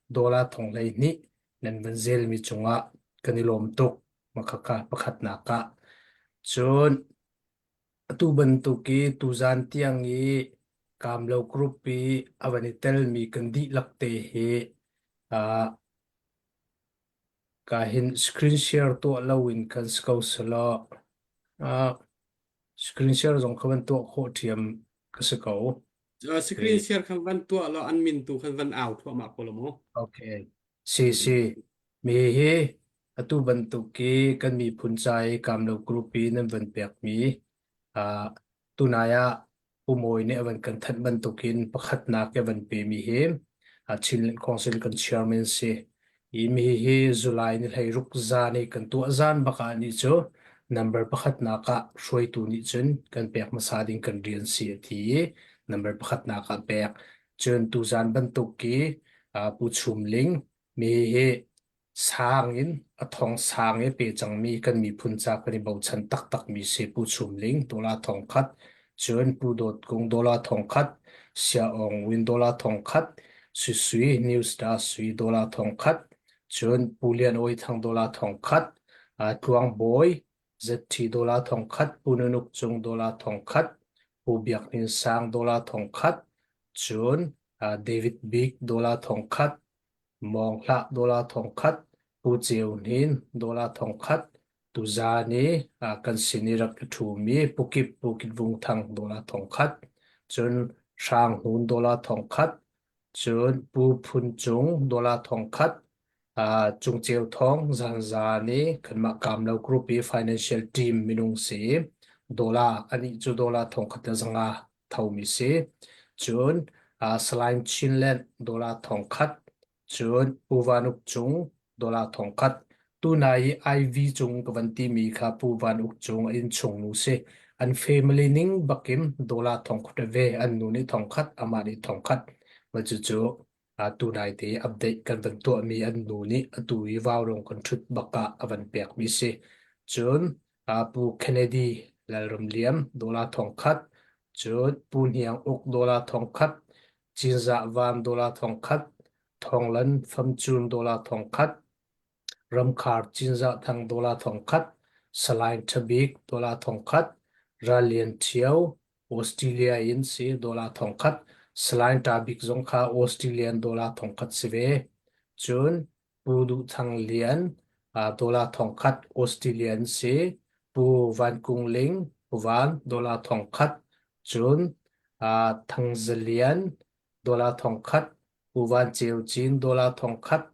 dollar 12,000 nan van zelmi cungah kan i lawm tuk. Makhaka pakhatnak ah. Cun atu bantuk i tuzan tiang i Kamlo Group i a van i telmi kan dihlak te hi uh, ka hin screen share tuah lo in kan si ko selaw uh, screen share zong kha van tuah khawh ṭhiam ka si ko. Uh, screen share khan van tuah law an min tu khan van au thluahmah ko lo mu. Okay. Si si. Mi hi atu bantuk i kan miphun ca i Kamlo Group i nan van pekmi uh, tunai ah Pu Mawi nih a van kan thanh bantukin pakhatnak i a van pemi hi uh, Chinland Council kan chairman si. I mi hi July ni 16 zan i kan tuah zan bak ah nih cu number pakhatnak ah hruaitu nih cun kan pek hmasa ding kan rian si a ti i number pakhatnak ah pek. Cun tuzan bantuk i uh, Pu Chum Ling mi hi sang in a thong sang i pe cangmi kan miphun ca kan i bochan taktakmi si Pu Chum Ling dollar 1000 cun Pu Dawt Kung dollar 1000 Sia Aung Win dollar 1000 Sui Sui News Star Sui dollar 1000 cun Pu Lian Awi Thang dollar 1000 uh, Tluang Bawi ZT dollar 1000 Pu Nunuk Cung dollar 1000 Pu Biak Hnin Sang dollar 1000 cun uh, David Bik dollar 1000 Mawng Hlah dollar 1000 Pu Ceu Hnin dollar 1000 tuzaan i uh, kan sin i rak i ṭhumi Pu Kip Pu Kit Vung Thang dollar 1000 cun Hrang Hnun dollar 1000 cun Pu Phun Cung dollar 1000 uh, Cung Ceu Thawng zanzan i kanmah Kamlo Group i financial team minung si dollar anih cu dollar 1000 le zanga thomi si. Cun uh, Salai Chinland dollar 1000 cun Pu Van Uk Cung dollar 1000 tunai i IV cung ka van timi kha Pu Van Uk Cung a innchung nu si. An family ning bakin dollar 1000 ve an nu nih 1000 amah nih 1000 ma cucu tunai te update kan van tuahmi an nu nih atu i vaurong kan ṭhut bak ah a van pekmi si. Cun Pu Kennedy Lalramliam dollar 1000, cun Pu Hniang Uk dollar 1000, Cinzah Van dollar 1000, Thawnglan Famcun dollar 1000, Ramkhar Cinzah Thang dollar 1000, Salai Ṭhabik dollar 1000, Rallian Ṭhio Australia in si dollar 1000, Salai Ṭa Bik zong kha Australian dollar 1000 si ve. Cun Pu Duh Thang Lian dollar 1000 Australian si, Pu Van Kung Ling Pu Van dollar 1000, cun Thang Za Lian dollar 1000, Pu Van Ceu Cin dollar 1000,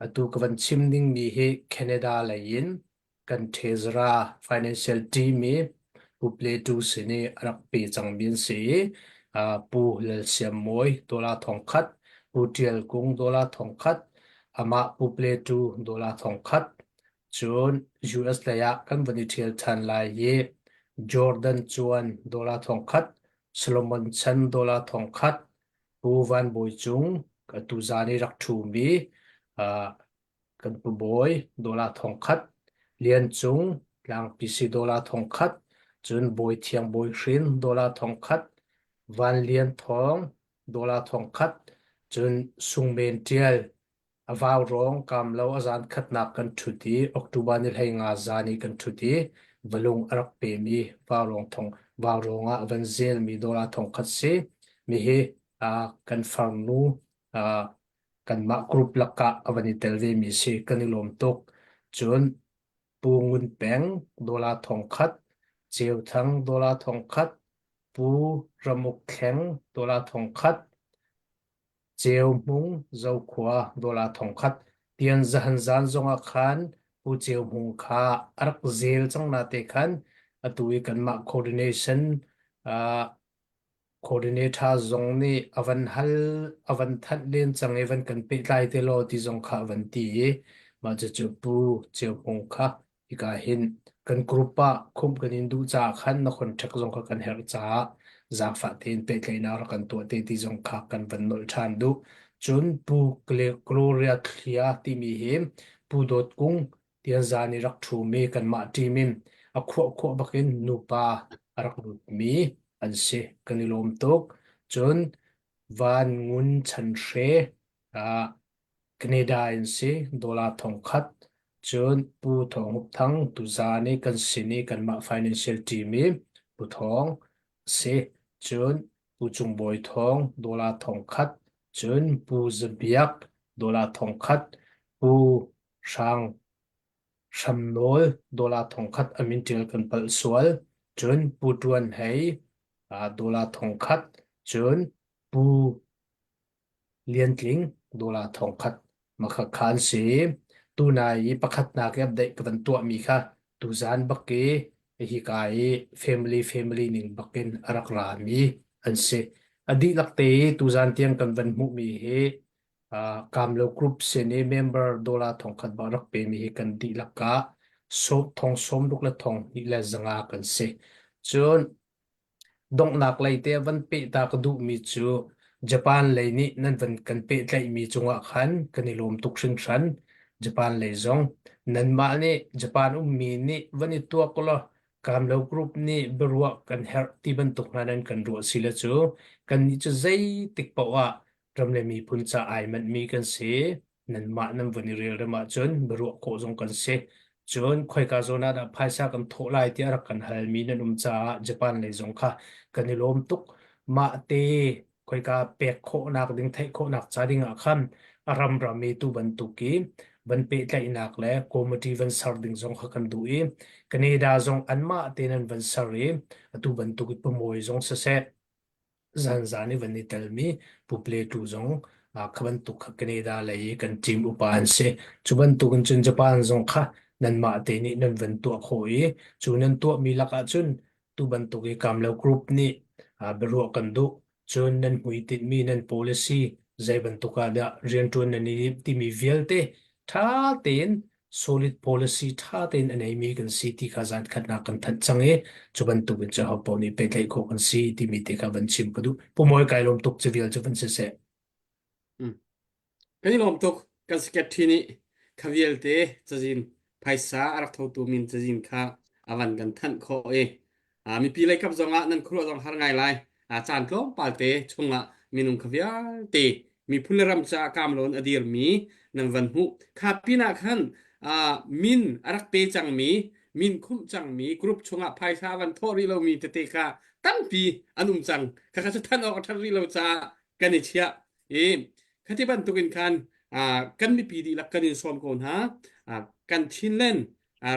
atu ka van chim dingmi hi Canada lei in kan Tezra financial team i Pu Pletu sin i a rak pe cangmi an si i Pu Lal Siam Mawi dollar 1000, Pu Ṭial Kung dollar 1000, amah Pu Pletu dollar 1000, cun US lei ah kan van i ṭhial ṭhan lai i Jordan Cuan dollar 1000, Solomon Chan dollar 1000, Pu Van Bawi Cung atu zan i rak ṭhumi kan pu Bawi dollar 1000, Lian Cung Tlangpi si dollar 1000, cun Bawi Thiang Bawi Hrin dollar 1000, Van Lian Thawng dollar 1000, cun Sung Men Ṭial a vaurawng kamlo a zan khatnak kan ṭhut i October ni 15 zan i kan ṭhut i valung a rak pemi vaurawng thong vaurawng ah van zelmi dollar 1000 si mi hi kan farnu kanmah group lakah a van i tel vemi si kan i lawm tuk. Cun Pu Ngun Peng dollar 1000, Ceu Thang dollar 1000, Pu Ramuk Thleng dollar 1000, Ceu Hmung Zokhua dollar 1000 tian zahan zan zongah khan Pu Ceu Hmung kha a rak zel cang na te khan atu i kanmah coordination uh, Coordinator zong nih a van hal a van thanh len cang i van kan pehtlai te law ti zong kha a van ti i mah cucu Pu Ceu Hmung kha. Hika hin kan group ah khumh kan in duh caah khan na contact zong kha kan herh caah zaangfah tein pehtlaihnak rak kan tuah te ti zong kha kan van nolh ṭhan duh. Cun Pu Gloria Thlia timi hi Pu Dawt Kung tian zan i rak ṭhumi kanmah team in a khuah khuah bakin nupa a rak lutmi an si. Kan i lawm tuk. Cun Van Ngun Chan Hre ah Canada in si dollar thongkhat cun Pu Thawng Hup Thang tuzaan i kan sin i kanmah financial team i Pu Thawng si cun Pu Cung Bawi Thawng dollar thongkhat cun Pu Za Biak dollar thongkhat Pu Hrang Hram Nawl dollar thongkhat a min ṭial kan palh sual cun Pu Ṭuan Hei dollar thongkhat cun Pu Liantling dollar thongkhat makha kha an si. Tunai i pakhatnak i update ka van tuahmi kha tuzan bak i hika i family family ning bakin a rak rami an si. A dihlak te i tuzan tiang kan van hmuhmi hi uh, Kamlo Group sin i member dollar thongkhat bak rak pemi hi kan dihlak ah sawm thong sawm ruk le thong hnih le zanga kan si. Cun Donghnak lei te van peh ta ka duhmi cu Japan lei nih nan van kan pehtlaihmi cungah khan kan i lawm tuk hringhran. Japan lei zong nanmah nih Japan ummi nih van i tuak ulaw Kamlo Group nih biaruah kan herh ti bantuk hna nan kan ruah si le cu kannih cu zeitik paoh ah ram le miphun ca ai manhmi kan si. Nanmah nan vun i relrem ahcun biaruah khawh zong kan si. Cun khoika zawn ah dah phaisa kan thawh lai tiah rak kan halmi nan um caah Japan lei zong kha kan i lawm tuk. Mah te khoika pek khawhnak ding theih khawhnak ca ding ah khan a ram ram i tu bantuk i van pehtlaihnak le committee van ser ding zong kha kan duh i Canada zong anmah te nan van ser i atu bantuk i pamuai zong siseh zanzan i van i telmi Pu Pletu zong kha bantuk kha Canada lei i kan team upa an si. Cu bantuk in cun Japan zong kha nanmah te nih nan van tuah khawh i cu nan tuahmi lakah cun tu bantuk i Kamlo Group nih biaruah kan duh. Cun nan hmuitinhmi nan policy zei bantuk ah dah rianṭuan nan i timi vialte ṭha tein solid policy ṭha tein a neimi kan si ti kha zan khatnak kan thanh cang i cu bantuk in cu hopaoh nih pehtlaih khawh kan si timi te kha van chim ka duh. Pumawi kai lawm tuk cu vial cu van si seh. Mm. Kan i lawm tuk. Kan secretary nih kha vialte cazin phaisa a rak thotu min cazin kha a van kan thanh khawh i mipi lei kap zongah nan khuaruah zong har ngai lai. Caan tlawmpal te chungah minung kha vialte miphun le ram caah kamlawn a dirmi nan van hmuh. Kha pinah khan min a rak pe cangmi, min khumh cangmi group chungah phaisa van thawh rih lomi tete kha tampi an um cang. Khakha cu than awk a ṭhat rih lo caah kan i chiah. I khati bantukin khan kan mipi dihlak kan in sawm ko hna. Kan Chinland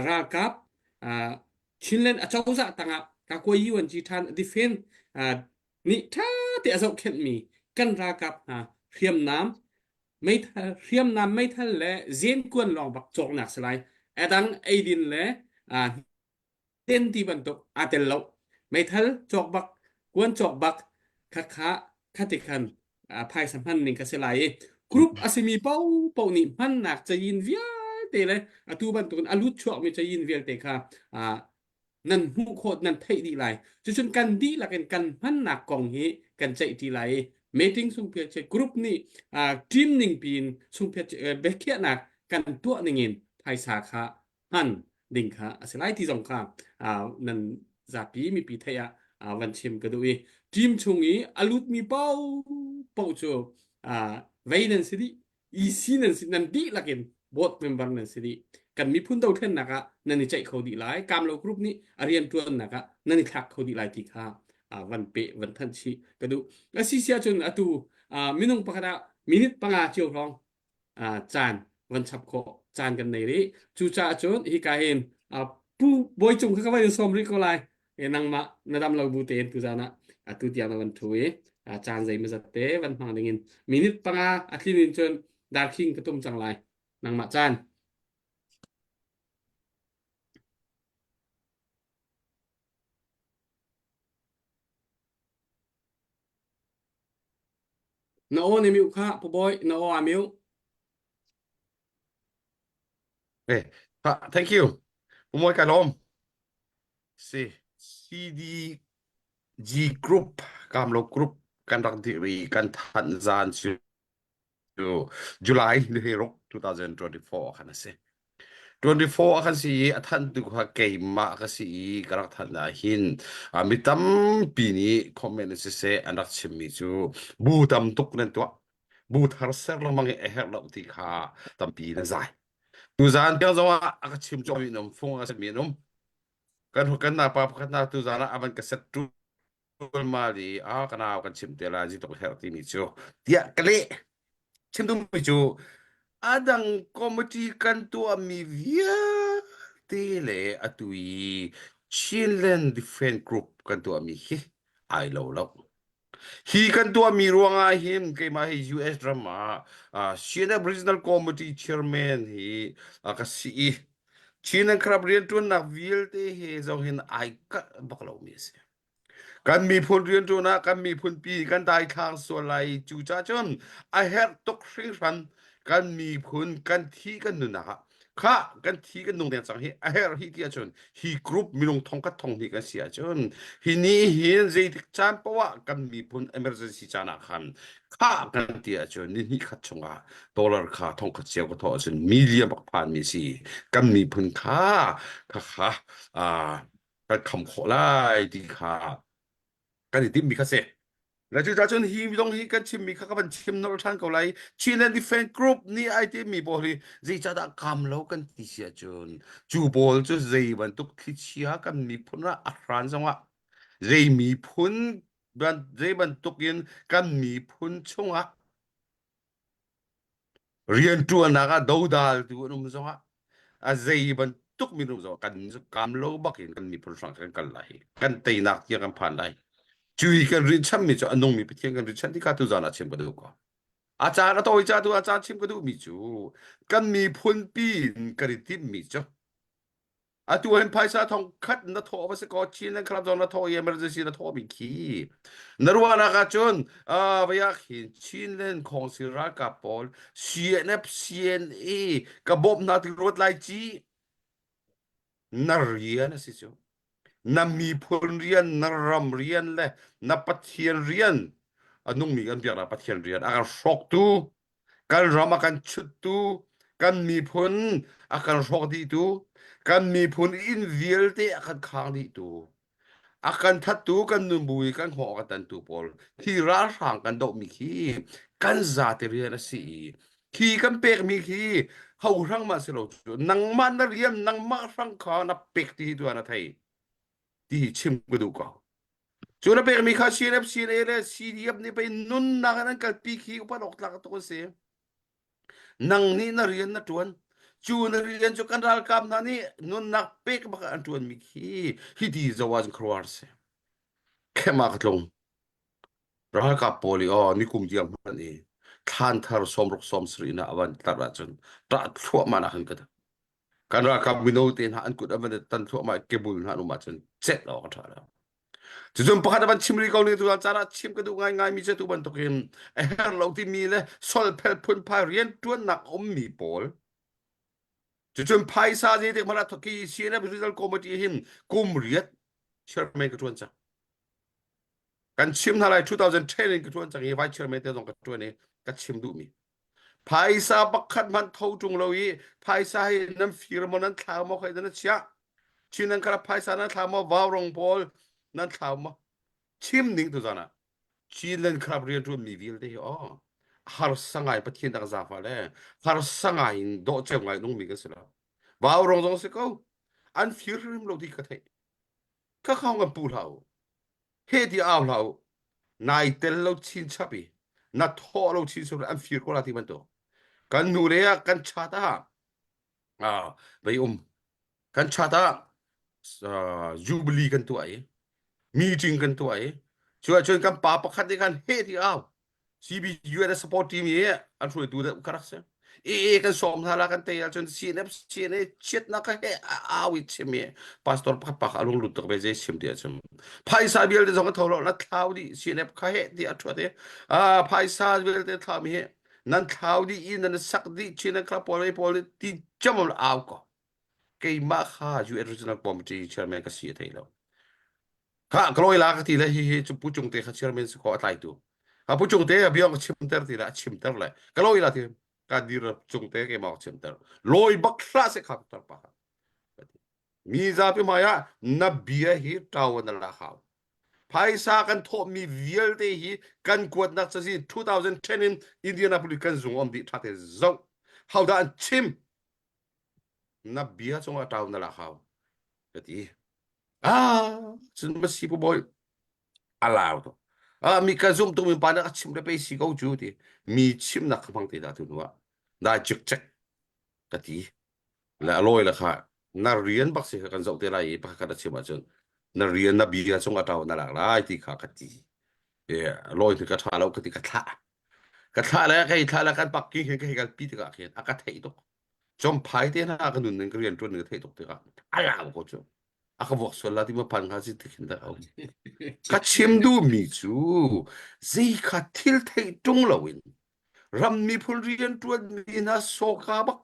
ralkap Chinland acozah tangah Kakuai UNG ṭhan defend nih ṭha te a zohkhenhmi kan ralkap hna hriamnam meithal hriamnam meithal le zenkuan lawng bak cawknak si lai. A dang eidin le ten ti bantuk aa tel lo. Meithal cawk bak, kuan cawk bak khakha khati khan phaisa hman ning ka si lai i group a simi paohpaoh nih hmannak cayin vialte le atu bantukin a lut chuakmi cayin vialte kha nan hmuh khawh nan theih dih lai cucun kan dihlak in kan hmannak kong hi kan ceih ṭi lai i meeting sungphiat che group nih team ning piin sungphiat biakhiahnak kan tuah ningin phaisa kha hman ding kha a si lai ti zong kha nan zapi mipi theih ah van chim ka duh i team chung i a lutmi paohpaoh cu vei nan si dih EC nan si nan dihlak in board member nan si dih kan miphun dothlennak ah nan i ceih kho dih lai kamlo group nih a rian ṭuannak ah nan i thlak kho dih lai ti kha van pe van thanh chih ka duh a si si ahcun atu minung pakhat ah minute panga cio hrawng caan van chap khawh caan kan nei rih cucaah cun hika hin pu bawi cung kha ka van in sawm rih ko lai e nangmah na dam lo bu tein tuzan ah atu tiang na van thu i caan zeimazat te van hmang ding in minute panga a tlin in cun darkhing ka tum cang lai nangmah caan Na aw na mute kha Pu Bawi, na aw aa mute. Eh, thank you. Umawi ka lawm. Si CDG Group Kamlo Group kan rak dir i kan thanh zan cu July ni ruk 2024 khan a si. 24 a kan si i a thantu kha keimah ka si i ka rak thanh ah hin mi tampi nih comment in siseh an rak chimmi cu bu tam tuk nan tuah bu thar ser lengmang i a herh lo ti kha tampi nan zai. Tuzaan tiang zong ah a ka chim cawmi an um fung a semi an um. Kan kan napa pakhat na tuzaan ah a van ka set ṭulmal i a ka nau kan chim te lai zituk herh timi cu tiah ka leh. Chim duhmi cu a dang committee kan tuahmi vialte le atu i Chinland Defense Group kan tuahmi hi ai lo lo. Hi kan tuahmi ruangah hin keimah hi US ram ah uh, CNF Regional Committee Chairman hi uh, ka si i Chin and Khrap rianṭuannak vialte he zong hin ai kalh bak lomi a si. Kan miphun rianṭuan ah kan miphun pi kan daithlang sual lai cu ca cun a herh tuk hringhran kan miphun kan thi kan nunnak ah Khah kan thi kan nung deng cang hi a herh hi ti ahcun hi group minung thong khat thong hnih kan si ahcun hi ni hin zeitik caan poah kan miphun emergency caan ah khan khah kan ti ahcun ni hnih khat chungah dollar kha thong khat cio ka thawh ahcun million bak phan mi si kan miphun kha kha kha kan kham khawh lai ti kha kan i timmi kha si. Le cucaah cun hi zong hi kan chimmi kha ka van chim nolh ṭhan ko lai. Chinland Defense Group nih ai timi pawl hi zeicahdah kam lo kan ti si ahcun cu pawl cu zei bantuk thlichia kan miphun ah a hran zongah zei miphun zei bantuk in kan miphun chungah Rianṭuannak ah dodaltu an um zongah a zei bantuk minung zong kan kam lo bakin kan miphun hrang kan kal lai. Kan teinak tiang kan phan lai. Cui kan rinhchanmi cu a nungmi Pathian kan rinhchan ti kha tuzaan ah chim ka duh ko. A caan a tawi ca tu a caan chim ka duhmi cu kan miphun pi in kan i timhmi cu Atu hin phaisa thong khat na thawh va si ko Chin nan khrap zong na thawh i emergency na thawh mi khi na ruahnak ahcun vaya khin Chinland Khawngsil ralkap pawl CNF CNA ka bawmh hna ti ruat lai ci na rian a si cu na miphun rian na ram rian le na Pathian rian a nungmi kan biaknak Pathian rian a kan hrawktu kan ram a kan chuttu kan miphun a kan hrawk dihtu kan miphun inn vialte a kan khang dihtu a kan thattu kan nunbu i kan hngawng a kan tantu pawl hi ralhrang kan dohmi khi kan zate rian a si i khi kan pekmi khi ho hrang mah si lo cu nangmah na rian nangmah hrang kha na pek ti hi tu na thei ti hi chim ka duh ko Cu na pekmi kha CNF, CNA le CDF nih pei nunnak in an kalpi khi upat awk tlak tuk an si. Nang nih na rian na ṭuan. Cu na rian cu kan ralkap hna nih nunnak pek bak an ṭuanmi khi hi ti zo ah cun khuaruahhar si. Khem ah ka tlung. Ralkap pawl i aw nikum tiang hmanh i thlan thar sawmruk 70 na a van tar ahcun ṭah thluahmah nak hin ka kan ralkap mino te hna an kut an van tan thluahmah kebul hna an um ahcun cet awk a ṭha lo. Cucun pakhat a van chim rih ko ning tu caan ah chim ka duh ngaingai mi cu tu bantukin a herh lo timi le solphel phunphai rianṭuannak a ummi pawl cucun phaisa zeitik hmanh ah thoki CNF Regional Committee hin kum riat chairman ka ṭuan cang. Kan chim hna lai 2010 in ka ṭuan cang i vice chairman te zong ka ṭuan i ka chim duhmi. Phaisa pakhat hmanh tho ṭung lo i phaisa hi nan fir maw nan thlau maw khoi nan chiah. Chin nan kha phaisa nan thlau maw vaurong pawl nan thlau maw chim ning tu zan ah Chinland Club rianṭuan mi vialte hi aw harsa ngai Pathian dak zafa le harsa ngai in dawh ceu ngai nung mi kan si lo vaurong zong si ko an fir hrim lo ti ka theih ka khong kan pu hlah u he ti au hlah u nai tel lo chin chap i na thawh lo chin chap an fir ko la ti bantuk kan nu le ah kan chat ah ah vei um kan chat ah jubilee kan tuah i meeting kan tuah i cu ahcun kan pa pakhat nih khan he ti au CBU support team i an hruaitu deuh ka rak si AA kan sawm hna la kan tei ahcun CNF CNA chiatnak ka he au i chim i pastor pakhat pa kha a lung lut tuk ve zei chim ti ahcun phaisa vialte zong ka tho lo na thlau dih CNF kha he ti a thuat i phaisa vialte thlau mi hi nan thlau dih i nan sak dih chin nan kha pawl pawl ti cham au ko. Keimah kha UN Regional Committee chairman ka si a thei lo. Kha ka lawi la ka ti le hi hi cu Pu Cung te kha chairman si ko a tlaitu. Ha Pu Cung te a bia ka chimter ti le a chimter le ka lawi la ti ka dir cung te keimah ka chimter. Lawi bak hlah se kha tar pa kha. Mi zapi hmai ah na bia hi ṭau na la hau. Phaisa kan thawhmi vialte hi kan kuatnak cazin 2010 in Indianapolis kan zung om dih ṭha te zoh. Hodah an chim? Na bia cungah ṭau na lak hau. Ka ti. Ah, cun ma si pu bawi a lau to. Ah, mi ka zum tuk mi pa na ka chim le pe si ko cu ti. Mi chimnak ka hmang te dah tu hnu ah. Dai cik cek ka ti. Le a lawi le kha na rian bak si kha kan zoh te lai i pakhat khat a chim ahcun na rian na bia chung a ṭau na lak lai ti kha ka ti. E, lawi khi ka ṭha lo ka ti ka thlah. Ka thlah le ka i thlah le kan pak king hin ka hei kalpi tikah khin a ka theih tuk. Chomphai te hna ka nun ning ka rian ṭuan ning ka theih tuk tikah a lau ko cu. A ka vuak sual la ti ma phan kha si ti khin dah um. Ka chim duhmi cu zei kha thil theih ṭung loin ram miphun rian ṭuanmi hna sawka bak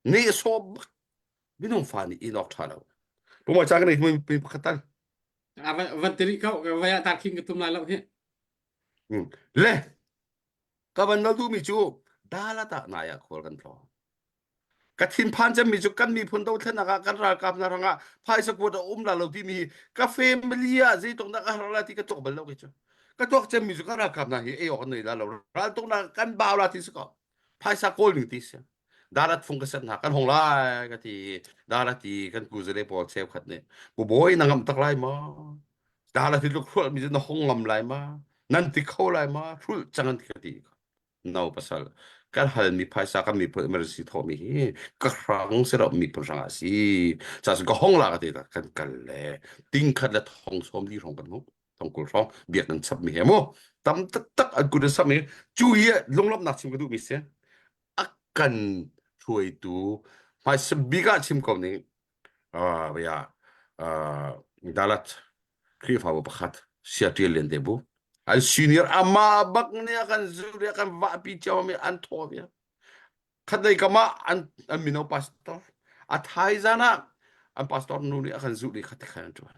nehsawh bak minung fa nih in awk ṭha lo. Pumai ca kan ei hmui pakhat tal. Van tiri ko vai ah tar khing ka tum lai lo hi. Le ka van nal duhmi cu dalat ah nai ah khual kan tlawng. Ka thinphan cemmi cu kan miphun dothlennak ah kan ralkap hna hrangah phaisa kuat a um la lo timi hi ka family ah zeitluk dah ka har la ti ka tuak bal lo kei cu. Ka tuak cemmi cu kan ralkap hna hi ei awk an nei la lo. Raltuknak kan bau la ti si ko. Phaisa kawl ning ti si. Darat fung ka set hna kan hong lai ka ti. Darat ti kan kuzale pawl cheukhat nih bu bawi na ngam tak lai ma? Darat ti tluk hrual mi cu na hong ngam lai ma? Nan ti kho lai ma? Hrulh cang an ka ti. No pasal kan halmi phaisa kan miphun emergency thawhmi hi ka hrang si lo miphun hrang ah si ca ka hong la ka ti ta kan kal le ting khat le thong som li hrawng kan hmuh thong kul hrawng biak nan chap mi he mu tam taktak an kut an sap mi cu hi lunglawmhnak chim ka duh mi si a kan hruaitu hmaisa bik ah chim ko ning ah ya dalat Khrihfabu pakhat Sia Ṭial Lian te bu an senior amah bak nih a kan zulh i a kan vahpi cio mi an thaw vial khatlei kam ah an an mino pastor a thaizan ah an pastor nu nih a kan zulh i khat khan an ṭuan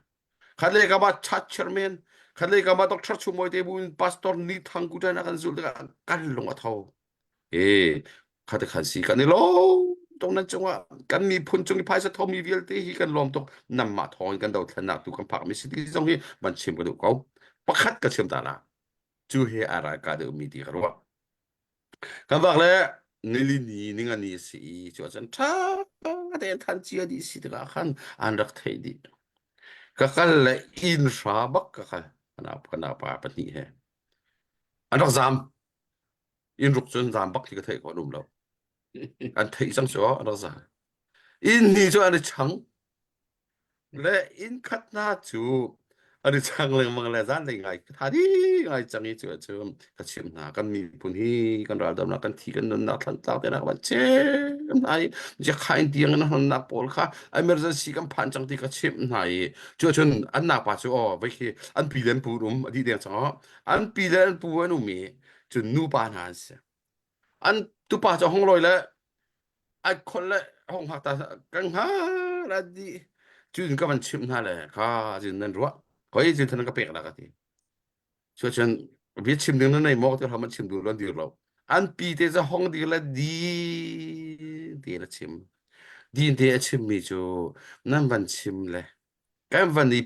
khatlei kam ah church chairman khatlei kam ah Dr. Chumawi te bu in pastor Ni Thang Kutan a kan zulh tikah kan lung a tho E, khate khan si kan i lawm tuk nan cungah kan miphun cung i phaisa thomi vialte hi kan lawm tuk nanmah thawng in kan dothlennak tu kan phakmi si ti zong hi van chim ka duh ko pakhat ka chim ta la cu he a ralka deuhmi ti ka ruah kan vak le nili ni ninga ni si i cu ahcun ṭha tein than cia dih si tikah khan an rak theih dih ka kal le inn hra bak ka kal kana pa pahnih he an rak zam inn ruk cun zam bak khi ka theih ko an um lo an theih cang cu an rak zam inn ni cu an i chang le inn khat hna cu an i chang lengmang le zan lei ngai tha di ngai cang i cu cu ka chim hna kan miphun hi kan raldamnak kan thi kan nunnak thlantlak te nak van chim hna i jakhain tiang in honnak pawl kha emergency kan phan cang ti ka chimh hna i cu cun an nak pa cu aw vai khi an pi le an pu um a dih deng cang aw an pi le an pu an um i cun nupa hna an si an tupa cu hong lawi le ai khol le hong hngak ta kan hnga la di cun ka van chimh hna le kha zin nan ruah hoi zin than ka pek la ka ti so cun bia chim ding na nei maw ti hram an chim duh lo dir lo an pi te za hong dir le di te la chim din te a chim mi cu nan van chim le Kan van i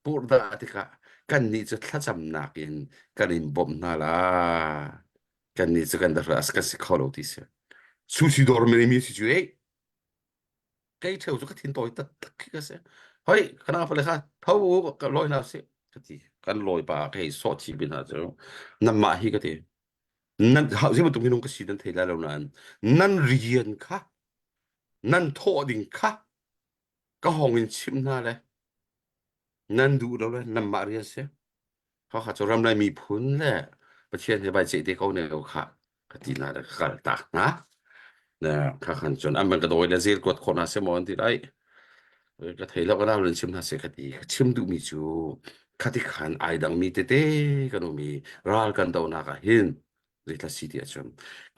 purhdah tikah kannih cu thlacamnak in kan in bawmh hna la. Kannih cu kan dah kan si kho lo ti si. Sushi dawr mi si cu ei. Kei theu cu ka thin tawi taktak khi ka si. Hoi, kana pale kha tho u ka lawi hna si. Ka ti. Kan lawi pa ka hei sawh chih bin hna cu. Nanmah hi ka ti. Nan hau zei bantuk minung ka si nan thei lai lo nain nan rian kha nan thawh ding kha ka hong in chimh hna le nan duh lo le nanmah rian si khakha cu ramlai miphun le Pathian he vai ceih te ko ne ko kha ka ti hna le ka kal tak hna ne kha khan cun an ban ka dawi le zel kuat khawh hna se maw an ti lai ka thei lo ka nau len chim hna se ka ti ka chim duhmi cu khati khan ai dangmi tete kan um i ral kan donak ah hin zeithla si ti ahcun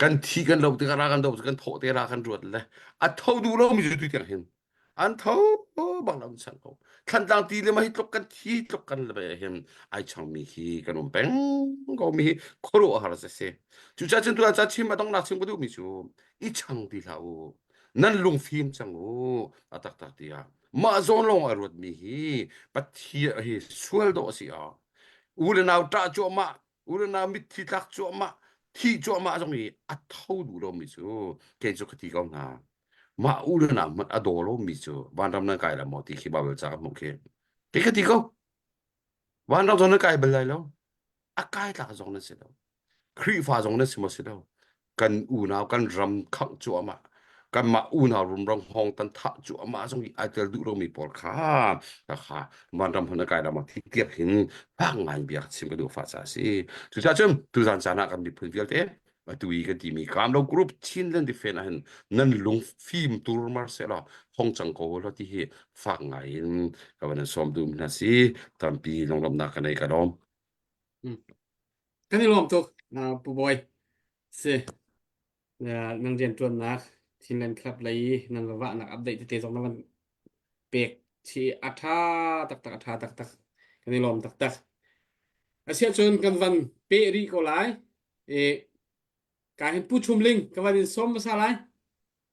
kan thi kan lo tikah ra kan do kan thawh te ra kan ruat le a tho duh lomi cu tu tiang hin. An tho bang lo chang ko. Thlantlang ti le ma hi tluk kan thi tluk kan le hin ai changmi hi kan um peng ko mi hi khuaruah har se se. Cucaah cun tu ca chim a dongnak chim ka duh mi cu i chang ti hlah u. Nan lungfim cang u a taktak tiah. Mah zawn lawng a ruat mi hi Pathian hi sual dawh a si ah. U le nau ṭah cuahmah u le nau mitthli tlak cuahmah thih cuahmah zong i a tho duh lomi cu kei cu ka ti ko hna. Mah u le nau hmanh a daw lomi cu vanram nan kai la maw ti khi Baibal ca ka hmuh khi. Kei ka ti ko. Vanram zong nan kai bal lai lo. A kai tlak zong nan si lo. Khrihfa zong nan si maw si lo. Kan unau kan ram khangh cuahmah kanmah unau rumro hngawng tan thah cuahmah zong i ai tel duh lomi pawl kha kha vanram hmun a kai lam thi tiak hin fak ngai bia chim ka duh fa ca si. Cucaah cun tuzan caan ah kan miphun vialte atu i kan timi Kamlo Group Chinland Defense ah hin nan lung fim tur mar se law hong cang ko law ti hi fak ngai in ka van in sawm dum hna si tampi lunglawmhnak ka nei ka lawm. Kan i lawm tuk Pu Bawi. Si nan rian ṭuannak Chinland Club lei nan va vahnak update tete zong na van pek chi a ṭha taktak a ṭha taktak kan i lawm taktak. Asiahcun kan van peh rih ko lai. I ka hin Pu Chum Ling ka van in sawm hmasa lai.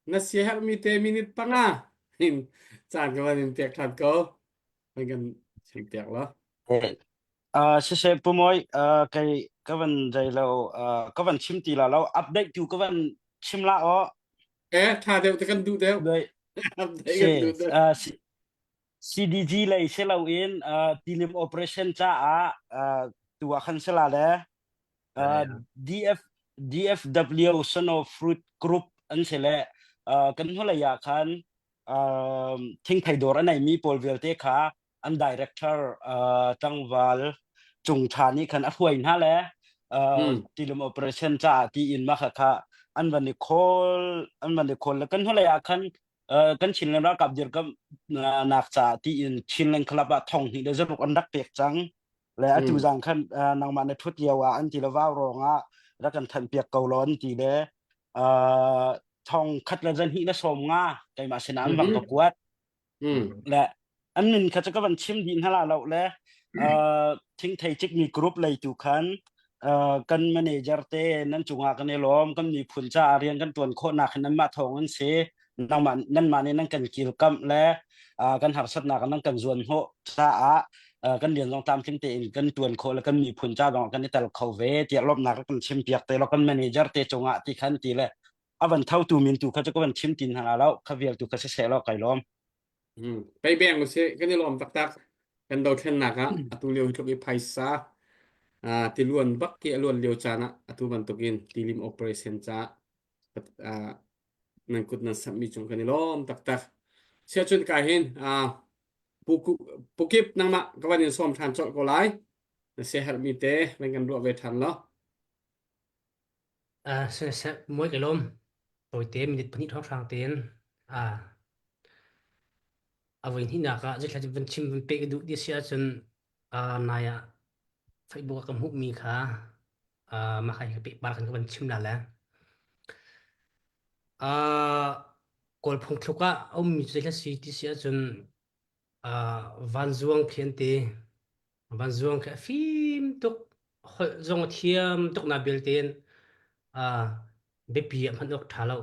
Na siaherhmi te minute panga in caan ka van in pek ṭhan ko. Van kan chim piak law. Uh, siseh Pu Mawi, uh, kei ka van dai lo, uh, ka van chim ti la lo, update tu ka van chim la o. Eh, tha deuh te kan duh deuh. Update Si, kan duh deuh. uh, CDG lei si lo in uh, tilim operation caah uh, tu ah khan sila le uh, DF DFW Snow Fruit Group an si le uh, kan hnulei ah khan um, thingthei dawr a neimi pawl vialte kha an director uh, tlangval Cung Tha nih khan a hruai hna le uh, Hmm. tilim operation caah tiin mah kha kha an van i khawl an van i khawl le kan hnulei ah khan uh, kan Chinland ralkap dirkamh nak caah tiin Chinland Club ah thong hnih le zaruk an rak pek cang le atu Hmm. zang khan uh, nangmah na thut lio ah an ti le vau rong ah rak kan thanh piak ko lo an ti le uh, thong khat le zan hnih le sawm nga keimah sinah an bang Mhm. ka kuat Hmm. le an min kha cu ka van chim dih hna la lo le uh, thingthei cikmi group lei tu khan uh, kan manager te nan cungah kan i lawm kan miphun caah rian kan tuan khawhnak hin nanmah thawng an si nangmah nanmah nih nan kan kilkamh le uh, kan harsatnak nan kan zuan hnawh caah uh, kan rian zong tlamtling tein kan tuan khawh le kan miphun ca zong kan i tel kho ve tiah lawmhnak kan chim piak te lo kan manager te cungah ti khan ti le a van thotu min tu kha cu ka van chim tin hna lo kha vial tu kha si seh law kai lawm Hmm. Pei beng usih kan i lawm taktak. Kan dothlennak ah atu lio hi tluk i phaisa ah tiluan bak ki a luan lio caan ah atu bantukin tilim operation ca ah nan kut nan samhmi cung kan i lawm taktak. Siahcun ka hin ah Pu Pu Kip nangmah ka van in sawm ṭhan colh ko lai. Na siaherhmi te van kan ruah ve ṭhan law. Uh, siseh muai ka lawm. Tawite minute pahnih hrawnghrang tein uh, a voi hnihnak ah zeithla van chim van pek duh ti si ahcun uh, nai ah Facebook ah ka hmuhmi kha uh, mah kha hi ka peh par khan ka van chim la le. Uh, Kawl phungthluk ah a ummi cu zeithla si ti si ahcun uh, vanzuang khi an ti. Vanzuang khi a fim tuk, holh zong a thiam tuk na belte in uh, biapi ah hman awk ṭha lo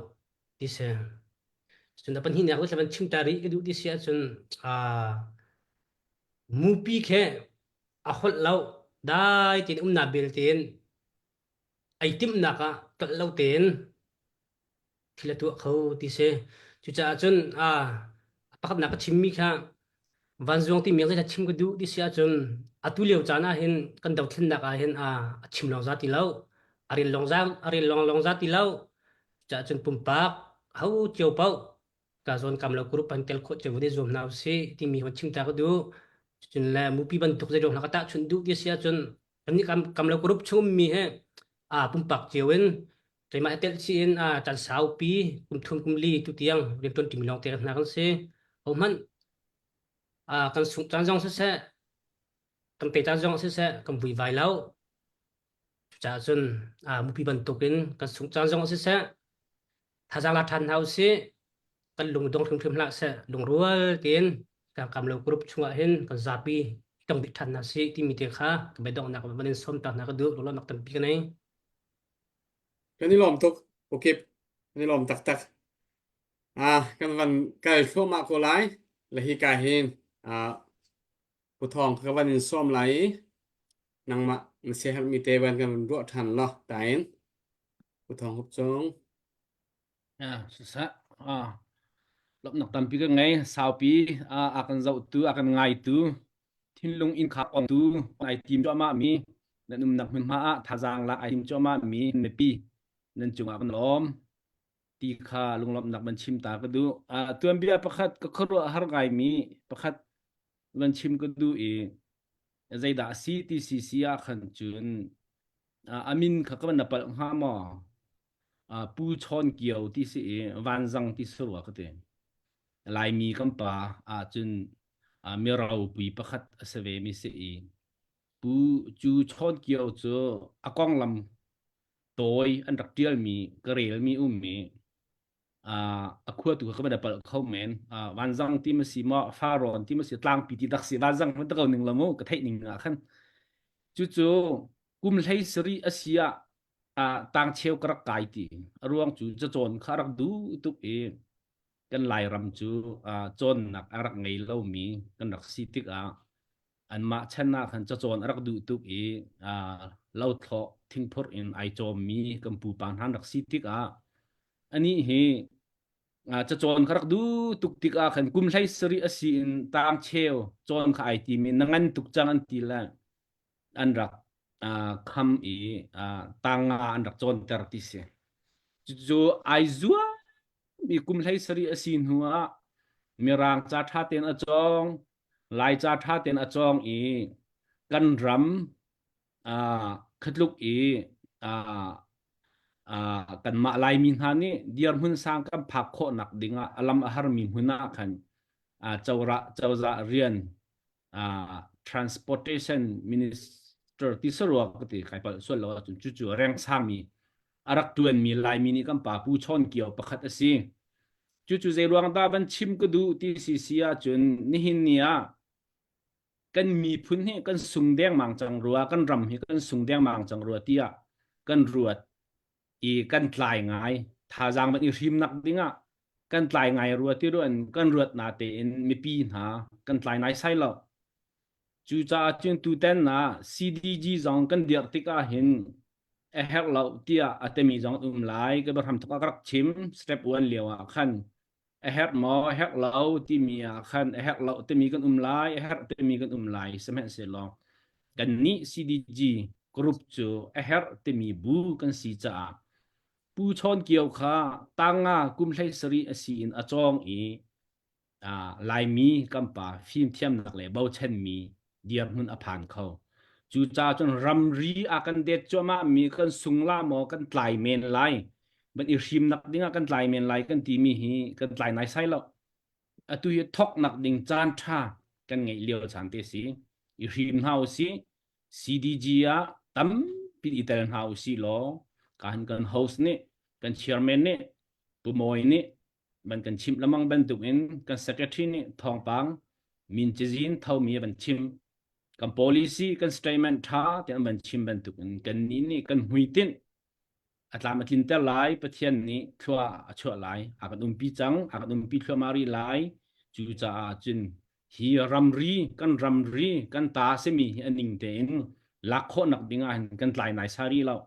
ti si. Cun a pahnihnak cu van chim ta rih ka duh ti si ahcun uh, mupi khi a holh lo dai tein um na belte in ei timhnak ah tlolh lo tein thil a tuah kho ti si. Cucaah cun aa pakhatnak ka chimmi kha vanzuang timi zei chim ka duh ti si ahcun atu lio caan ah hin kan dothlennak ah hin aa a chim lawng za ti lo a rel lawng za a rel lawng lawng za ti lo cucaah cun pumpak ho cio paoh ka zawn kam lo group an tel khawh cio van i zuam hna usih timi van chim ta ka duh. Cun le mupi bantuk zei hna ka tahchunh duh ti si ahcun kannih kam kam lo group chung ummi hi aa pumpak cio in keimah i telh chih in aa caan saupi kum thum kum li tu tiang rianṭuan ṭimi lawng te hna kan si. Hohmanh aa kan sungh caan zong siseh kan pe caan zong siseh kan vuivai lo. Cucaah cun aa mupi bantukin kan sungh caan zong siseh thazaang la ṭhan hna usih. Kan lung dong hrimhrim hlah seh. Lungrual tein kan kam lo group chungah hin kan zapi tong dih ṭhan hna sih timi te kha ka biadonghnak van in sawm ta hna ka duh. Lunglawmhnak tampi ka nei. Kan i lawm tuk. Okay. Kan i lawm taktak. Ah, kan van kal thluahmah ko lai. Le hi ka hin ah Pu Thawng ka van in sawm lai i nangmah na siaherhmi te van kan ruah ṭhan law tain Pu Thawng Hup Cung. Ah, siseh. Ah, lawmhnak tampi ka ngei. Saupi ah a kan zohtu, a kan ngaitu, thinlung in kha ongtu ai tim cuahmah mi nan umnak hmunhma ah thazaang lak ai tim cuahmah mi mipi nan cungah kan lawm. Ti kha lunglawmhnak van chim ta ka duh. Ah, tuanbia pakhat ka khuaruah har ngaimi pakhat van chim ka duh i zeidah a si ti si si ah khan cun a min kha ka van na palh hnga maw? Pu Chawn Kio ti si i Vanzang ti si rua ka ti. Laimi kan pa ah cun mi ropui pakhat a si ve mi si i Pu Cu Chawn Kio cu a konglam tawi an rak ṭialmi ka relmi um i a khua tu kha ka palh kho men vanzang ti ma si maw farawn ti ma si tlangpi ti dak si vanzang man ko ning lamu ka theih ning ah khan cu cu kum hlei sari a si ah tang cheu ka rak kai ti a ruang cu cacawn kha rak du tuk i kan lairam cu cawnnak a rak ngei lomi kan rak si tikah anmah chan ah khan cacawn a rak duh tuk i lothlawh thingphurh in ai cawmmi kan pupa hna an rak si tikah anih hi cacawn kha rak duh tuk tikah khan kum hlei sarih a si in tang cheu cawn kha ai tim i na ngan tuk cang an ti le an rak kham i tang nga an rak cawnter ti si. Cucu ai zuam mi kum hlei sarih a si hnu ah Mirang ca ṭha tein a cawng Laica ṭha tein a cawng i kan ram khatluk i kanmah Laimi hna nih dirhmun sang kan phak khawhnak dingah a lam a harmi hmun ah khan cozah rian transportation minister ti sarua ka ti kai palh sual lo ahcun cucu reng sangmi a rak ṭuanmi Laimi nih kan pa Pu Chawn Kio pakhat a si. Cucu zei ruang dah van chim ka duh ti si si ahcun nihin ni ah kan miphun hi kan sung dengmang cang rua, kan ram hi kan sung dengmang cang rua tiah kan ruat i kan tlai ngai. Thazaang van i hrimnak dingah kan tlai ngai rua ti ruan kan ruat na tein mipi hna kan tlai nai sai lo. Cucaah cun tutan ah CDG zong kan dirh tikah hin a herh lo tiah a timi zong um lai ka biahram thok ah ka rak chim step 1 lio ah khan a herh maw a herh lo timi ah khan a herh lo timi kan um lai a herh timi kan um lai sihmanhsehlaw kan nih CDG group cu a herh timi bu kan si caah Pu Chawn Kio kha tanga kum hlei sarih a si in a cawng i Laimi kan pa fimthiamnak le bochanmi dirhmun a phan kho. Cucaah cun ramri a kan det cuahmah mi kan sung la maw kan tlai men lai ban i hrimnak dingah kan tlai men lai kan timi hi kan tlai nai sai lo. Atu hi thoknak ding caan tha kan ngeih lio caan te si. I hrim hna usih. CDG ah tampi i tel hna usih law kan kan host nih kan chairman nih Pu Mawi nih ban kan chimh lamang bantuk in kan secretary nih thawngpang min cazin thomi a van chim kan policy kan statement tha te an van chim bantuk in kan nih nih kan hmuitinh a tlam a tlinter lai pathian nih thlua a chuah lai a kan umpi cang a kan umpi thluahmah rih lai cu caah cun hi ramri kan ramri kan ta simi hi a ning tein lak khawhnak ding ah hin kan tlai nai sa rih lo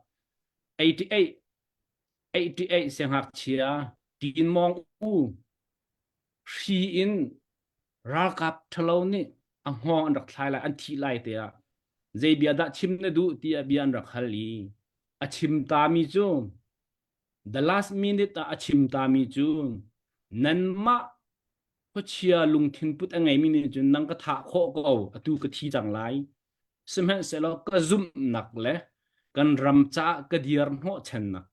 88 88 siangngakchia Tin Mawng U hri in ralkap ṭhalo nih a hngawng an rak thlai lai an thih lai te ah zei bia dah chim na duh tiah bia an rak hal i a chim tami cu the last minute ah a chim tami cu nanmah khuachia lungthin put a ngeimi nih cun nang ka thah khawh ko atu ka thi cang lai sihmanhsehlaw ka zumhnak le kan ram caah ka dir hnawhchannak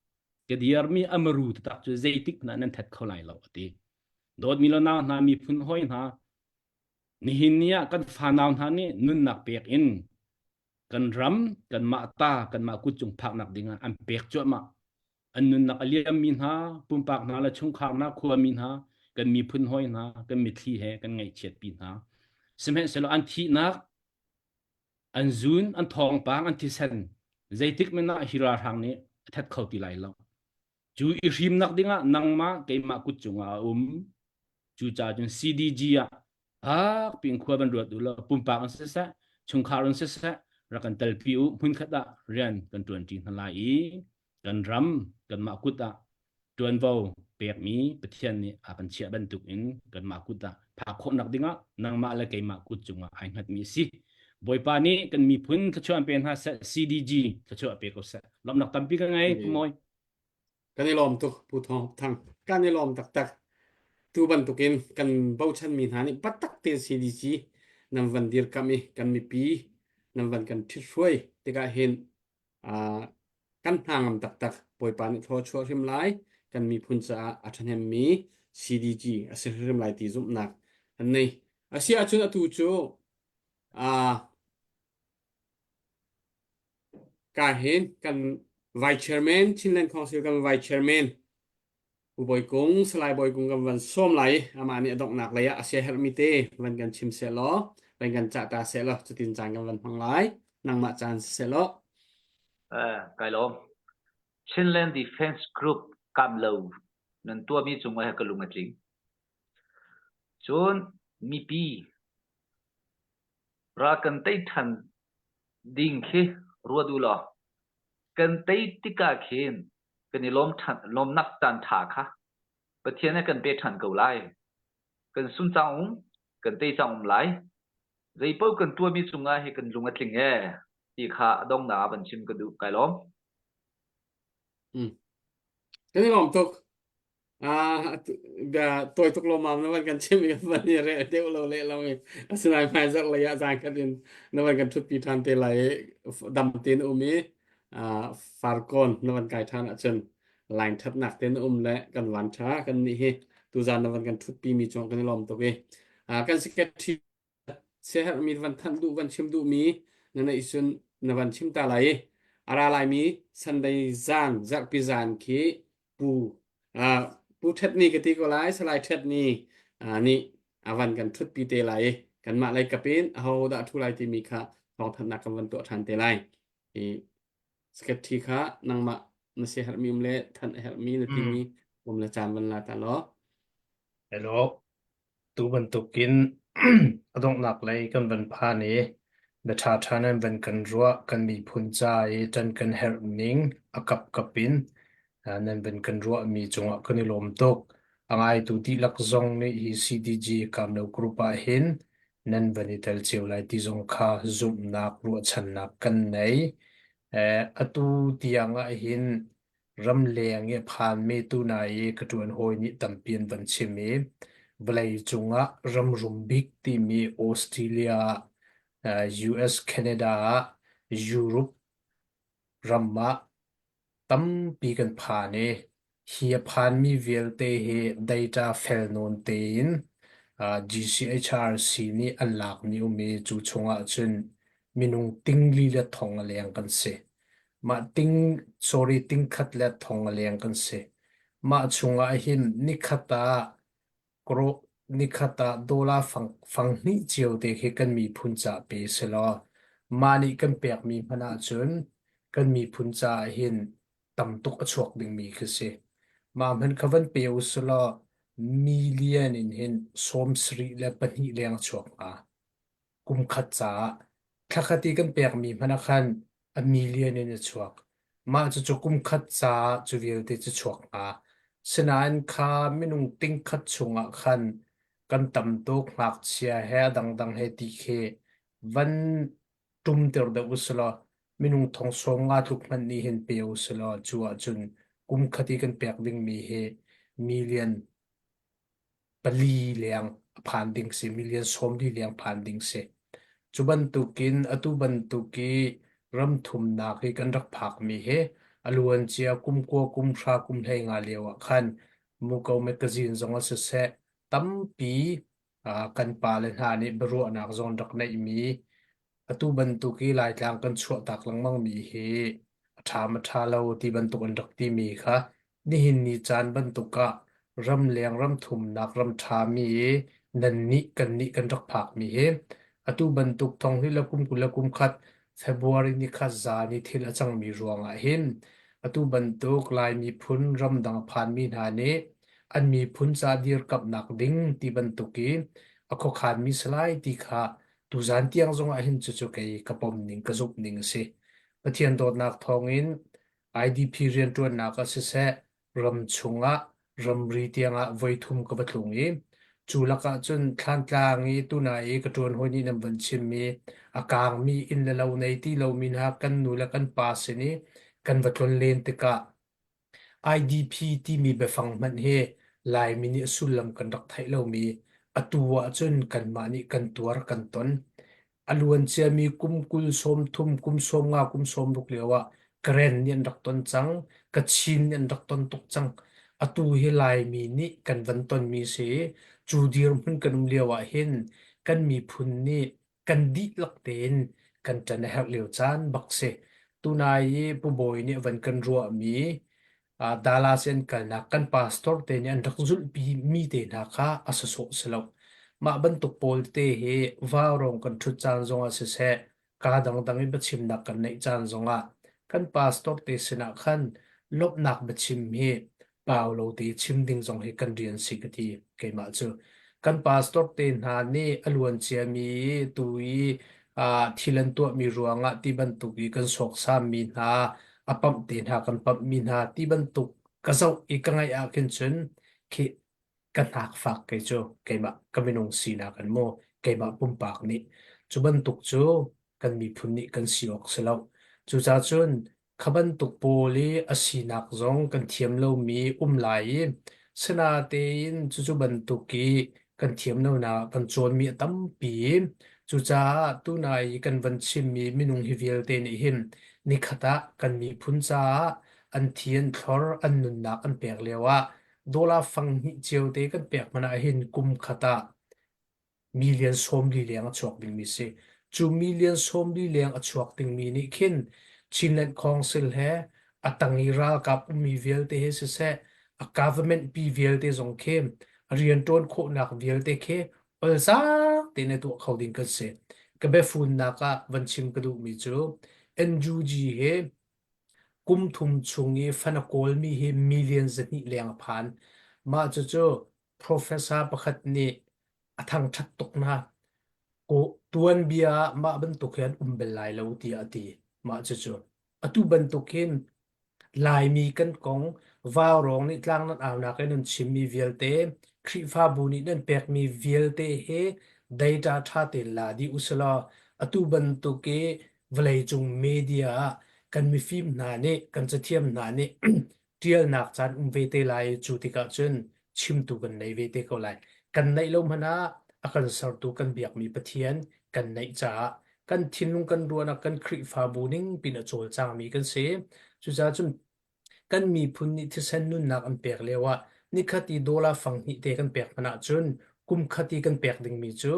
ka dirmi amaru taktak cu zeitik hmanh ah nan that kho lai lo a ti dawtmi lo nau hna miphun hawi hna nihin ni ah kan fanau hna nih nunnak pek in kan ram kanmah ta kanmah kut cung phaknak dingah an pek cuahmah an nunnak a liammi hna pumpak hna le chungkhar hna khuami hna. Kan miphun hawi hna, kan mitthli he kan ngaihchiatpi hna. Sihmanhsehlaw an thihnak, an zun, an thawngpang, an thisen zeitik men ah hi ralhrang nih a that kho ti lai lo. Cu i hrimnak dingah nangmah keimah kut cungah a um. Cucaah cun CDG ah fak piin khua van ruat u law pumpak in siseh, chungkhar in siseh, rak kan telpi u hmunkhat ah rian kan ṭuanṭi hna lai i kan ram kanmah kut ah ṭuanvo pekmi Pathian nih a kan chiah bantuk in kanmah kut ah phak khawhnak dingah nangmah le keimah kut cungah ai hngatmi a si. Bawipa nih kan miphun thluachuah pe hna seh, CDG thluachuah pe ko seh. Lawmhnak tampi ka ngei, Pu Mawi. Kan i lawm tuk Pu Thawng Thang. Kan i lawm taktak. Tu bantukin kan bochanmi hna nih biatak tein CDC nan van dirkamh i kan mipi nan van kan ṭhithruai tikah hin uh, kan hna ngam taktak. Bawipa nih thlua chuah hrim lai. Kan miphun caah a ṭhahnemmi CDG a si hrim lai ti zumhnak an nei. A si ahcun atu cu uh, Ka hin kan Vice Chairman, Chinland Council kan Vice Chairman Pu Bawi Kung, Salai Bawi Kung kan van sawm lai i amah nih a donghnak lei ah a siaherhmi te van kan chim seh law, van kan cah ta seh law cutin caan kan van hmang lai. Nangmah caan si seh law. Eh, kai lawm. Chinland Defense Group kam lo nan tuahmi cungah ka lung a tling. Cun mipi Ral kan tei ṭhan ding khi ruat u law kan tei tikah khin kan i lawm ṭhan lawmnak caan ṭha kha Pathian nih kan pe ṭhan ko lai. Kan sun cang um, kan tei cang um lai. Zeipaoh kan tuahmi cungah hi kan lung a tling ee ti kha a donghnak ah van chim ka duh. Kai lawm. Hmm. Kan i lawm tuk. Ah, bia tawi tuk lawmam na van kan chim i van i rel deuh lo leh lo i asinain hmaizarh lei ah zaan khat in na van kan ṭhutpi ṭhan te lai i dam tein um i ah, farkawn na van kai ṭhan ahcun line ṭhatnak tein um le kan van ṭha kan nih hi tuzaan na van kan ṭhutpi mi cung kan i lawm tuk i ah, kan secretary siaherhmi van thanh duh van chim duhmi na neih cun na van chim ta lai i a ra laimi Sunday zan zarhpi zan khi pu uh, pu Ṭhet Ni ka ti ko lai Salai Ṭhet Ni uh, nih a van kan ṭhutpi te lai i kanmah lei kap in aho dah ṭhu lai timi kha thawngthanhnak kan van tuah ṭhan te lai i secretary kha nangmah na siaherhmi um le thanh a herhmi na timi um le caan van la ta law Hello. Tu bantukin a donghnak lei kan van phan i bia ṭhaṭha nan van kan ruah, kan miphun ca i ṭan kan herh ning a kapkap in nan van kan ruahmi cungah kan i lawm tuk. A ngaitu dihlak zong nih hi CDG Kamlo Group ah hin nan van i tel cio lai ti zong kha zumhnak ruahchannak kan nei. Atu tiang ah hin Ramleng i a phanmi tuna i ka ṭuan hawi nih tampi an van chim i vawlei cungah ram rum bik timi Australia, US, Canada ah Europe ram ah tampi kan phan i hi a phanmi vialte hi data fel nawn tein GCHRC nih an lakmi um i cu chungah cun minung tingli le thong a leng kan si. Mah ting sorry tingkhat le thong a leng kan si. Mah chungah hin nikhat ah nikhat ah dollar fang fang hnih cio te khi kan miphun ca pe selaw mah nih kan pekmi hmanh ahcun kan miphun caah hin tam tuk a chuak dingmi khi si. Mah hmanh kha van pe u selaw million in hin 72 leng a chuak hnga. Kum khat caah thlakhat i kan pekmi hmanh ah khan a million in a chuak. Mah cucu kum khat caah cu vialte cu chuak hnga. Sinain kha minung tingkhat chungah khan kan tam tuk ngakchia he a dangdang he ti khi van ṭumter deuh usilaw minung thong sawm nga tluk hmanh nih hin pe usilaw cu ahcun kum khat i kan pek dingmi hi million pali leng a phan ding si, million 40 leng phan ding si. Cu bantukin atu bantuk i ram thumnak i kan rak phakmi hi a luancia kum kua kum hra kum hlei nga lio ah khan Muko magazine zong ah siseh tampi kan pale hna nih biaruahnak zong rak neihmi atu bantuk i Laitlang kan chuahtak lengmangmi hi a ṭha ma ṭha lo ti bantuk an rak timi kha nihin ni caan bantuk ah. Ramleng ramthumnak ram ṭhami i nannih kannih kan rak phakmi hi atu bantuk thonghnih le kum 20 le kum khat February ni khat zan i thil a cangmi ruangah hin atu bantuk Lai miphun ramdang a phanmi hna nih an miphun ca dirkamhnak ding ti bantuk i a khuakhanmi si lai ti kha tuzan tiang zongah hin cucu kei ka pom ning ka zumh ning a si. Pathian dawtnak thawngin IDP rianṭuannak ah siseh ram chungah ramri tiangah voithum ka va tlung i cu lakah cun Thlantlang i tuna i ka ṭuan hawi nih nan van chimmi a kaangmi inn le lo nei ti lomi hna kan nu le kan pa sin i kan va tlon len tikah IDP timi biafang hmanh hi Laimi nih a sullam kan rak theih lomi atu ahcun kanmah nih kan tuar kan ton. A luanciami kum 20 sawmthum, kum 15, kum 60 lio ah Karen nih an rak ton cang, Kachin nih an rak ton tuk cang. Atu hi Laimi nih kan van tonmi si i cu dirhmun kan um lio ah hin kan miphun nih kan dihlak tein kan ṭan a herh lio caan bak si. Tunai i Pu Bawi nih a van kan ruahmi uh, Dallas in kalnak kan pastor te nih an rak zulhpi mi te hna kha a sawsawh si lo. Mah bantuk pawl te hi vaurong kan ṭhut caan zongah siseh, ka dangdang i biachimnak kan neih caan zongah kan pastor te sinah khan lawmhnak biachim hi pau lo te chim ding zong hi kan rian si ka ti keimah cu. Kan pastor te hna nih a luan ciami tu i thil an tuahmi ruangah ti bantuk i kan sawksammi hna a pamh te hna kan pamhmi hna ti bantuk ka zoh i ka ngaih ah khin cun khi ka hnak fak kei cu keimah ka minung sinak in mu keimah pumpak nih cu bantuk cu kan miphun nih kan si awk si lo. Cucaah cun kha bantuk pawl i a sinak zong kan thiam lomi um lai i sinatein cucu bantuk i kan thiam lonak kan cawnmi a tampi. Cucaah tunai i kan van chimmi minung hi vialte nih hin nikhat ah kan miphun caah an thi an thlor an nunnak an pek lio ah dollar fang hnih cio te kan pek hmanh ah hin kum khat ah million 40 leng a chuak dingmi si. Cu million 40 leng a chuak dingmi nih khin Chinland Council he a tang i ralkap ummi vialte he siseh, a government pi vialte zong khi a rianṭuan khawhnak vialte khi olzaang tein a tuah kho ding kan si. Ka biafunnak ah van chim ka duhmi cu NUG he kum thum chung i fan a kawlmi hi million 200 leng a phan. Mah cucu professor pakhat nih a thangṭhat tuk hna. Tuanbia ah mah bantuk hi an um bal lai lo tiah a ti. Mah cucu atu bantuk hin Laimi kan kong vaurawng nih tlang nan aunak in nan chimmi vialte Khrihfabu nih nan pekmi vialte hi data ṭha tein la dih usilaw atu bantuk i vawleicung media ah kan mifim hna nih kan cathiam hna nih ṭialnak caan um ve te lai cu tikah cun chimtu kan nei ve te ko lai. Kan neih lo hmanh ah a kan sertu kan biakmi Pathian kan neih caah kan thinlung kan ruahnak kan Khrihfabu ning pin a cawlcangmi kan si. Cucaah cun kan miphun nih thisen nunnak an pek lio ah nikhat i dollar fang hnih te kan pek hmanh ahcun kum khat i kan pek dingmi cu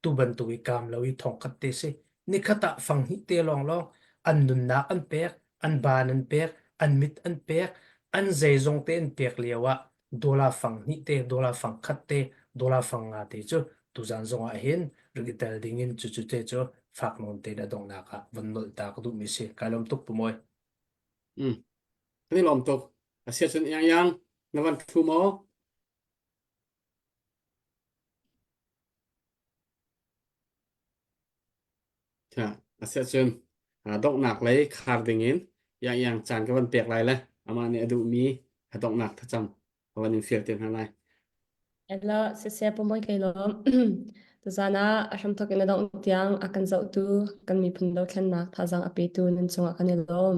tu bantuk i kaam lo i thong khat te si. Nikhat ah fang hnih te lawnglawng an nunnak an pek an baan an pek, an mit an pek, an zeizong te an pek lio ah dollar fang hnih te, dollar fang khat te, dollar fang nga te cu tuzan zong ah hin rak i tel ding in cucu te cu fak nawn tein a donghnak ah von nolh ta ka duhmi si. Kai lawm tuk pu Mawi. Mm. Kan i lawm tuk. Asia cun yang yang na van thu maw? Asiahcun donghnak lei khar dingin iang caan ka van pek lai le amah nih a duhmi a donghnak thlacam ka van in fial te hna lai. Hello, siseh pumoi kai lawm. Tuzan ah a hramthawk in a dongh tiang a kan zohtu kan miphun dothlennak thazaang a petu nan cungah kan i lawm.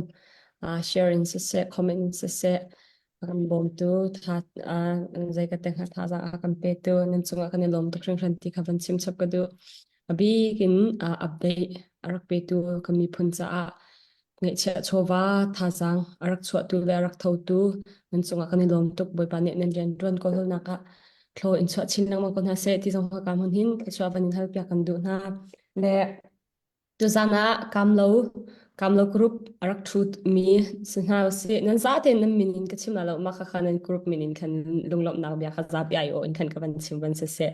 Uh, share in siseh, comment in siseh, a kan bawmtu tha uh, zei ka te hnga thazaang a kan petu nan cungah kan i lawm tuk hringhran ti kha van chim chap ka duh. A bik in update a rak petu kan miphun caah ngeihchiah chawva thazaang a rak chuahtu le a rak thotu nan cungah kan i lawm tuk Bawipa nih nan rian ṭuan ko nak ah thlaw in chuah chin lengmang ko hna seh ti zong ka hmun hin thluachuah van in halpiak kan duh hna le tuzan ah kamlo. Kamlo group a rak ṭhut mi si hna usih. Nan zatein nan min in ka chim la lo, mah khakha nan group min in khan lunglawmhnak bia kha zapi ai aw in khan ka van chim van siseh.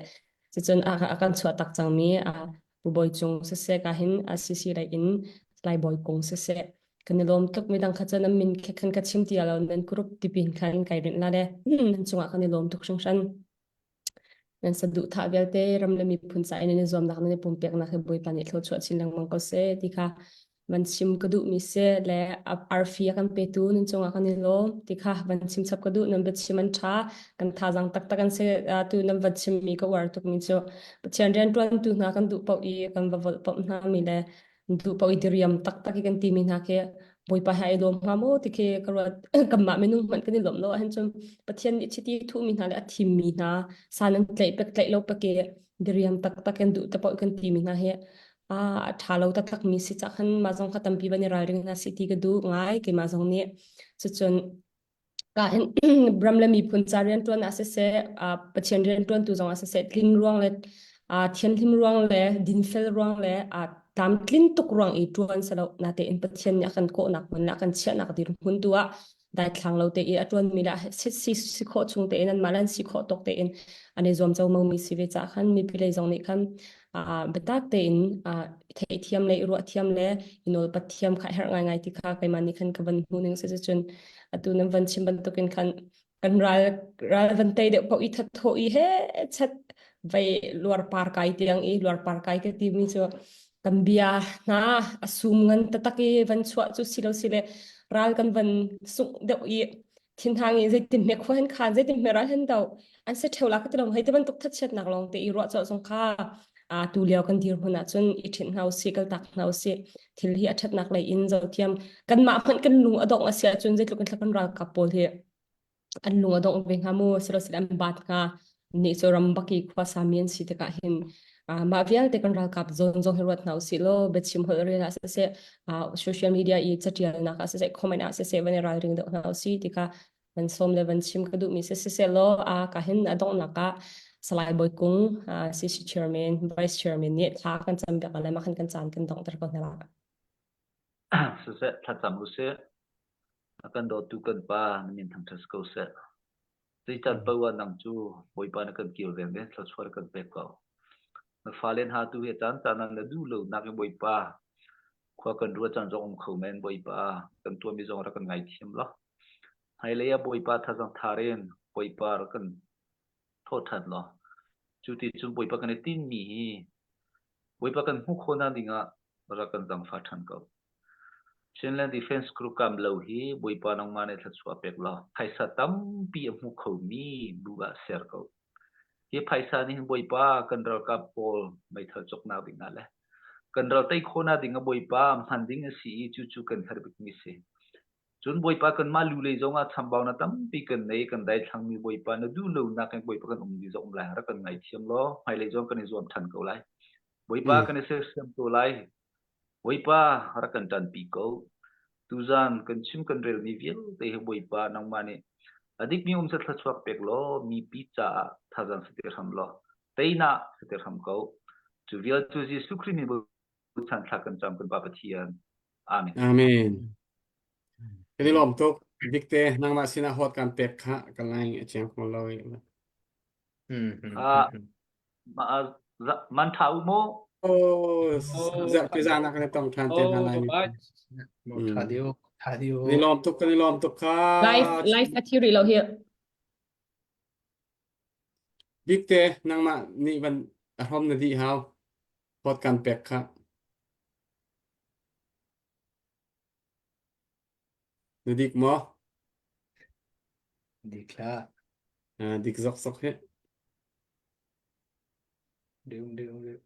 Cucun a, a kan chuah tak cangmi a Pu Bawi Cung siseh ka hin a CC lei in Lai Bawi Kung siseh kan i lawm tuk midang kha cu nan min khe khan ka chim ti lo nan group tipin khan kai rinh la le nan cungah kan i lawm tuk hringhran. Nan saduhthah vialte ram le miphun ca in nan i zuamnak nan i pumpeknak hi Bawipa nih thluachuah chin lengmang ko seh ti kha van chim ka duhmi si le arfi a kan petu nan cungah kan i lawm ti kha van chim chap ka duh nan biachim an ṭha kan thazaang taktak an si tu nan van chimmi ka uar tukmi cu Pathian rianṭuantu hna kan duh paoh i kan va volh pawmh hna mi le duh paoh i diriam taktak i kan timi hna khi Bawipa he ai lawm hnga maw ti khi ka ruat kanmah minung hmanh kan i lawmh lo ahhin cun Pathian nih chiti thuhmi hna le a thimmi hna san an tlaih pek tlaih lo pek i diriam taktak in duh te paoh kan timi hna hi a ṭha lo taktak mi si cah khan mah zong kha tampi van i ralring hna si ti ka duh ngai keimah zong nih cucun ka hin ram le miphun ca rianṭuan ah siseh Pathian rianṭuantu zong ah siseh tlin ruang le thianhlim ruang le dinfel ruang le tlamtlin tuk ruang i ṭuan selo natein Pathian nih a kan kawhnak hmun le a kan chiahnak dirhmun tu ah daithlang lo te i a ṭuanmi le si si khawh chung tein anmah le an si khawh tawk tein an i zuam como mi si ve caah khan mipi lei zong nih khan biatak tein theihthiam le i ruahthiam le i nawlpat thiam kha herh ngaingai ti kha keimah nih khan ka van hmuh ning si cun atu nan van chim bantukin khan kan ral ral van tei deuh paoh i thatthawh i he chat vei luar par kai tiang i luar par kai ka timi cu kan bia hna a sum ngan tatak i van chuah cu silo sile ral kan van sungh deuh i thinhang i zeitin hme khua hen khan zeitin hme ral hen do an se theu la ka tilom hei te bantuk thatchiatnak lawng te i ruah chawh zong kha a tu lio kan dir hmun ah cun i ṭhinh hna usih kaltak hna usih thil hi a ṭhatnak lei in zothiam kanmah hmanh kan lung a dongh a si ahcun zeitluk in thla kan ralkap pawl hi an lung a dongh ve hnga mu silo an baat hnga nih cu ram baki khuasa mi an si tikah hin mah vialte kan ralkap zawn zong hi ruat hna usih law biachim holh rel ah siseh social media i catialnak ah siseh comment ah siseh van i ralring deuh hna usih tikah van sawm le van chim ka duhmi si siseh law a ka hin a donghnak ah Salai Bawi Kung CC Chairman Vice Chairman nih thla kan cam piak le mah khan kan caan kan donghter ko hna la. Siseh thlacam usih a kan dawtu kan pa na min thangṭhat ko seh. Zeican paoh ah nang cu Bawipa na kan kilveng i thluachuah na kan pek ko. Na fale hna tu hi caan caan ah na duh lonak in Bawipa khua kan ruah caan zong um kho men Bawipa kan tuahmi zong rak kan ngaithiam law. Hmailei ah Bawipa thazang thar in Bawipa rak kan thawh ṭhan law. Cu ti cun Bawipa kan i tinmi hi Bawipa kan hmuh khawhnak dingah rak kan zangfah ṭhan ko. Chinland Defence Group kam lo hi Bawipa nangmah nih thluachuah pek law phaisa tampi a hmu khomi bu ah ser ko. Hi phaisa nih hin Bawipa kan ralkap pawl meithal cawknak ding ah le kan ral tei khawhnak ding ah Bawipa hman ding a si i cucu kan herh bikmi si. Cun Bawipa kanmah lu lei zong ah chambaunak tampi kan nei, kan daithlangmi Bawipa na duh lonak in Bawipa kan um di zong um lai rak kan ngaithiam law hmailei zong kan i zuam ṭhan ko lai. Bawipa kan i sersiam ko lai. Bawipa rak kan ṭanpi ko. Tuzan kan chim kan relmi vialte hi Bawipa nangmah nih a dikmi um seh thluachuak pek law mipi caah thazaang si te hram law teinak si te hram ko. Cu vial cu Jesuh Khrih min bochan thla kan cam kan Pa Pathian. Amen. Amen. Kan i lawm tuk. Bikte nangmah sinah hawt kan pek kha ka lai a chiang ko lo. Ah, man tha u mu. Oh, zarhpi zan ah kan i tong ṭhan te hna lai. Tha diu, tha diu. Kan i lawm tuk, kan i lawm tuk kha. Live, live a thi rih lo hi. Bikte, nangmah nih van a hrom na dih hau. Hawt kan pek kha. Na dik maw? Dik hlah. Dik zok zok hi. Dik, dik, dik.